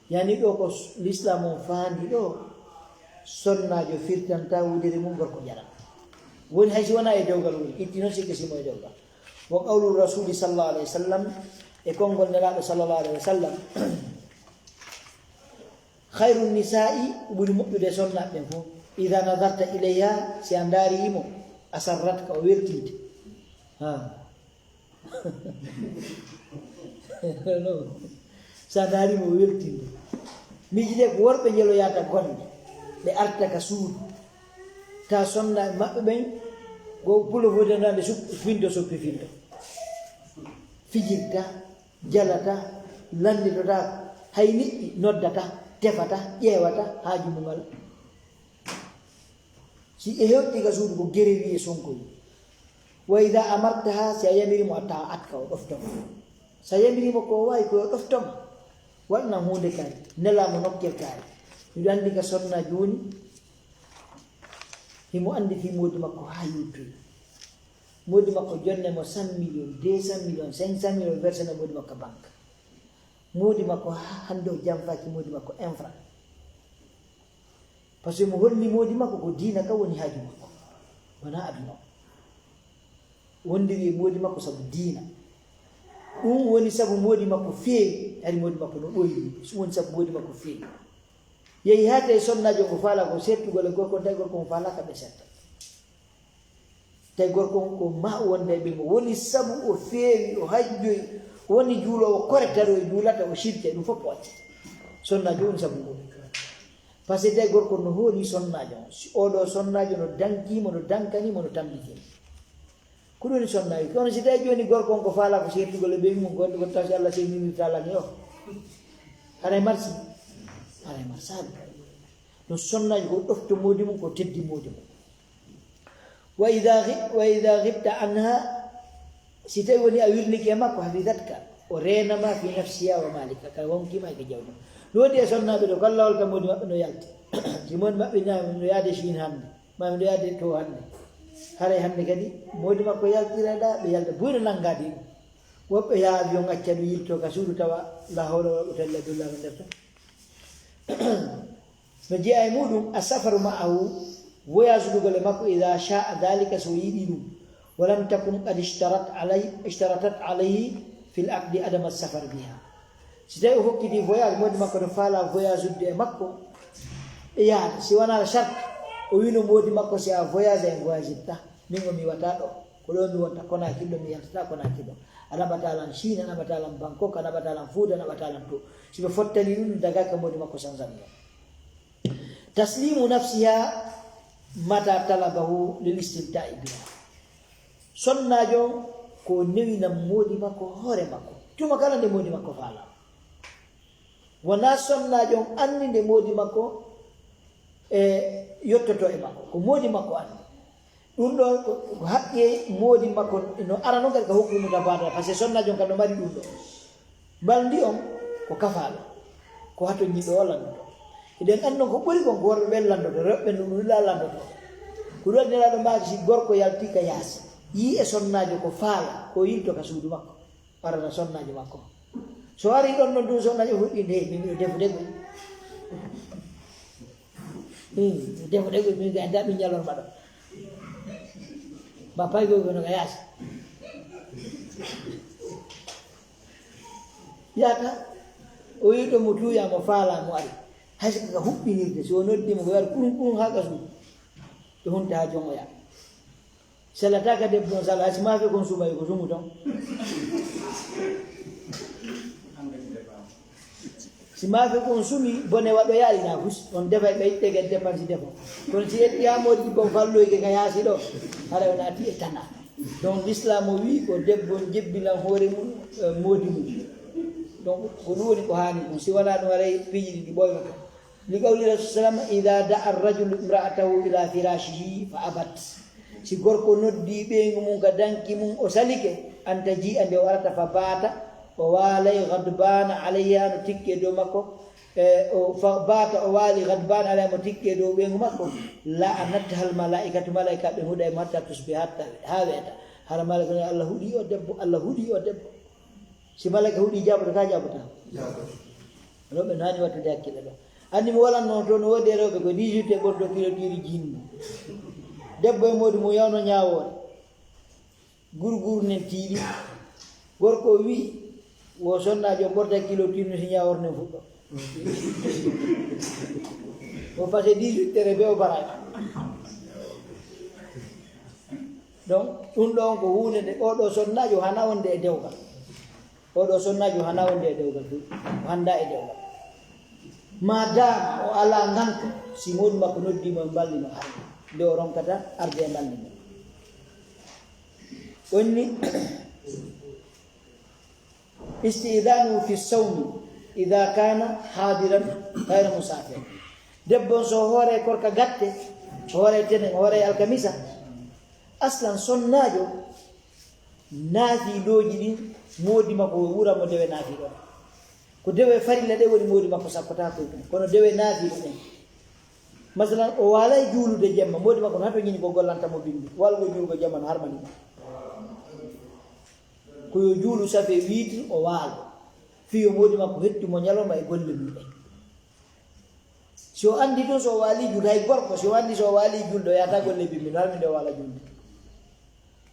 Yani ɗo ko s-, l'islam on faandi ɗo, sonnaajo firtanta wudere mum gorko jaran. Woni hay si wonaa e dewgal woni, itti noon sikke simo e dewgal. Wa qawlu rasuli sallallahu alaihi wasallam, e konngol Nelaaɗo sallallahu alaihi wasallam, "Khairu nisa'i", ko ɓuri moƴƴude e sonnaaɓe ɓen fof, "idha nazarta ilayha", si a ndaari mo, "asarratka", o weltinte. Ha. Sa ndaari mo, o weltinte. Miiji ɗe ko worɓe njeloyata gonde, ɓe arta ka suudu. Ta sonnaaɓe maɓɓe ɓen, go pulo fof de nande sup-, finto soppi finto. Fijirta. Jalata, lannditotaako, hay niɓɓi noddata. Tefata, ƴeewata haaju mum alaa. Si e hewti ka suudu ko gere wiye sonkoyi. Wa ida amartaha, si a yamiri mo a tawa atka o ɗoftoma. Si a yamiri mo ko o wawi ko o ɗoftoma. Waɗna huunde kari, nela mo nokkel kari. Miɗo anndi ka sonna jooni, himo anndi fi moodi makko haa yewtoyi. Moodi makko jonne mo cent millions, deux cent millions, cinq cent millions, versena moodi makko banque. Moodi makko hande o janfaki moodi makko infra. Parce que mo holli moodi makko ko diina ka woni haaju makko. Wona aduna o. Wondiri e moodi makko sabu diina. Ɗum woni sabu moodi makko feewi, hari moodi makko no ɓoyri. Ɗum woni sabu moodi makko feewi. Yehi haa tawi sonnaajo ko faala ko settugol e gorko, tawi gorko mo faalaka ɓe setta. Tawi gorko on ko ma wonde e ɓe mo woni sabu o feewi, o hajjoyi, woni juuloowo kore tawi o juulata, o sirke, ɗum fof o acci. Sonnaajo woni sabu ngu. Par ce que tawi gorko no hooli sonnaajo on. Si oɗo sonnaajo no danki mo, no dankani mo, no tambitini. Ko ɗum woni sonnaajo. Kono si tawi jooni gorko on ko faala ko settugol e ɓe mum, ko wonde ko taw si Allah sennini taala ni o. Haray marsi. Haray marsaali. No sonnaajo ko ɗofto moodi mum, ko teddi moodi mum. Wa ida ghi-, wa ida ghibta anha, si tawi woni a wirnike e makko, hafidatka, o reenama fi nafsiha wa malika, ka wonkima e ka jawdi. No woodi e sonnaaɓe ɗo, ko Allah holta moodi maɓɓe no yalti. Si moodi maɓɓe na no yaade Chine hannde, ma no yaade to hannde. Haray hannde kadi, moodi makko yaltira ɗa, ɓe yalta, buy no nanngaade ɗum. Woɓɓe yaha avion acca ɗum yilto ka suudu tawa la hawla wala quwwata illa billah no nder ton. No jeyaa e muɗum, a safaru ma'ahu, voyage dugol e makko, ida sha'a dhalika, so o yiɗi ɗum. Walam takun qad ishtarat alay-, ishtaratat alayhi fil aqdi adama safar biha. Si tawi o hokkiti voyage, moodi makko no faala voyage udde e makko, e yaade, si wonaa charte, o wino moodi makko, si a voyage, en voyage itta. Min o mi wata ɗo. Ko ɗo mi wonta Konaakiri ɗo, mi yaltata Konaakiri ɗo. A naɓata lan Chine, a naɓata lan Bangkok, a naɓata lan Fuuta, a naɓata lan to. Si ɓe fottani ɗum, ɗum dagaka moodi makko sanzani. Taslimu nafsiha mata talabahu lil istimta'i biha. Sonnaajo on ko newina moodi makko hoore makko. Tuma kala nde moodi makko faala. Wona sonnaajo on anndi nde moodi makko e yottoto e makko. Ko moodi makko anndi. Ɗum ɗo ko, ko haqqi e moodi makko no ara noon kadi ka hukmu mutabadala, par ce que sonnaajo on kam no mari ɗum ɗo. Mbalndi on ko kafaaɗo, ko hato ñiɗo o lanndoto. Eɗen anndi noon ko ɓuri kon ko worɓe ɓen lanndoto, rewɓe ɓen ɗum ɗum la lanndoto. Ko ɗum waɗi Nelaaɗo maaki si gorko yalti ka yaasi, yii e sonnaajo ko faala, ko yilto ka suudu makko. Arana sonnaajo makko. So ari ɗon ɗon ɗum sonnaajo fuɗɗi nde, min miɗo defude koy. Hmm, defude koy, min ga anda ɗum ñalorma ɗo. Ba pay koy kono ka yaasi. Yaata, o yiɗo mo tuuya mo faala mo ari. Hay so ka huɓɓinirde, so o noddi mo ko yar kurum kurum haa ka suudu. Ɗo hunta haa jomoya. Selata ka debbo on sala, si maafe kon sumay ko sumu ton. Si maafe kon sumi, bone waɗo yaali na fus, on defa ɓe itte ga dépense defo. Kono si yetti ha moodi kon falloyke ka yaasi ɗo, hara o naati e tana. Donc l'islam o wi ko debbo on jebbinan hoore mum, eh, moodi mum. Donc ko ɗum woni ko haani ɗum, si wala ɗum haray piiji ɗi ɓoyma ka. Li qawli Rasul sallam, "Idha da'a ar-rajulu imra'atahu ila firashihi fa abat." Si gorko noddi ɓeyngu mum ka danki mum, o salike, an taji'a nde o arata fa bata, o waalay ghadbana alayha no tikke dow makko, e, o fa bata o waali ghadbana alayha mo tikke dow ɓeyngu makko, la'anatha al-mala'ikatu, malaika ɓe huɗay mo hatta tusbiha hatta, ha weeta. Hara malaika no Allah huɗi o debbo, Allah huɗi o debbo. Si malaika huɗi jaboto ka jabota. Rewɓe no hani wattude hakkille ɗo. Anndi mi walanno toon no woodi e rewɓe ko dix-huit e ɓordo kilo tiiri jinni. Debbo e moodi mum yawno ñaawoore. Gurgur nen tiiɗi. Gorko o wi, wo sonnaajo ɓorda kilo tiiri no si ñaawoore nen fuɗɗo. O passé dix-huit heures e be o baraji. Donc, ɗum ɗo on ko huunde nde oɗo sonnaajo hana wonde e dewgal. Oɗo sonnaajo hana wonde e dewgal ɗum. O hannda e dewgal. Ma dama o alaa nganka, si moodi makko noddi mo e mballi no hari. Nde o ronkata arde e mballi mo. Onni, isti'dhanu fi sawmi. Ida kana hadiran gayra musafir. Debbo on so hoore korka gatte, hoore tenen, hoore alkamisa, aslan sonnaajo naafiilooji ɗin, moodi makko o wura mo dewe naafiilo ɗen. Ko dewe farilla ɗe woni moodi makko sakkotako e ɗum, kono dewe naafiilo ɗen. Masalan, o waalay juulude jemma, moodi makko no hato ñini ko gollanta mo bimbi, walgo juulgo jemma no harmani ɗum. Ko yo juulu safe wiiti o waalo, fii yo moodi makko hettu mo ñalawma e golle mum ɗen. Si o anndi ɗum, so o waali juulde, hay gorko, si o anndi so o waali juulde, o yahata golle bimbi, no harmi nde o waala juulde.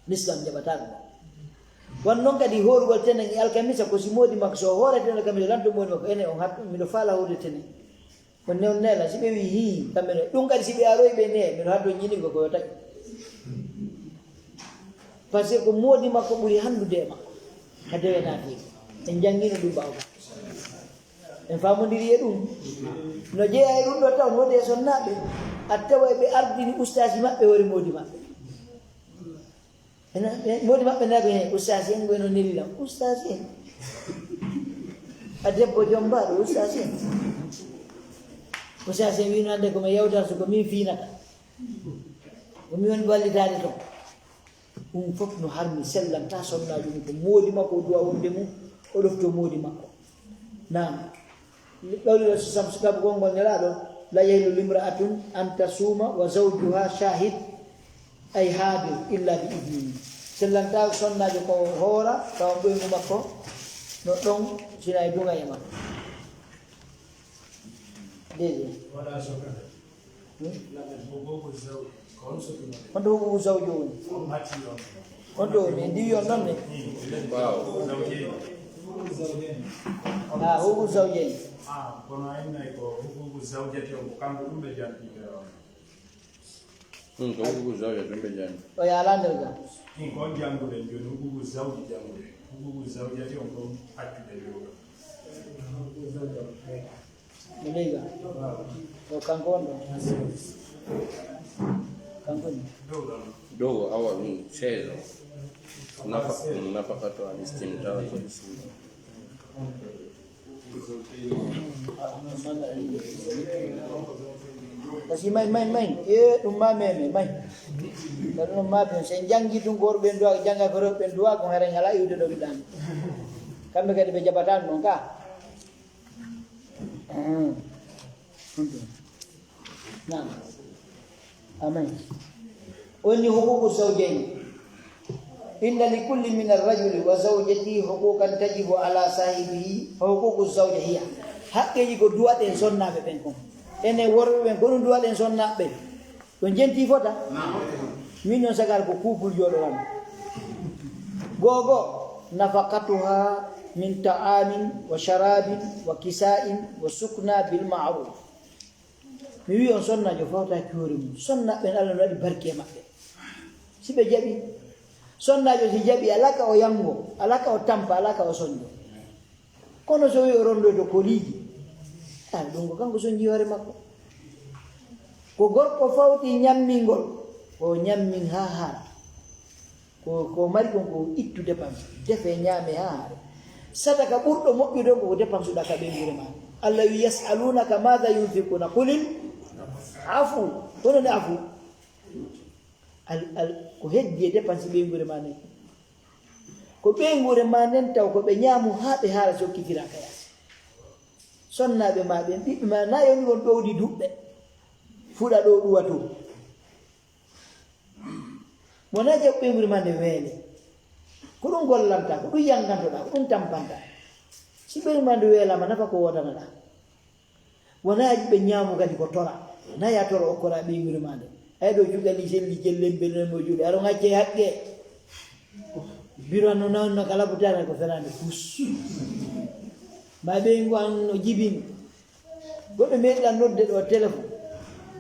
L'islam jaɓataa ɗum. Wan noon kadi hoorugol tenen e alkamisa, ko si moodi makko, so o hoore tenen alkamisa, lanto moodi makko, ene on hat-, miɗo faala hoorde tenen. On ne, on neela, si ɓe wii, hii, kamɓe ne, ɗum kadi si ɓe aroyi ɓe ne, miɗo haddo ñini ko, ko yo taƴu. Par ce que moodi makko ɓuri hanndude e makko. Ka dewe naati. En janngino ɗum ɓaawo. En faamondiri e ɗum. No jeeya e ɗum ɗo taw, no woodi e sonnaaɓe. A tawa ɓe ardini ustaasi maɓɓe hoore moodi maɓɓe. Ena, e, moodi maɓɓe naɓe heen, ustaasi en, ɓe no neli lam. Ustaasi en. A debbo jommbaaɗo, ustaasi en. Ustaasi en wiino hannde ko mi yewtata, so ko min fiinata. Ko min woni ballitaade toon. Ɗum fof no harmi, sellanta sonnaajo mum, ko moodi makko o duwa wonde mum, o ɗofto moodi makko. Naam. Qawli Rasul sam, sabu gongol Nelaaɗo, "La yahillu limra'atun an tasuma wa zawjuha shahid, ay hadir, illa bi idnihi." Sellanta sonnaajo ko hoora, tawa ɓoyngu makko no ɗon, sina e duŋa e makko. Deede. Wala sokka. Hmm? Honto huququ zawji woni? Honto min ndiwi on noon ne? Ah, huququ zawjayni. Ah, kono en nayi ko huququ zawjati on, ko kanko ɗum ɓe janti ɓe on. Hmm, ko huququ zawjati ɗum ɓe janti. O yaala nder ga. Hmm, ko on jannguɗen jooni, huququ zawji jannguɗen. Huququ zawjati on ko accude ɓe o ɗon. Mo leyga. O kanko on ɗo. Kanko ni. Dow o awa ɗum seize o. Nafa-, nafaqatu al istimta to istimta. Kasi may, may, may. E, ɗum ma meme, may. Ɗum ma meme. Sen janngi ɗum ko worɓe en duwa, jannga ko rewɓe en duwa, ko heren ala iwde ɗo ɗan. Kamɓe kadi ɓe jaɓata ɗum ka. Naam. Amin. Woni huququ zawjayni. Inna li kulli min ar-rajuli wa zawjatihi huquqan tajibu ala sahibihi, fa huququ zawja hiya. Haqqeeji ko duwaɗen sonnaaɓe ɓen kon. Enen worɓe ɓen, ko ɗum duwaɗen sonnaaɓe ɓen. Ɗo jenti fota? Min noon sagar ko couple jooɗoran. Gogo, nafaqatuha min ta'amin wa sharabin wa kisa'in wa sukna bil ma'ruf. Mi wi on sonnaajo fawta cuuri mum. Sonnaaɓe ɓen Allah no waɗi barke e maɓɓe. Si ɓe jaɓi, sonnaajo si jaɓi, alaa ka o yango, alaa ka o tampa, alaa ka o sonjo. Kono so wi o rondoyto koliiji, a, ɗum ko kanko sonji hoore makko. Ko gorko fawti ñammingol, o ñammin haa haara. Ko, ko mari kon ko ittu dépense, defe ñaame haa haara. Sadaka ɓurɗo moƴƴude on ko ko dépense ɗa ka ɓeynguure ma. Allah wi, "Yas'alunaka madha yunfiquna, qulil afu." Kono ne afu. Al, al, ko heddi e dépense ɓeynguure ma nden. Ko ɓeynguure ma nden taw ko ɓe ñaamu haa ɓe haara sokkitira ka yaasi. Sonnaaɓe ma ɓen, ɓiɓɓe ma, na yoni won ɗowdi duɓɓe. Fuɗa ɗo ɗuwa to. Wona jaɓ ɓeynguure ma nde weele. Ko ɗum gollanta, ko ɗum yangantoɗa, ko ɗum tampanta. Si ɓeynguure ma nde weelama, nafa ko wodanaɗa. Wona yiɓe ñaamu kadi ko tora. Naya toro okkora ɓeynguure ma nde. Ay ɗo cukalii selli jellen ɓe noon mo juuɗe. Aɗo ŋacce haqqe. Biro no nawno kala butana ko fenande fus. Ma ɓeyngu an no jibini. Goɗɗo meɗiɗan nodde ɗo téléphone.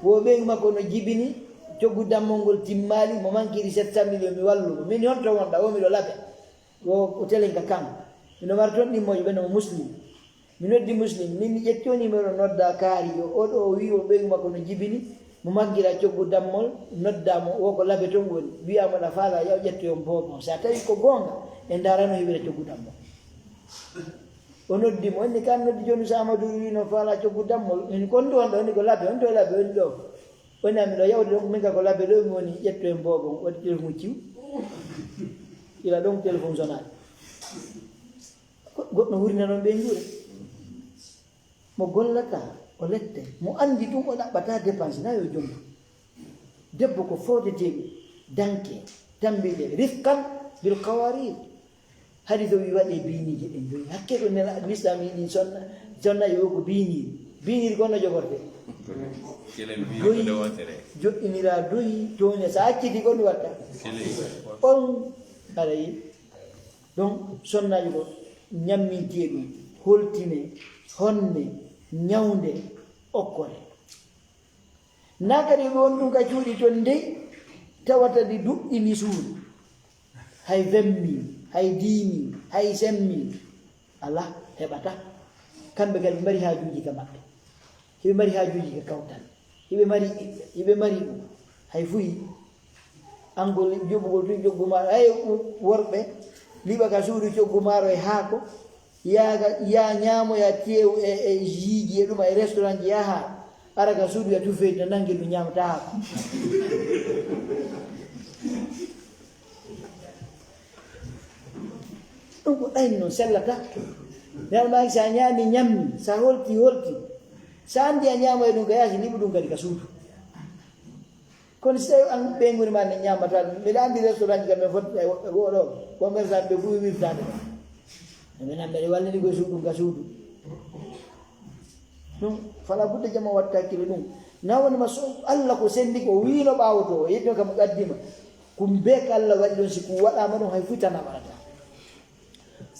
Wo ɓeyngu makko no jibini. Coggu dammol ngol timmaali. Mo mankiri sept cent million mi wallumo. Min honto wonɗa? O miɗo labe. Wo o telen ka kan. Miɗo mara toon ɗimmojo ɓe no muslim. Mi noddi Muslim, min mi ƴetti o numéro nodda kaari yo, oɗo o wi o ɓeyngu makko no jibini, mo maggira coggu dammol, nodda mo, wo ko labe ton woni, wiya mo ɗa faala, yaw ƴettoyon boobo. Sa tawi ko goonga, en ndaarano heɓira coggu dammol. O noddi mo, inni kan noddi jooni Sa Amadou wi no faala coggu dammol. Min kon ɗo on ɗo, ni ko labbe, on to labbe, on ɗo. Woni ami ɗo yawde ɗon, min ka ko labbe ɗo, mi woni ƴetto en boobo, waɗi téléphone ciw. Ila ɗon téléphone sonade. Ko goɗɗo hurina noon ɓe njuure. Mo gollata, o lette. Mo anndi ɗum, o ɗaɓɓata dépense, na yo jombo. Debbo ko foodeteeɗo, danke, tambiɗe, rifqan bil qawarir. Hadis o wi waɗe biiniije ɗe njoyi. Hakke ko nela, l'islam yiɗi sonna, sonna yo ko biiniiri. Biiniiri ko no jogorte? Kelen biiniiri. Doyi, nde wontere. Joɗɗinira doyi, tooña. Sa acciti ko mi watta. Kelen. On, aray. Donc, sonnaaji ko ñamminteeɗum, holtine, honne, ñawnde, okkore. Na kadi ɓe won ɗum ka cuuɗi ton dey, tawata ɗi duɗɗini suudu. Hay vingt mille, hay dix mille, hay cinq mille. Alaa, heɓata. Kamɓe kadi ɓe mari haajuuji ka maɓɓe. Hiɓe mari haajuuji ka kawtal. Hiɓe mari ɓiɓɓe. Hiɓe mari ɗum. Hay fuyi. Angol joɓugol tun coggu maaro. Hay worɓe liɓa ka suudu coggu maaro e haako. Yaa, yaa ñaamoya teew e, e jiiji e ɗum e restaurant ji yaha. Ara ka suudu ya tufeyta nange ɗum ñaamata haako. Ɗum ko ɗayni noon sellata. Naan maa sa ñaami ñammi, sa holti holti. Sa anndi a ñaama e ɗum ka yaasi, liɓu ɗum kadi ka suudu. Kono si tawi an ɓeynguure ma ne ñaamata ɗum, mbiɗa anndi restaurant ji kam ɓe foti e woɓɓe goo ɗo, commerçant ɓe buwi wirtaade ɗo. Mbiɗa mbeɗa wallini koye suudu ka suudu. Ɗum fala budde jama watta hakkille ɗum. Na woni ma so Allah ko sendi ko wiino ɓaawo to, o yetto kam qaddima. Kum be ko Allah waɗi ɗon si kum waɗaama ɗum hay fuy tan a waɗata.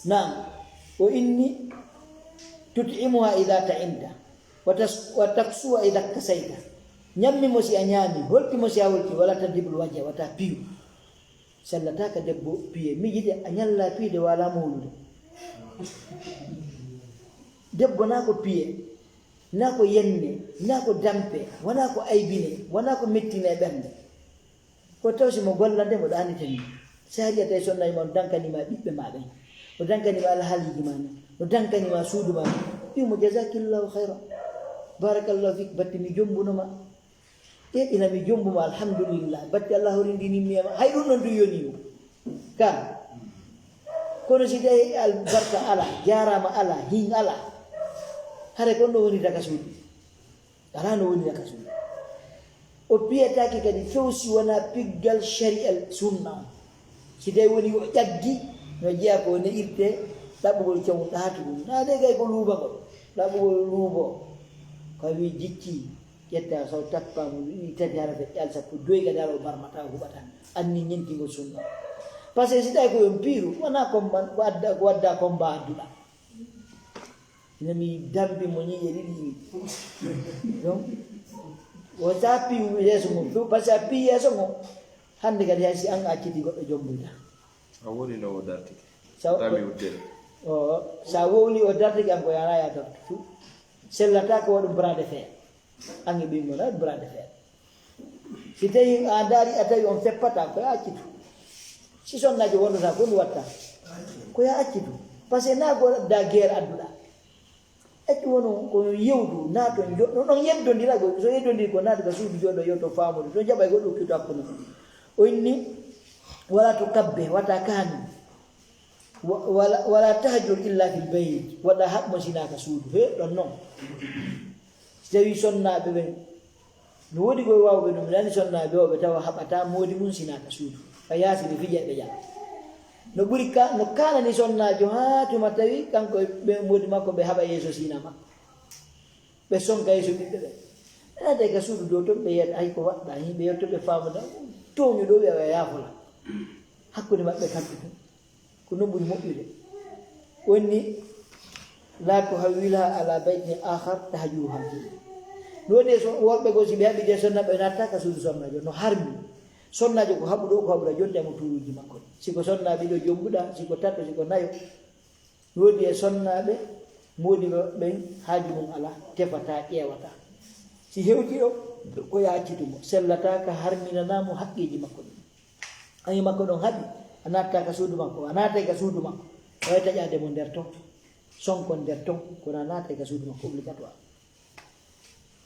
Naam, o inni tut'imuha idha ta'imta wa tas-, wa taksuha idha kasayta. Ñammi mo si a ñaami, holti mo si a holti, wala tadribul wajha, wata piyu. Sellata ka debbo piye. Miiji de a ñalla piide wala mo wulude. Debbo na ko piye, na ko yenne, na ko dampe, wona ko aybine, wona ko mettine e ɓernde. Ko taw si mo gollande mo ɗaaniten mo. Sariya tawi sonnay ma on dankanima ɓiɓɓe ma ɓen. O dankanima alhaaliji ma na. O dankanima suudu ma na. Wimo jazakillahu khayra. Barakallahu fik, batti mi jombunoma. E ina mi jombuma, alhamdulillah. Batti Allah horindinimmi e ma. Hay ɗum ɗon du yonimo. Ka. Kono si tawi albarka ala, jarama ala, hin ala. Hare kon ɗo woni daga suudu. Alaa no woni daga suudu. O piyataake kadi few si wonaa piggal shari'a sunna on. Si tawi woni o ƴaggi, no jeyaa ko ne irte ɗaɓɓugol cawun ɗaatu ɗum. Na de kay ko luubagol. Ɗaɓɓugol luubo. Ka wi jikki, ƴetta saw tappa mo, wi tati hara fe ƴal sappo doy kadi hara o barmata o huɓata. Anni ñentingol sunna. Parce que si tawi ko yon piiru, wonaa combat, ko adda, ko wadda combat adduɗa. Ina mi dampi mo ñiiƴe ɗiɗi ɗi. Donc, o sa pi yeeso mum, parce que a pi yeeso mum, hannde kadi hay si an acciti goɗɗo jombuyta. A woni no o dartike. Sa-, Tami uddere. O, sa wowli o dartike an ko yana ya dartu. Sellata ko waɗum bras de fer. An e ɓinngol, a bras de fer. Si tawi a ndaari, a tawi on feppata, ko ya accitu. Si sonnaajo wonata, ko ɗum watta. Ko ya accitu. Parce que na ko da guerre adduɗa. Accu wono, ko yewdu, na ton jo-, no ɗon yeddondira, ko so yeddondiri ko naati ka suudu jooɗo, yo to faamude. To jaɓay ko ɗum kitu hakkunde. O inni, wala to kabbe, wata kaani. Wa-, wala, wala tahjur illa fil bayt. Wata haɓ mo sina ka suudu. He, ɗon non. Si tawi sonnaaɓe ɓen, no woodi koye waawɓe ɗum, nani sonnaaɓe o, ɓe tawa haɓata moodi mum sina ka suudu. Ka yaasi ɓe fija ɓe jala. No ɓuri ka, no kaanani sonnaajo haa tuma tawi kanko e ɓe moodi makko ɓe haɓa yeeso sina makko. Ɓe sonka yeeso ɓiɓɓe ɓe. Ɓe naata ka suudu dow ton ɓe yiyata hay ko waɗɗa, yimɓe yetto ɓe faamuda, tooñuɗo ɓe o yaafola. Hakkunde maɓɓe kamɓe tun. Ko non ɓuri moƴƴude. Wonni, la tuhawwilha ala baytin akhar tahjuruha fihi. No woni so worɓe goo, si ɓe haɓidi e sonna, ɓe natta ka suudu sonnaajo, no harmi. Sonnaajo ko haɓuɗo, ko haɓuɗa, jonta mo tuuruuji makko. Si ko sonnaaɓe ɗiɗo jombuɗa, si ko tato, si ko nayo. No woodi e sonnaaɓe, moodi ɓe ɓen haaju mum ala, tefata, ƴeewata. Si hewti ɗo, ko ya accitu mo, sellata ka harminana mo haqqeeji makko ɗin. Ayi makko ɗon haɗi, a natta ka suudu makko, a naatay ka suudu makko, o wawi taƴaade mo nder ton. Sonkon nder ton, kono a naata ka suudu makko obligatoire.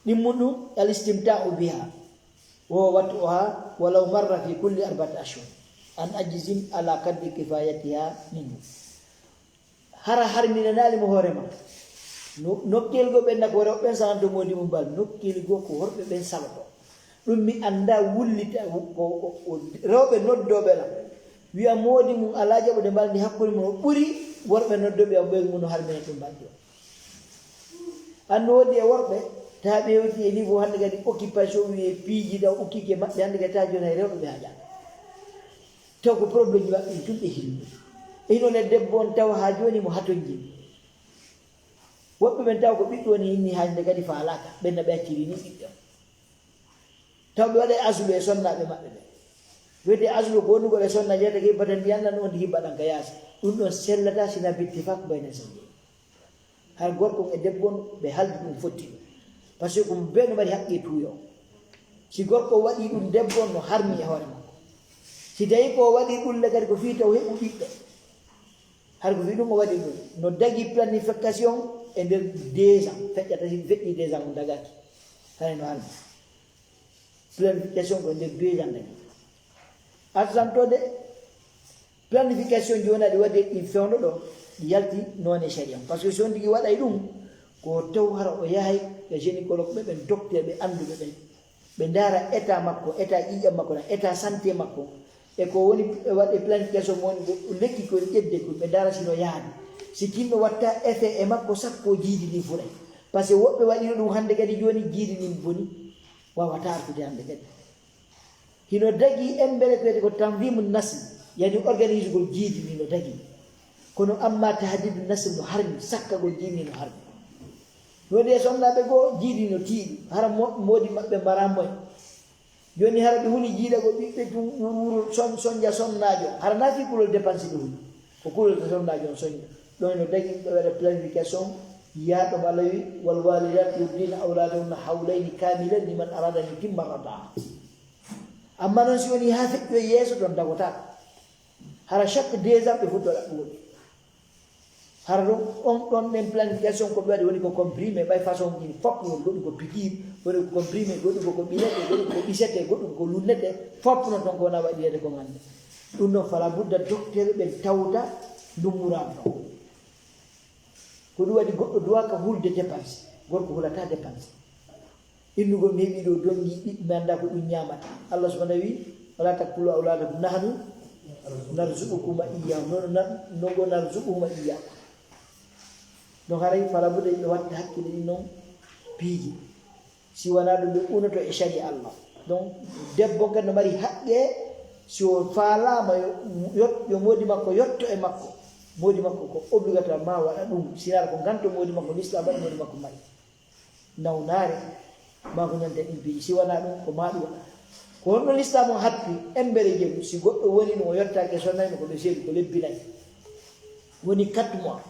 Ɗimmun ɗum, al istimta'u biha, wa huwa wat'uha walaw marra fi kulli arba'ati ashhur, an ajizin ala qadri kifayatiha minhu. Hara harminanaali mo hoore ma. No, nokkeli goo ɓen na ko worɓe ɓen sananto moodi mum bal, nokkeli goo ko worɓe ɓen saloto. Ɗum mi annda wullita ko, ko, ko rewɓe noddooɓe la. Wi'a moodi mum alaa jaɓude mbalndi hakkunde mum, o ɓuri worɓe noddooɓe am ɓeygu mum no harmina ɗum mbalndi o. Anno woodi e worɓe, taa ɓe hewti e niveau hannde kadi occupation, wi'e piiji ɗaw ukkike maɓɓe hannde kadi taa jooni hay rewɓe ɓe haajaa. Taw ko problème maɓɓe ɗin tun ɓe hinni. E hino le debbo on tawa haa jooni mo hatonji. Woɓɓe ɓen taw ko ɓiɗɗo woni hinni hannde kadi faalaaka, ɓen na ɓe acciri ni ɓiɓɓe on. Taw ɓe waɗa e asulu e sonnaaɓe maɓɓe ɓen. Wiyete asulu ko wonugol e sonna jeetati, hibbata ndiyan ɗan, on hibba ɗan ka yaasi. Ɗum ɗon sellata sina bittifak bayna zawjayni. Har gorko e debbo on ɓe haldi ɗum fotti ɗum. Parce que ko ɓe no mari haqqe tuuyo. Si gorko waɗi ɗum debbo on no harmi e hoore makko. Si tawi ko o waɗi ɗum le kadi ko fii taw heɓu ɓiɓɓe. Har ko fii ɗum o waɗi ɗum. No dagi planification e nder deux ans. Feƴƴata si feƴƴi deux ans on dagaki. Hay no harmi. Planification ko nder deux ans dagi. Artantode planification jooni aɗi waɗi ɗin fewndo ɗo, ɗi yalti noone sharia. Parce que si on tigi waɗay ɗum, ko taw hara o yahay ɓe gynécologue ɓe, ɓen docteur ɓe annduɓe ɓen. Ɓe ndaara état makko, état ƴiiƴam makko, na état santé makko. E ko woni waɗe planification mo woni ko lekki ko ƴedde ko ɓe ndaara sino yaadi. Si kinno watta effet e makko sakko jiidi ɗin furay. Parce que woɓɓe waɗino ɗum hannde kadi jooni jiidi ɗin boni. Wawata artude hannde kadi. Hino dagi embere ko wiyete ko tanzimu nasl, yani organisugol jiidi ni no dagi. Kono amma tahdidu nasl no harmi, sakkagol jiidi ni no harmi. No de sonnaaɓe goo jiidi no tiiɗi, hara mo-, moodi maɓɓe mbaraa moy. Jooni hara ɓe huli jiida ko ɓiɓɓe tun wuro son-, sonja sonnaajo, hara naa fii kulol dépense ɓe huli. Ko kulol to sonnaajo on sonja. Ɗon no dagi ɓe waɗa planification, yaa ɗo Malawi, wal walidat yurdina awladahunna hawlayni kamilayni liman arada an yutimma radaa. Amma non si woni haa feƴƴoy yeeso ton dagotaa. Hara chaque deux ans ɓe fuɗɗo ɗaɓɓugol. Hara ɗum on ɗon ɗen planification ko ɓe waɗi woni ko comprimé, ɓay façon ɗin fof non, goɗɗum ko piqûre, goɗɗum ko comprimé, goɗɗum ko ko ɓilete, goɗɗum ko ɓisete, goɗɗum ko lunnete, fof non ton ko wona waɗirede ko ngannde. Ɗum ɗon fala budda docteur ɓen tawta ndummuraama ɗon. Ko ɗum waɗi goɗɗo duwaaka hulde dépense, gorko hulata dépense. Innugol mi heɓi ɗo dongi ɓiɓɓe mi annda ko ɗum ñaamata. Allah subhanahu wi, "Wala taqtulu awladakum nahnu narzuqukum wa iyyahum." Nono na-, nogo narzuquhum wa iyyakum. Donc haray fala budda yimɓe watta hakkille ɗin non piiji. Si wona ɗum ɓe unoto e sharia Allah. Donc debbo kadi no mari haqqe si o faalaama yo, yo, yo moodi makko yotto e makko. Moodi makko ko obligatoire ma waɗa ɗum. Sinaa ko nganto moodi makko, l'islam waɗi moodi makko mari. Nawnaare, maa ko ñande ɗin piiji. Si wona ɗum, ko maa ɗum waɗa. Ko honno l'islam on happi? Embere jelu, si goɗɗo woni ɗum, o yottaaki e sonnay mo ko ɓe seeɗu, ko lebbi nayi. Woni quatre mois.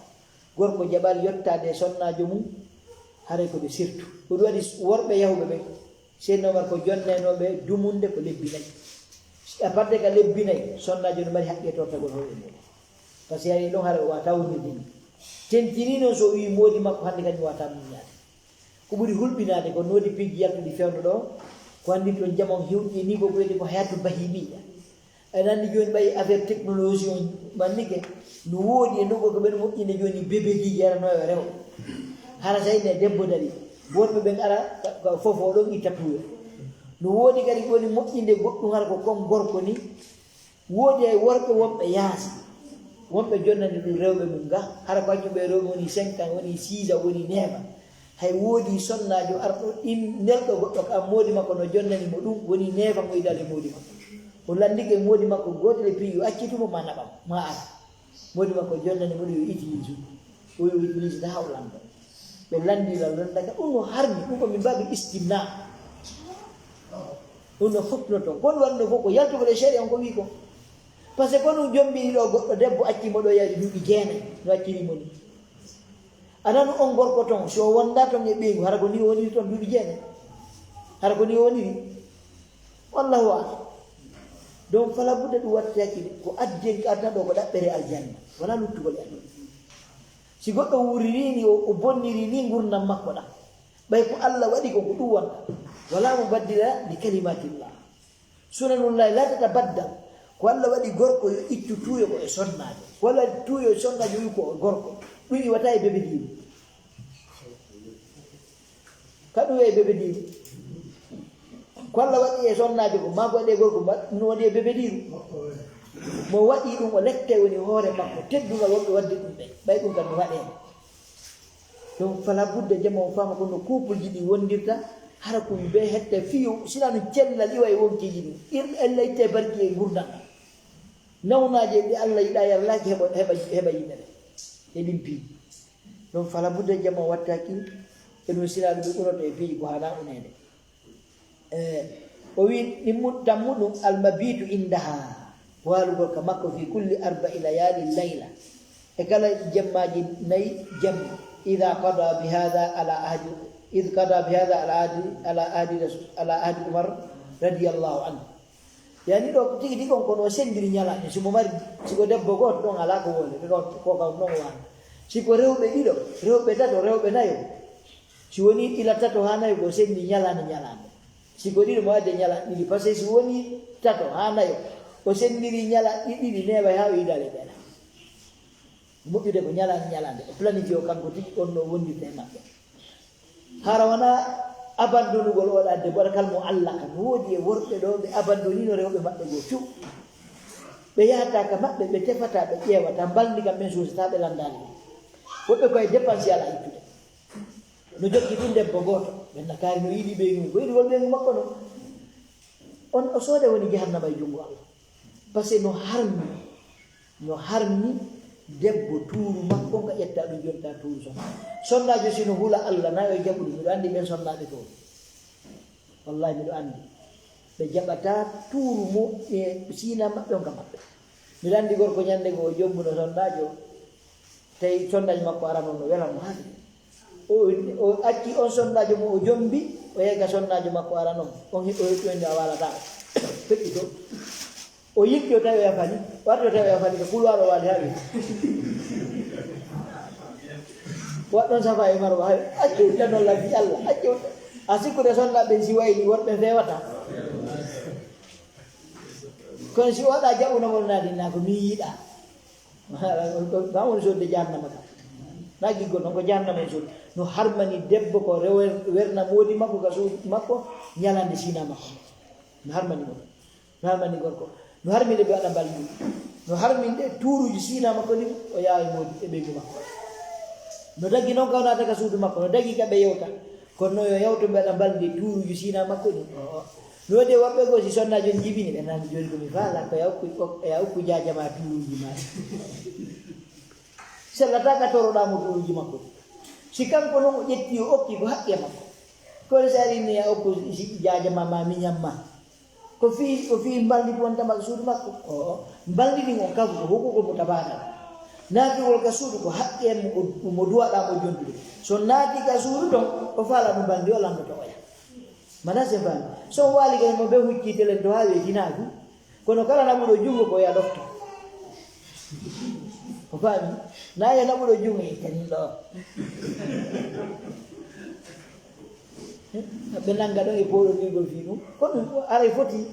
Gorko jaɓaali yottaade e sonnaajo mum, haray ko ɓe sirtu. Ko ɗum waɗi worɓe yahuɓe ɓen, Seydina Omar ko jonnaynoɓe dumunde ko lebbi nayi. À partir ka lebbi nayi, sonnaajo no mari haqqe tortagol hoore mum. Parce que yahi ɗon hara o wata wonirde ni. Tentini noon so o wi moodi makko hannde kadi mi wata muññaade. Ko ɓuri hulɓinaade ko noodi piiji yaltuɗi fewndo ɗo, ko anndi toon jamanu hewɗi e ni ko wiyete ko hayatu bahimiya. Aɗa anndi jooni ɓay affaire technologie on mannike, no woodi e nokku ko ɓen moƴƴinde jooni bebejiiji ara no e rewo. Hara sa inni e debbo dari, worɓe ɓen ara ka, ka fofo ɗon itta tuuyo. No woodi kadi ko woni moƴƴinde goɗɗum hara ko kon gorko ni, woodi hay worɓe wonɓe yaasi, wonɓe jonnani ɗum rewɓe mum ga, hara ko accum ɓe rewɓe woni cinq ans, woni six ans, woni neuf ans. Hay woodi sonnaajo arɗo in nelɗo goɗɗo ka moodi makko no jonnani mo ɗum, woni neuf ans o yiɗaali moodi makko. O lanndike moodi makko gootel e piiji o accitumo ma naɓam, ma ara. Moodi makko jonnani mo ɗum yo utilise, o yo utilise ta hawlando. Ɓe lanndira lanndaka, ɗum no harmi, ɗum ko min mbaɗi istimna. Ɗum no fottuno toon. Kono waɗno fof ko yaltugol e seeɗa on ko wii ko. Par ce que ko ɗum jommbini ɗo goɗɗo debbo acci mo ɗo yari duuɓi jeenayi, no acciri mo ni. A nanu on gorko toon, si o wonda toon e ɓeyngu, hara ko ni o woniri toon duuɓi jeenayi. Hara ko ni o woniri. Wallahu a'lam. Donc, fala budda ɗum watta hakkille. Ko addi en ka aduna ɗo ko ɗaɓɓere aljanna. Wala luttugol e aduna. Si goɗɗo wuuririi ni, o, o bonniri ni ngurndan makko ɗan, ɓay ko Alla waɗi ko, ko ɗun wonta. Wala mubaddila li kalimatillah. Sunanullahi la tatabaddal. Ko Alla waɗi gorko yo ittu tuuyo ko e sonnaajo. Ko Alla waɗi tuuyo e sonnaajo wi ko gorko. Ɗun iwata e bebediiru. Ka ɗun e bebediiru. Ko Alla waɗi e sonnaajo ko, maa ko waɗi e gorko, ma-, no waɗi e bebediiru. Mo waɗi ɗun o lette woni hoore makko, teddungal wonɓe waɗde ɗun ɓe. Ɓay ɗun kam no waɗeede. Donc, fala budda jama o faama ko no couple ji ɗi wondirta, hara ko ɓe hetta fiyo, sina no cellal iwa e wonkeeji ɗin. Ir-, ella itte barki e ngurndan. Nawnaaje ɗe Alla yiɗa yalla laaki heɓa, heɓa, heɓa yimɓe ɓe. E ɗin piiji. Donc, fala budda jama watta hakkil, e ɗun sina ɗun ɓe unoto e piiji ko hana uneede. Eh, o wi, ɗin mu-, tammuɗum almabitu indaha, waalugol ka makko fi kulli arba'i layali layla, e kala jemmaaji nayi jemma, ida qada bi hada ala ahdi, id qada bi hada ala ahdi, ala ahdi rasul, ala ahdi Umar radiyallahu anhu. Yani ɗo tigi tigi on kono o sendiri ñalaɗe, si mo mari, si ko debbo gooto ɗon alaa ko woni, ko, ko kam non waani. Si ko rewɓe ɗiɗo, rewɓe tato, rewɓe nayo, si woni ila tato haa nayo ko sendi ñalaande ñalaande. Si ko ɗiɗo mo adde ñalaande ɗiɗi, parce que si woni tato haa nayo, o sendiri ñalaande ɗiɗi, ɗiɗi neeɓay haa o yidaale ɓeɗa. Moƴƴude ko ñalaande ñalaande, o planifié o kanko tigi on no wondirta e maɓɓe. Hara wona abandonugol oɗa debbo, waɗa kal mo Alla kan. Woodi e worɓe ɗo ɓe abandonino rewɓe maɓɓe goo few. Ɓe yahata ka maɓɓe, ɓe tefata, ɓe ƴeewata, mbalndi kam ɓen suusata, ɓe lanndaali ɗum. Woɓɓe koye dépense ala ittude. No jokki ɗum debbo gooto, ɓen na kaari no yiɗi ɓeynugu, ko yiɗugol ɓeynugu makko non. On o soode woni jahannama e junngo Alla. Parce que no harmi, no harmi debbo tuuru makko nga ƴetta ɗum jonta tuuru sonna. Sonnaajo si no hula Alla na yo jaɓu ɗum, miɗo anndi ɓen sonnaaɓe toon. Wallahi miɗo anndi. Ɓe jaɓata tuuru mo e siina maɓɓe on ka maɓɓe. Miɗo anndi gorko ñannde goo o jombuno sonnaajo. Tawi sonnaajo makko arano no wela mo hande. O, o acci on sonnaajo mo o jombi, o yehi ka sonnaajo makko arano. On he-, o heɓi on a waalata. Feƴƴi to. O yiɗi o tawi o yafani, warti o tawi o yafani, ko kulwaaro waali haa wi. Waɗɗon safa e marwa, haa wi. Acci ɗan on laggi Alla, acci on. A sikkude sonnaaɓe si wayli worɓe fewata. Kono si waɗa jaɓuno ngol naadi na ko mi yiɗa. Ba woni sodde jahannama ka. Na giggol non ko jahannama en sodde. No harmani debbo ko rewer-, werna moodi makko ka suudu makko ñalande sina makko. No harmani mo. No harmani gorko. No harminde ɓe waɗa balɗi. No harminde tuuruji sina makko ni o yawi moodi e ɓeygu makko. No daggi non ka o naata ka suudu makko. No daggi ka ɓe yewta. Kono no yo yawto mbeɗa mbalde tuuruji sina makko ɗin. O, o. No de worɓe goo si sonnaajo on jibini ɓe nani jooni ko mi faala ko ya okku, ko ya okku jaajama tuuruji ma. Sellata ka toroɗa mo tuuruji makko. Si kanko non o ƴetti o okki ko haqqe makko. Kono si ari ni ya okku si jaajama ma miñam ma. Ko fii, ko fii mbalndi ko wonta makko suudu makko. O, o. Mbalndi ɗin on kafu ko hokku ko mo tabaɗa. Naatugol ka suudu ko haqqe mo, mo duwaɗa mo jontude. So naati ka suudu ton, o faala mo mbalndi o landoto oya. Mana sen faami. So waali kadi mo be hucci telen to haa weetinaagu. Kono kala naɓuɗo junngo ko ya ɗofto. O faami. Na ya naɓuɗo junngo e kadi ɗo. Ɓe nannga ɗon e pooɗondirgol fii ɗum. Ko ɗum aray foti.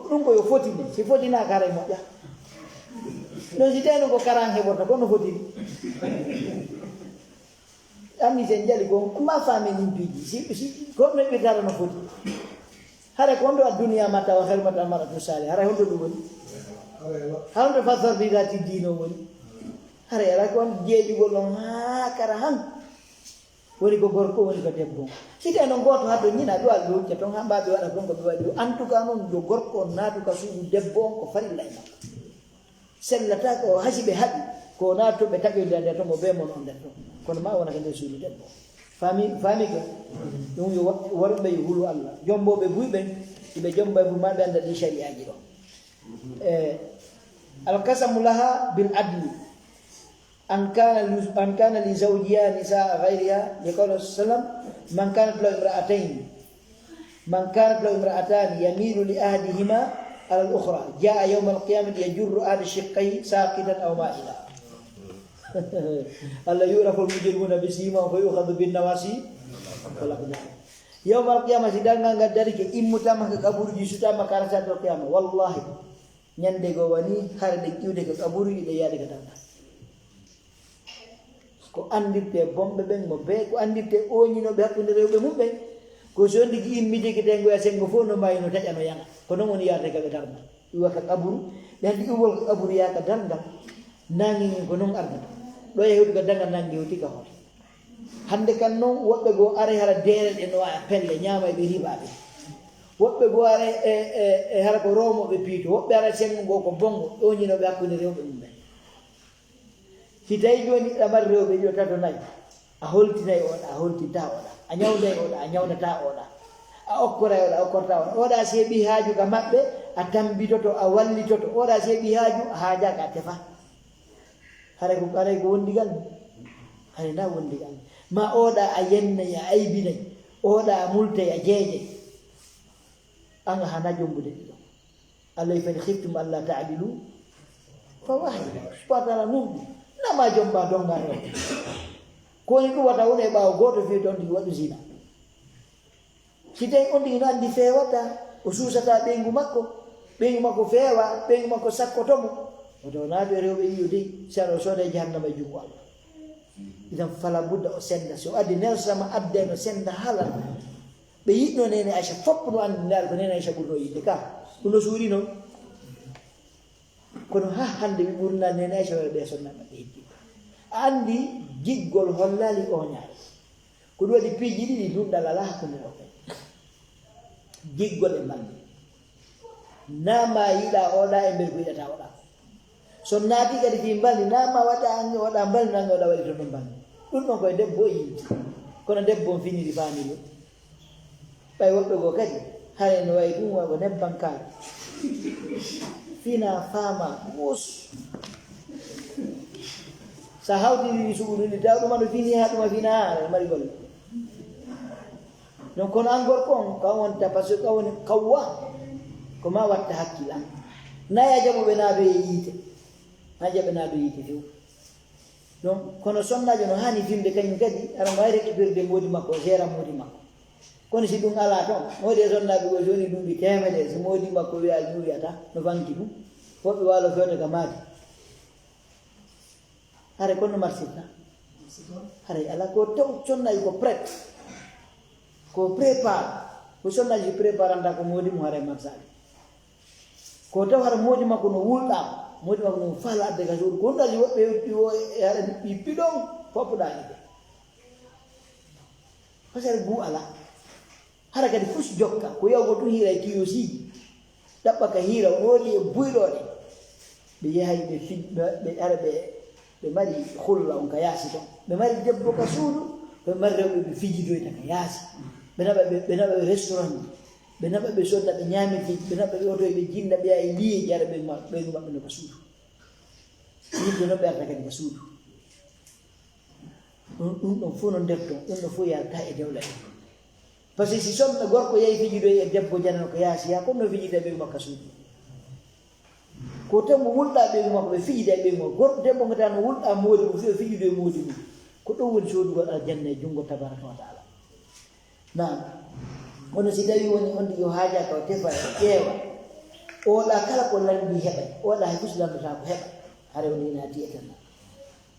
Ɗum ko yo foti ni. Si fotinaaka aray moƴƴa. Ɗon si teno ko karan heɓorta, kono fotiri. Anni sen jali ko, ma faami nin piiji. Si, si, ko no ɓirtata no foti. Hare ko honto adduniya ma tawa khairu ma tawa mar'atu salih. Hare honto ɗum woni? Hare honto fasar bi dati dino woni? Hare ala ko on jeejugol on haa kara han. Woni ko gorko, woni ko debbo. Si tawi noon gooto haa to ñina, ɗo alɗo hujja toon haa mbaaɓe waɗa kon ko ɓe waɗi. En tout cas noon, yo gorko on naatu ka suudu debbo on ko farilla e makko. Sellata ko hasi ɓe haɗi, ko naatu ɓe taƴoyde nder toon, mo bee mon on nder toon. Kono ma wona ko nder suudu debbo. Faami, faami ko? Ɗum yo wa-, worɓe yo hulu Allah. Jombooɓe buy ɓen, si ɓe jomba e buy ma ɓe annda ɗi shari'aaji ɗo. E, al qasamu laha bil adli. An kana li, an kana li zawjiha nisa ghayriha, li qawli sallam, man kanat lahu imra'atayn. Man kanat lahu imra'atan yamilu li ahadihima ala al-ukhra, jaa yawm al-qiyamati yajurru ahada shiqqayhi saqitan aw ma'ila. Allah yuraful mujrimuna bi simahum fa yukhadhu bin nawasi wal aqdam. Yawmal qiyamah, si darngal ngal darike, immutama ka kaburuji, sutama ka arsatul qiyamah. Wallahi, ñande go wani hara ɗe iwde ka kaburuji, ɗe yaade ka darngal. Ko andirte bomɓe ɓen mo be, ko andirte oñinoɓe hakkunde rewɓe mum ɓen. Ko so ndigi immi jegete ngo ya sengo fof no mbayi no taƴa no yana. Ko non woni yaade ka ɓe darngal. Iwa ka kaburu, ɓe anndi iwol ka kaburu yaa ka darngal, naange ngen ko non ardata. Ɗo e hewti ka darngal, naange hewti ka hoore. Hannde kan non, woɓɓe goo aray hara deere ɗe no waɗa pelle, ñaama e ɓe riba ɓe. Woɓɓe goo aray e, e, e hara ko roomo ɓe piito, woɓɓe aray sengo ngoo ko bonngo, ƴooñinooɓe hakkunde rewɓe mum ɓen. Si tawi jooni aɗa mari rewɓe ɗiɗo, tato, nayo, a holtinay oɗa, a holtinta oɗa, a ñawnday oɗa, a ñawnata oɗa, a okkoray oɗa, a okkorta oɗa. Oɗa si heɓi haaju ka maɓɓe, a tambitoto, a wallitoto. Oɗa si heɓi haaju, a haajaaka, a tefa. Haray ko, haray ko wondigal ni. Haray na wondigal ni. Ma oɗa a yennay, a aybinay. Oɗa a multay, a jeejay. An a hana jombude ɗiɗo. Allah, "Fa in khiftum alla ta'dilu fa wahida." Subhanahu wa ta'ala nunɗi. Nama jomba donga rewɓe. Ko woni ɗum wata woni e ɓaawo gooto fii ɗon ɗi waɗu zina. Si tawi on ɗi ina anndi feewata, o suusata ɓeyngu makko, ɓeyngu makko feewa, ɓeyngu makko sakkoto mo. Woto o naatu e rewɓe ɗiɗo dey, si aɗa o sooda e jahannama e junngo Allah. Idan fala budda o senda. Si o addi Nelson ma adde no senda hala. Ɓe yiɗno Nene Aisha, fof no anndi ndaar ko Nene Aisha ɓurno yiɗde ka. Ɗum no suuri noon. Kono ha hannde ɓe ɓurna Nene Aisha walla ɓe sonna maɓɓe heddi. A anndi giggol hollali oñaare. Ko ɗum waɗi piiji ɗiɗi ɗum ɗal alaa hakkunde rewɓe. Giggol e mbaldi. Na ma yiɗa oɗa e nder ko yiɗata oɗa. So naati kadi fii mbaldi, na ma waɗa ange oɗa mbaldi, nange oɗa waɗi toon mbaldi. Ɗum ɗon koye debbo o yiiti. Kono debbo on finiri faamiri o. Ɓay woɓɓe goo kadi, hare no wayi ɗum wa ko nebban kaari. Fina faama, ɓus. Sa hawtiri suudu ni, taw ɗuma no fini ha ɗuma fina, aɗa mari golle. Donc, kono an gorko on, ka wonta, parce que ka woni kawwa, ko ma watta hakkil an. Na ya jaɓuɓe naado e yiite. Na jaɓe naado yiite few. Donc, kono sonnaajo no haani fimde kañum kadi, aɗa waawi récupérde moodi makko, o seera moodi makko. Kono si ɗum alaa toon, moodi e sonnaaɓe ko joni ɗum ɗi teemedere, si moodi makko wiya ɗum wiyata, no fanki ɗum. Woɓɓe waalo fewta ka maadi. Hare kono marsirta. Hare ala ko taw sonnaaji ko prête. Ko prépare. Ko sonnaaji préparanta ko moodi mo hare marsaade. Ko taw hara moodi makko no wulɗa, moodi makko no faala adde ka suudu. Ko ɗum ɗaɗi woɓɓe yetti o e hara ɓippi ɗon, foppuɗaani ɓe. Fasal gu ala. Hara kadi fus jokka, ko yawgo tun hiira e kiyosiji. Ɗaɓɓa ka hiira, woodi e buyɗoɗe. Ɓe yahay ɓe fij-, ɓe, ɓe ara ɓe, ɓe mari hulla on ka yaasi ton. Ɓe mari debbo ka suudu, ɓe mari rewɓe ɓe fijidoyta ka yaasi. Ɓe naɓa ɓe, ɓe naɓa ɓe restaurant. Ɓe naɓa ɓe sodda ɓe ñaamiji, ɓe naɓa ɓe otoy ɓe jinna ɓe yaha e liyeji ara ɓe ma-, ɓe maɓɓe no ka suudu. Yimɓe no ɓe arta kadi ka suudu. Ɗum, ɗum ɗon fof no nder ton, ɗum ɗon fof yalta e dewla en. Par ce que si sonna gorko yehi fijidoy e debbo janano ko yaasi, yaa kono no fijida ɓe makka suudu. Ko tan mo wulɗa ɓe makko ɓe fijida e ɓe makko. Gorko debbo ngata no wulɗa moodi mum, fiyo fijidoy moodi mum. Ko ɗum woni soodugol aljanna e junngo tabaraka wa taala. Naam. Kono si tawi woni on ɗi yo haaja ka o tefa e ƴeewa. Oɗa kala ko lanndi heɓay, oɗa hay fus lanndata ko heɓa. Hare woni naati e tan.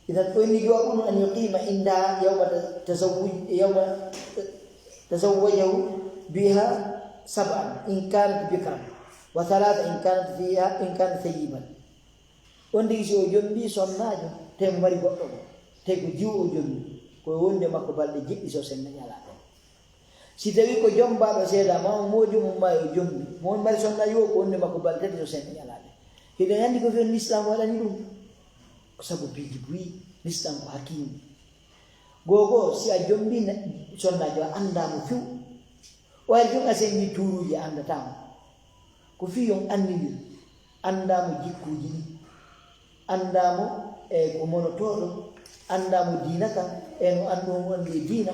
Idan, o inni jawaabu ɗum an yuqima inda yawma ta-, tazawwuj, yawma ta-, tazawwajahu biha sab'an in kanat bikran, wa thalatha in kanat fiha, in kanat thayyiban. On tigi si o jombi sonnaajo, te mo mari goɗɗo mo, te ko jiwo o jombi, ko wonde makko balɗe jeɗɗi so senna ñalaaɗo. Si tawi ko jombaaɗo seedaa, ma o moodi mum ma o jombi, mo on mari sonnaajo o ko wonde makko balɗe tati so senna ñalaaɗo. Hiɗen anndi ko fiyon Lislaam waɗani ɗum. Ko sabu piiji buyi, Lislaam ko hakiimi. Gogo, si a jombi ne-, sonnaajo a anndaa mo few. O ari tun a senndi tuuruuji a anndataa mo. Ko fii yon anndindir. Anndaa mo jikkuuji ɗi. Anndaa mo e ko monotooɗo. Anndaa mo diina kan. E no anndu on anndi e diina.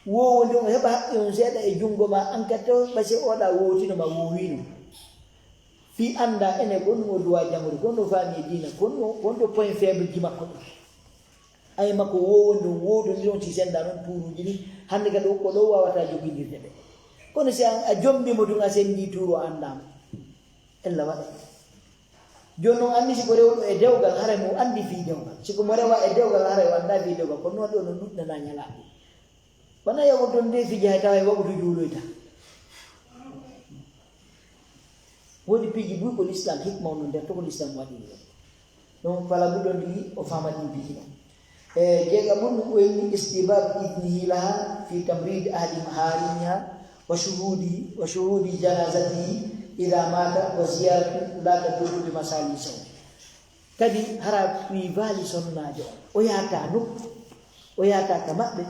Wo wonde on heɓa haqqe on seeɗa e junngo ma an kadi taw ɓase oɗa woowtino ma woowino. Fii anndaa ene ko ɗum o duwaa janngude, ko ɗum o faami e diina, ko ɗum o, ko ɗum o point faible ji makko ɗum. Ay makko wowondi on, wowtondiri on, si senndaa noon tuuruuji ɗin, hannde kadi ko ɗo waawata joggindirde ɓe. Kono si a, a jommbii mo tun, a senndii tuuru, a anndaa mo. Ella waɗa. Jooni noon, anndi si ko rewɗo e dewgal, haray mo anndi fii dewgal. Si ko mo rewa e dewgal, haray o anndaa fii dewgal. Kono noon ɗo no ɗuɗɗanaa ñalaaɗe. Wona yawude toon nde fiji hay tawa e waɓutu juuloyta. Woni piiji buy ko l'islam hikma on no nder to ko l'islam waɗi ɗum. Donc fala buɗon ɗi o fama ɗin piiji ɗon. E jeega mun o inni istibab idnihi laha fi tamrid ahadi maharimiha wa shuhudi, wa shuhudi janazatihi idha mata wa ziyaratu la tadurru bi masali saw. Kadi hara wivaali sonnaajo on, o yaata nokku, o yaata ka maɓɓe.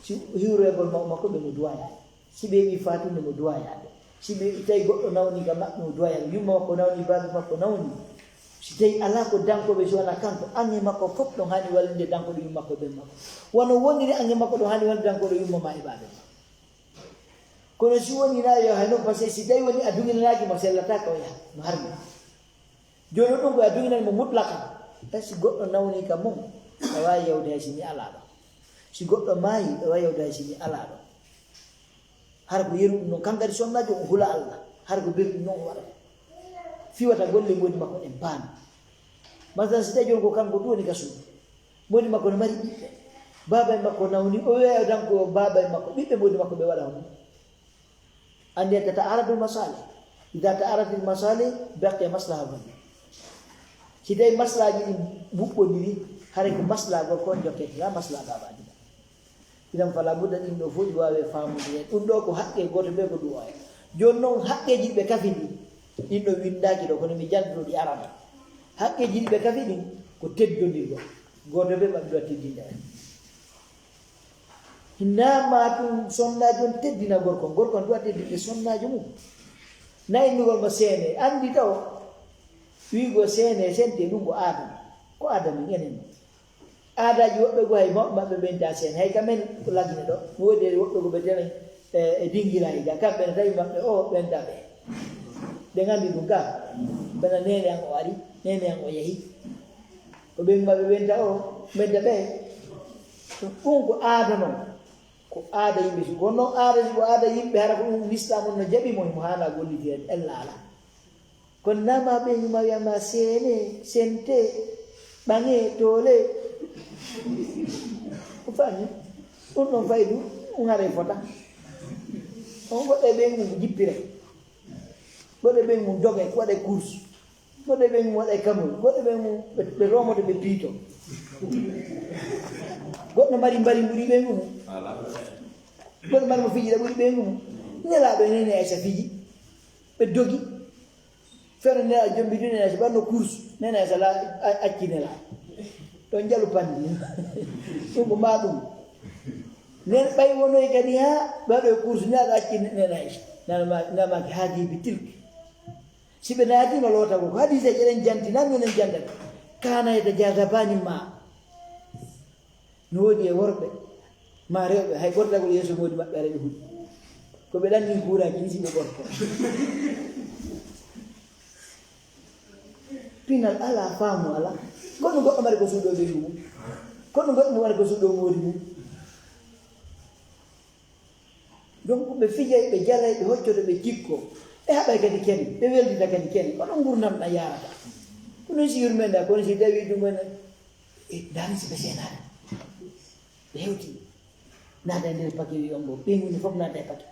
Si hiwroygol maw makko ɓe mo duwayaade, si ɓe wi faatude mo duwayaade, si ɓe tawi goɗɗo nawni ka maɓɓe mo duwayaade, yumma makko nawni, baabi makko nawni, si tawi alaa ko dankooɓe si wonaa kanko, an e makko fof ɗon haani wallinde dankooɗo yumma makko e ɓen makko, wano woniri an e makko ɗon haani wallinde dankooɗo yumma ma e baabe ma. Kono si woni na yo hay noon, parce que si tawi woni a duginanaaki mo, sellataa ka o yaha, no harmi. Jooni ɗum ko a duginani mo mutlaqan. Tawi si goɗɗo nawni ka mum, a waawi yawde hay si mi alaa ɗo. Si goɗɗo maayi, a waawi yawde hay si mi alaa ɗo. Hara ko yeru ɗum noon, kankadi sonnaajo o hula Allah. Hara ko beri ɗum noon o waɗata. Fiwata golle mboɗi makko ɗen paami. Masalan, si tawi jooni ko kanko ɗum woni ka suudu. Mboɗi makko no mari ɓiɓɓe. Baabay makko nawni, o wi'a tan ko baabay makko, ɓiɓɓe mboɗi makko ɓe waɗa hono. Anndi ta ta'aradul masalih. Ida ta'aradul masalih, baqiya maslaha wahid. Si tawi maslaaji ɗin ɓuɓɓondiri, haray ko maslaa gorko on jokkete, na maslaa baabaaji ɗin. Idan fala budda ɗin ɗo fof ɗi waawe faamude. Ɗum ɗo ko haqqe gooto ɓe ko duwaya. Jooni noon haqqeeji ɗi ɓe kafi ɗin, ɗin ɗo winndaaki ɗo, kono mi jantuno ɗi arana. Haqqeeji ɗi ɓe kafi ɗin, ko teddondirgol. Gooto ɓe maɓɓe ɗo teddinde. Hinaa ma tun sonnaajo on teddina gorko on, gorko on duwa teddinde sonnaajo mum. Na innugol mo seene, anndi taw, wi'ugol seene, sente ɗum ko aada, ko aada men enen. Aadaaji woɓɓe goo hay mawɓe maɓɓe ɓenta seene, hay ka men ko Lagine ɗo, mi woodi e woɓɓe ko ɓe tene, e, e Dingiraay ga, kamɓe ne tawi maɓɓe o ɓenta ɓe. Ɓe nganndi ɗum ka, bana neene an o ari, neene an o yahi. Ko ɓen maɓɓe ɓenta o, ɓenta ɓe. Ɗum ko aada non. Ko aada yimɓe, si ko non aada, si ko aada yimɓe, hara ko ɗum l'islam on no jaɓi mo, mo haana gollitire, ella alaa. Kono nama ɓe yuma wiyama seene, sente, ɓaŋe, toole. Ko faami? Ɗum ɗon faydu, ɗum haray fota. On goɗɗo e ɓen mum jippire. Goɗɗo e ɓen mum doge, waɗa course. Goɗɗo ɓe mum waɗa e kamol, goɗɗo ɓe mum ɓe, ɓe romoto, ɓe piito. Goɗɗo mari mbari ɓuri ɓe mum. Goɗɗo mari mo fijira ɓuri ɓe mum. Nelaaɗo e Neene Aysa fiji. Ɓe dogi. Feno Nelaaɗo jombi du Neene Aysa ɓanno course. Neene Aysa la a-, acci Nelaaɗo. Ɗon jalu pandi. Ɗum ko ma ɗum. Nen ɓay wonoy kadi ha ɓaɗo e course Nelaaɗo acci Neene Aysa. Nana ma, nana ma ki haaji bi tilk. Si ɓe naatiima lootagol, ko hadiiseeje ɗen janti, nan minen jantata. Kana yatajazabaani ma. No woodi e worɓe, ma rewɓe, hay ɓortagol yeeso moodi maɓɓe ara ɓe huɗi. Ko ɓe ɗanni kuuraaji ɗi si ɓe ɓorto. Pinal alaa, faamu alaa. Kono goɗɗo mari ko suuɗo ɓeygu mum. Kono goɗɗo mari ko suuɗo moodi mum. Donc, ɓe fijay, ɓe jalay, ɓe hoccoto, ɓe jikko. Ɓe haɓay kadi kene, ɓe weldita kadi kene. Kono ngurndan ɗan yaarata. Kono si yurmenda, kono si tawi ɗum en, e, ndaari si ɓe seenaade. Ɓe hewti. Naata e nder paquet wi on ɗo, ɓe ngoni fof naata e paquet.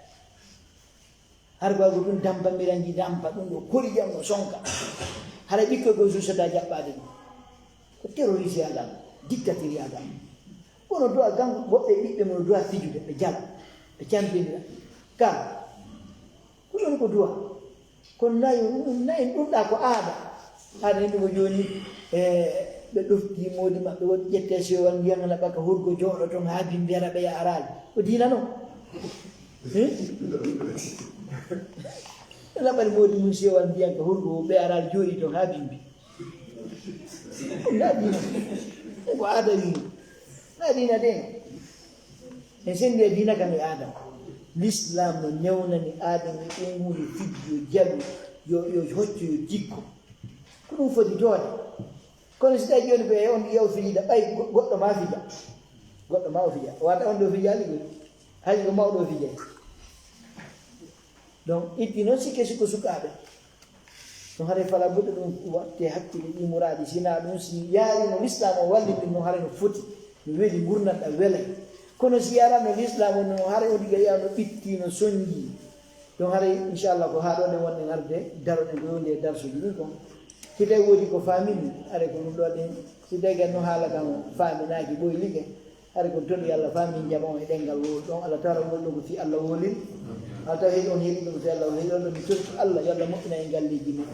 Har ko ɗum dampa miranji dampa, ɗum ɗo kori jam no sonka. Hara ɓikkoy ko susata jaɓɓaade ɗum. Ko terroriste yagal, dictature yagal. Kono du'a kanko, woɓɓe ɓiɓɓe mum du'a fijude, ɓe jala, ɓe campindira. Ka, ko ɗum ko du'a. Kono nayi, nayi ɗum ɗa ko aada. Aada yimɓe ko jooni, e, ɓe ɗofti moodi maɓɓe, woɗi ƴette sewal ndiyam, ana ɓaka hurgo jooɗo toon haa bimbi ara ɓe ya araali. Ko diina non? Hmm? Ana ɓari moodi mum sewal ndiyam ka hurgo, ɓe araali jooɗi toon haa bimbi. Ɗum na diina. Ɗum ko aada wii. Na diina de. En senndi e diina kam e aada. L'islam no newnani aada ngi ɗum woni fiji yo jalu, yo, yo hoccu, yo jikko. Ko ɗum foti doole. Kono si tawi jooni ko e on yaw fijida, ɓay go-, goɗɗo ma fija. Goɗɗo ma o fija. Wata on ɗo fijaali ko. Hay ko mawɗo o fijay. Donc, itti noon sikke sikko sukaaɓe. No hare fala buɗe ɗum watte hakkille ɗi muraaɗi. Sina ɗum si yaari no l'islam o walli ɗum no hare no foti. No weli ngurndan ɗa welay. Kono si yaara no l'islam o no hare o diga yaw no ɓitti no sonji. Donc haray, inchallah, ko haa ɗo nde wonɗen arde, daroɗen ko yowndi e darsuuji ɗin kon. Si tawi woodi ko faamini, haray ko ɗum ɗo ɗen. Si tawi kadi no haala kan faaminaaki, ɓoylike, haray ko toɗi Allah faamin jama on e ɗenngal wowol ɗon. Allah taala wowol ɗon ko fii Allah wowliri. Allah tawa heɗi on heɗi ɗum fii Allah heɗi on ɗon. Mi torki Allah, yo Allah moƴƴina en galleeji men.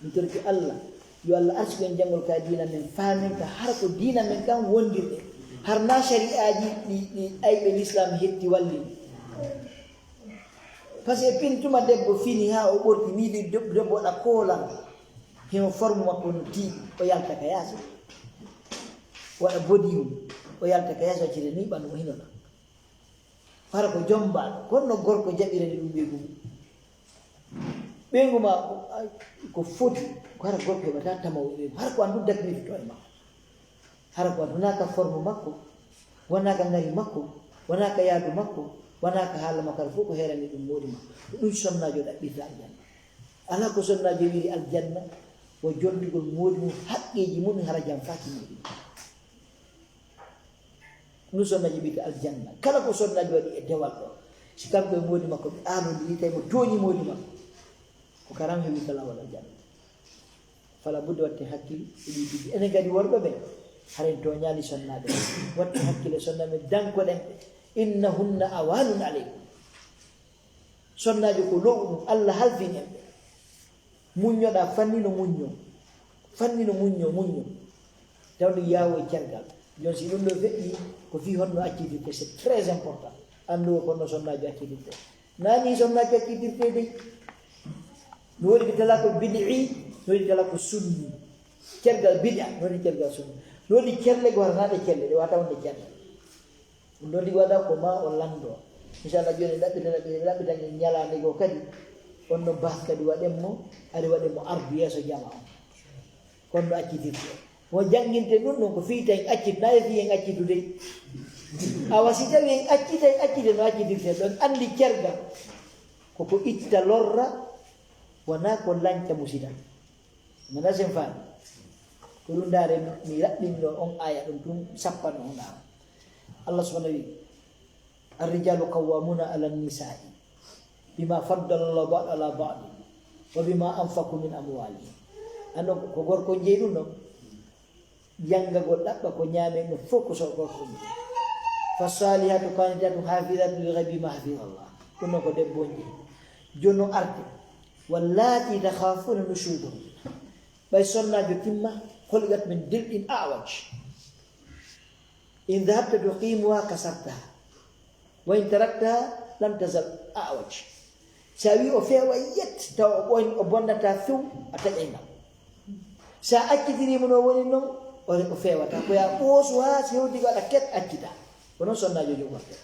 Mi torki Allah, yo Allah arsuku en janngol ka diina men, faamen ka, hara ko diina men kan wondirɗe. Har na shari'aaji ɗi, ɗi ayɓe l'islam hetti wallini. Par ce que pin tuma debbo fini haa o ɓorti, miɗi deb-, debbo waɗa koolan. Himo forme makko no tiiɗi, o yalta ka yaasi. Waɗa body mum, o yalta ka yaasi, accire ni ɓandu o hinoɗa. Hara ko jombaaɗo, kono no gorko jaɓirani ɗum ɓeygu mum. Ɓeygu ma ko, ay, ko foti, ko hara gorko heɓata tama o ɓeygu. Hara ko an ɗum dagni fito e ma. Hara ko aduna ka forme makko, wona ka ngari makko, wona ka yaadu makko, wona ka haala makko, hara fof ko heerani ɗum moodi makko. Ko ɗum sonnaajo ɗaɓɓirta aljanna. Alaa ko sonnaajo wiri aljanna, o jolligol moodi mum, haqqeeji mum, hara jam faaki moodi mum. Ɗum sonnaajo wiyta aljanna. Kala ko sonnaajo waɗi e dewal ɗo, si kanko e moodi makko ɓe aalondiri, tawi mo tooñi moodi makko, ko karam heɓi ka laawol aljanna. Fala budde watte hakkille e ɗii piiji. Enen kadi worɓe ɓe, haren tooñaali sonnaaɓe. Watte hakkille sonnaaɓe men, dankoɗen ɓe. Innahunna awanun aleykum. Sonnaajo ko lo'u ɗum, Allah halfini en ɓe. Muññoɗaa, fanni no muñño. Fanni no muñño, muñño. Taw ɗum yaawo e cergal. Jon si ɗum ɗo feƴƴi, ko fii honno accitirte, c'est très important. Anndu ko honno sonnaajo accitirte. Nani sonnaajo accitirte de. No woodi ko talako bid'i, no woodi talako sunni. Cergal bid'a, no woodi cergal sunni. No woodi celle ko haranaɗe celle, ɗe wata wonde celle. Ɗum ɗo ɗi waɗa ko ma o lanndo. Inchallah jooni ɗaɓɓita, ɗaɓɓita, ɗaɓɓita ñalaande goo kadi. On ɗon bahas kadi waɗen mo, ari waɗen mo ardu yeeso jama on. Kono no accitirte. Mo jannginte ɗum ɗon ko fii tawi en accit, na e fii en accitu dey. Awa si tawi en accitay, accite no accitirte. Ɗon anndi cerga. Koko itta lorra, wona ko lanca musida. Mana sen faami. Ko ɗum ndaare mi raɓɓinɗo on aya ɗum tun sappano on ɗaama. Allah subhanahu wa ta'ala wi, "Ar-rijalu qawwamuna ala nisai bima faddala Allahu ba'da ala ba'd wa bima anfaqu min amwalihim." Ano ko gorko jeyi ɗum ɗon. Janngagol ɗaɓɓa ko ñaame ɗum fof ko so gorko jeyi. Fa salihatu qanitatu hafidatu lil ghaibi ma hafidallah. Ɗum ɗon ko debbo on jeyi. Jono arde. Wallati takhafuna nushuzahunna. Ɓay sonnaajo timma, khuliqat min dil'in a'waj. In dhahabta tuqimuha kasartaha. Wa in taraktaha lam tazal a'waj. Sa wi o feewa yet, taw o ɓoyn-, o bonnata few, a taƴay ngal. Sa accitiri mo no woni non, o, o feewata. Ko ya ɓoosu ha si hewti ko aɗa ket accita. Ko non sonnaajo jogorte.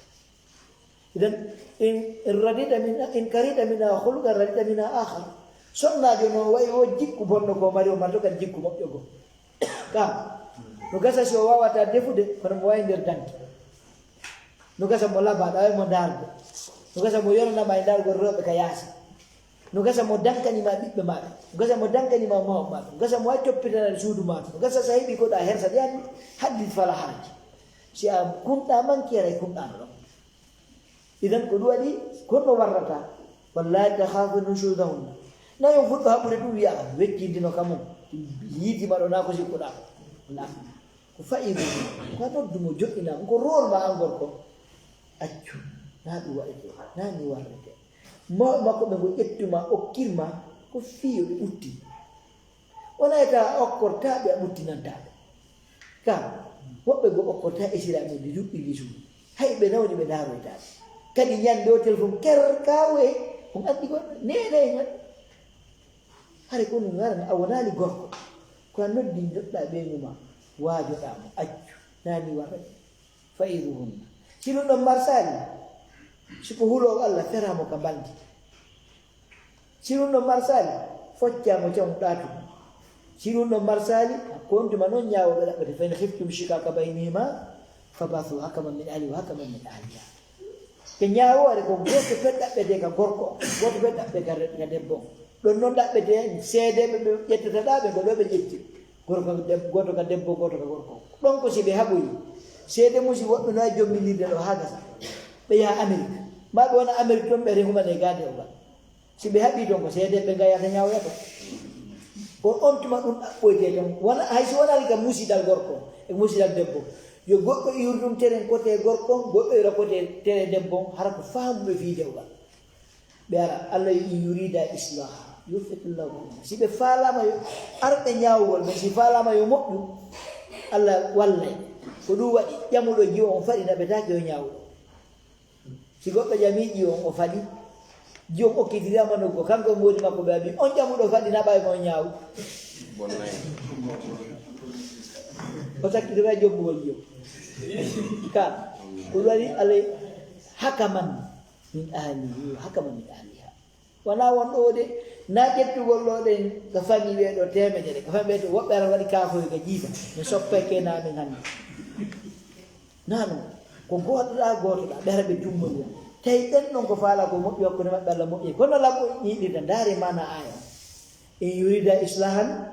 Idan, in, in radita min, in karita mina khuluqan radita mina akhar. Sonnaajo no wayi o jikku bonno ko mari, o marto kadi jikku moƴƴo go. Ka, no gasa si o wawata defude, kono mo wawi nder danki. No gasa mo laba, ɗawe mo ndarde. No gasa mo yonanama e ndargol rewɓe ka yaasi. No gasa mo dankani ma ɓiɓɓe maɓɓe. No gasa mo dankani ma mawɓe maɓɓe. No gasa mo wawi toppitanaɗe suudu maɗa. No gasa sa heɓi ko ɗa hersa ɗi anni, haddit fala haraji. Si a kunɗa manki, aray kunɗano ɗon. Idan ko ɗum waɗi, ko no warrata. Wallahi takhafu nushuzahunna. Na yon fuɗɗo haɓude ɗum wiya, weccindino ka mum. Yiiti ma ɗo na ko sikkuɗa. Wala. Ko fa'idu. Ko noddu mo joɗɗina mo. Ko rôle ma an gorko. Accu. Na ɗum waɗete. Na ni warrete. Mawɓe makko ɓe ngo ƴettuma, okkirma. Ko fiyo ɓe utti. Wona e tawa okkortaaɓe a ɓuttinantaaɓe. Ka, woɓɓe goo okkortaa esiraaɓe ɓe duɓɓi lisu. Hay ɓe nawni ɓe ndaaroytaaɓe. Kadi ñande o téléphone ker kawoye, on anndi ko nene e ngan. Hare ko ɗum ngarani a wonaali gorko. Ko a noddi joɗɗa ɓeyngu ma, waajoɗa mo, accu, nani warani. Fa'iduhunna. Si ɗum ɗon marsaali, si ko huloowo Allah, feraa mo ka mbalndi. Si ɗum ɗon marsaali, foccaa mo camu ɗaatu. Si ɗum ɗon marsaali, ko on tuma noon ñaawooɓe ɗaɓɓete, فإن خفتم شقاق بينهما فابعثوا حكما من أهله وحكما من أهلها. Ɓe ñaawoore ko gooto ɓe ɗaɓɓete ka gorko, gooto ɓe ɗaɓɓe ka re-, ka debbo. Ɗon noon ɗaɓɓete seedeeɓe ɓe ƴettata ɗaa ɓe ko ɗo ɓe ƴetti. Gorko ka deb-, gooto ka debbo, gooto ka gorko. Ɗon ko si ɓe haɓoyi. Seede mum si woɓɓe no e jommilirde ɗo haa gasa. Ɓe yaha Amerik. Maa ɓe wona Amerik toon ɓe rehumane gaade o gal. Si ɓe haɓii toon ko seedeeɓe ngayata ñaawoyata. Ko on tuma ɗum ɗaɓɓoytee toon. Wona, hay si wonaali ka musidal gorko e musidal debbo. Yo goɗɗo iwru ɗum teren kote gorko, goɗɗo iwra kote tere debbo, hara ko faamuɓe fii dewgal. Ɓe ara, Allah yo in yurida islaha, yuwaffiqillahu baynahuma. Si ɓe faalaama yo arɓe ñaawugol, ɓe si faalaama yo moƴƴu, Allah wallay. Ko ɗum waɗi ƴamuɗo jiwo on faɗi naɓetaake yo ñaawuɗo. Si goɗɗo ƴamii jiwo on o faɗi, jiwo on okkitiraama nokku, kanko e moodi makko ɓe abi, on ƴamuɗo faɗi naɓa e mo ñaawu. Bonnay. O sakkitoraa jombugol jiwo. Ka, ko ɗum waɗi Allah hakaman min ahlihi wa hakaman min ahliha. Wonaa won ɗo de, na ƴettugol ɗo ɗen ka famille ɓee ɗo teemedere, ka famille ɓee to woɓɓe ara waɗi kaafoy ka jiita, mi soppay ke na min hannde. Nano, ko gootoɗaa, gootoɗaa, ɓe ara ɓe tummondira. Tawi ɓen ɗon ko faala ko moƴƴi hakkunde maɓɓe Allah moƴƴi. Kono lamɓo yiɗirta, ndaare maana aaya. In yurida islahan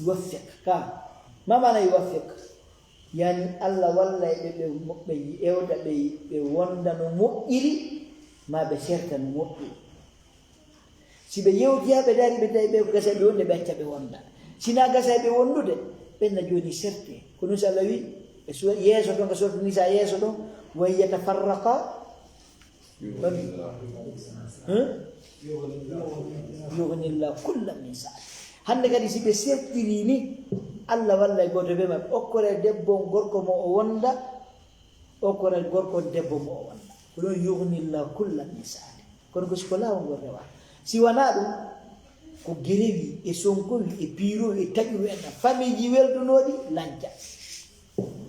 yuwaffiq. Ka, ma maana yuwaffiq? Yani Allah wallay ɓe, ɓe, ɓe ewta, ɓe, ɓe wonda no moƴƴiri, ma ɓe serta no moƴƴiri. Si ɓe yewti haa ɓe dari, ɓe tawi ɓe ko gasa ɓe wonde, ɓe acca ɓe wonda. Si na gasa ɓe wondude, ɓen na jooni serte. Ko ɗum si Allah wi, e suwa-, yeeso ɗon, ka suuratu Nisaa yeeso ɗon, wa in yatafarraqa, Huh? Yughnillahu kullan min sa'ati. Hannde kadi si ɓe sertiri ni, Allah wallay gooto bee maɓɓe. Okkore debbo on gorko mo o wonda, okkore gorko on debbo mo o wonda. Ko ɗum yughnillahu kullan min sa'ati. Kono ko si ko laawol ngol rewa. Si wanaa ɗum, ko gerewi e sonkowi e piirowi e taƴuru en, famiiji weldunooɗi lanca.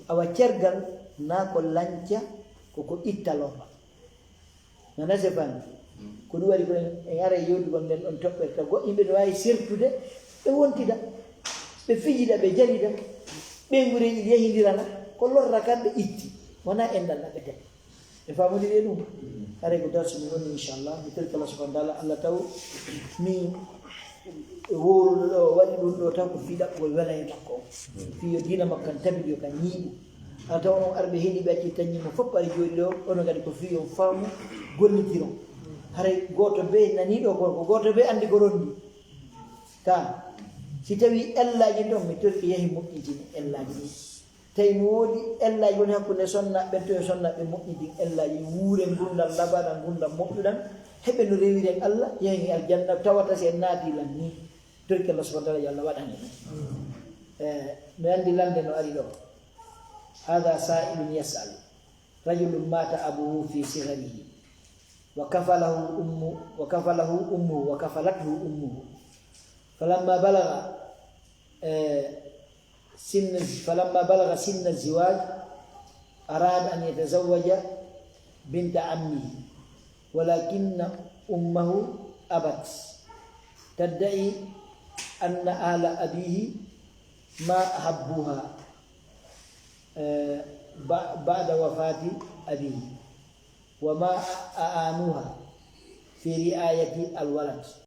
Awa cergal naa ko lanca, ko ko itta lorra. Nana se faami. Ko ɗum waɗi ko en, en ara e yewtugol nden ɗon toɓɓere taw. Goɗɗo yimɓe no waawi sertude, ɓe wontida, ɓe fijida, ɓe jarida, ɓeynguureeji ɗi yahindirana, ko lorra kan ɓe itti. Wonaa enɗan na ɓe tawi. Ɓe faamodiri e ɗum. Haray ko darsu mi woni, inchallah. Mi torike Allah subhanahu wa taala, Allah taw mi e wowluɗo ɗo, o waɗi ɗum ɗo taw ko fii ɗaɓɓugol wela e makko on. Fii yo diina makko kan tabiti, yo kan ñiiɓu. Ala taw onon arɓe heɗiiɓe acci tañi mo fof ari jooɗi ɗo, onon kadi ko fii on faamu gollitiron. Haray gooto bee nanii ɗo ko, ko gooto bee anndi ko rondi. Ka, si tawii ellaaji ɗon, mi torike yahi moƴƴitini ellaaji ɗin. Tawi no woodi ellaaji woni hakkunde sonnaaɓe ɓen, to e sonnaaɓe moƴƴitin ellaaji, wuure ngurndan labaɗan, ngurndan moƴƴuɗan, heɓe no rewiren Allah, yahen e aljanna, tawata si en naati lan ni. Torike Allah subhanahu wa taala, yo Allah waɗan en. Eh, mi anndi lande no ari ɗo. Hada sa'ilun yas'al. Rajulun mata abuhu fi sigharihi. Wa kafalahu ummu, wa kafalahu ummuhu, wa kafalathu ummuhu. Falamma balagha, eh, سن، فلما بلغ سن الزواج أراد أن يتزوج بنت عمه، ولكن أمه أبت، تدعي أن أهل أبيه ما أحبوها، آه، ب-، بعد وفاة أبيه، وما أعانوها في رعاية الولد.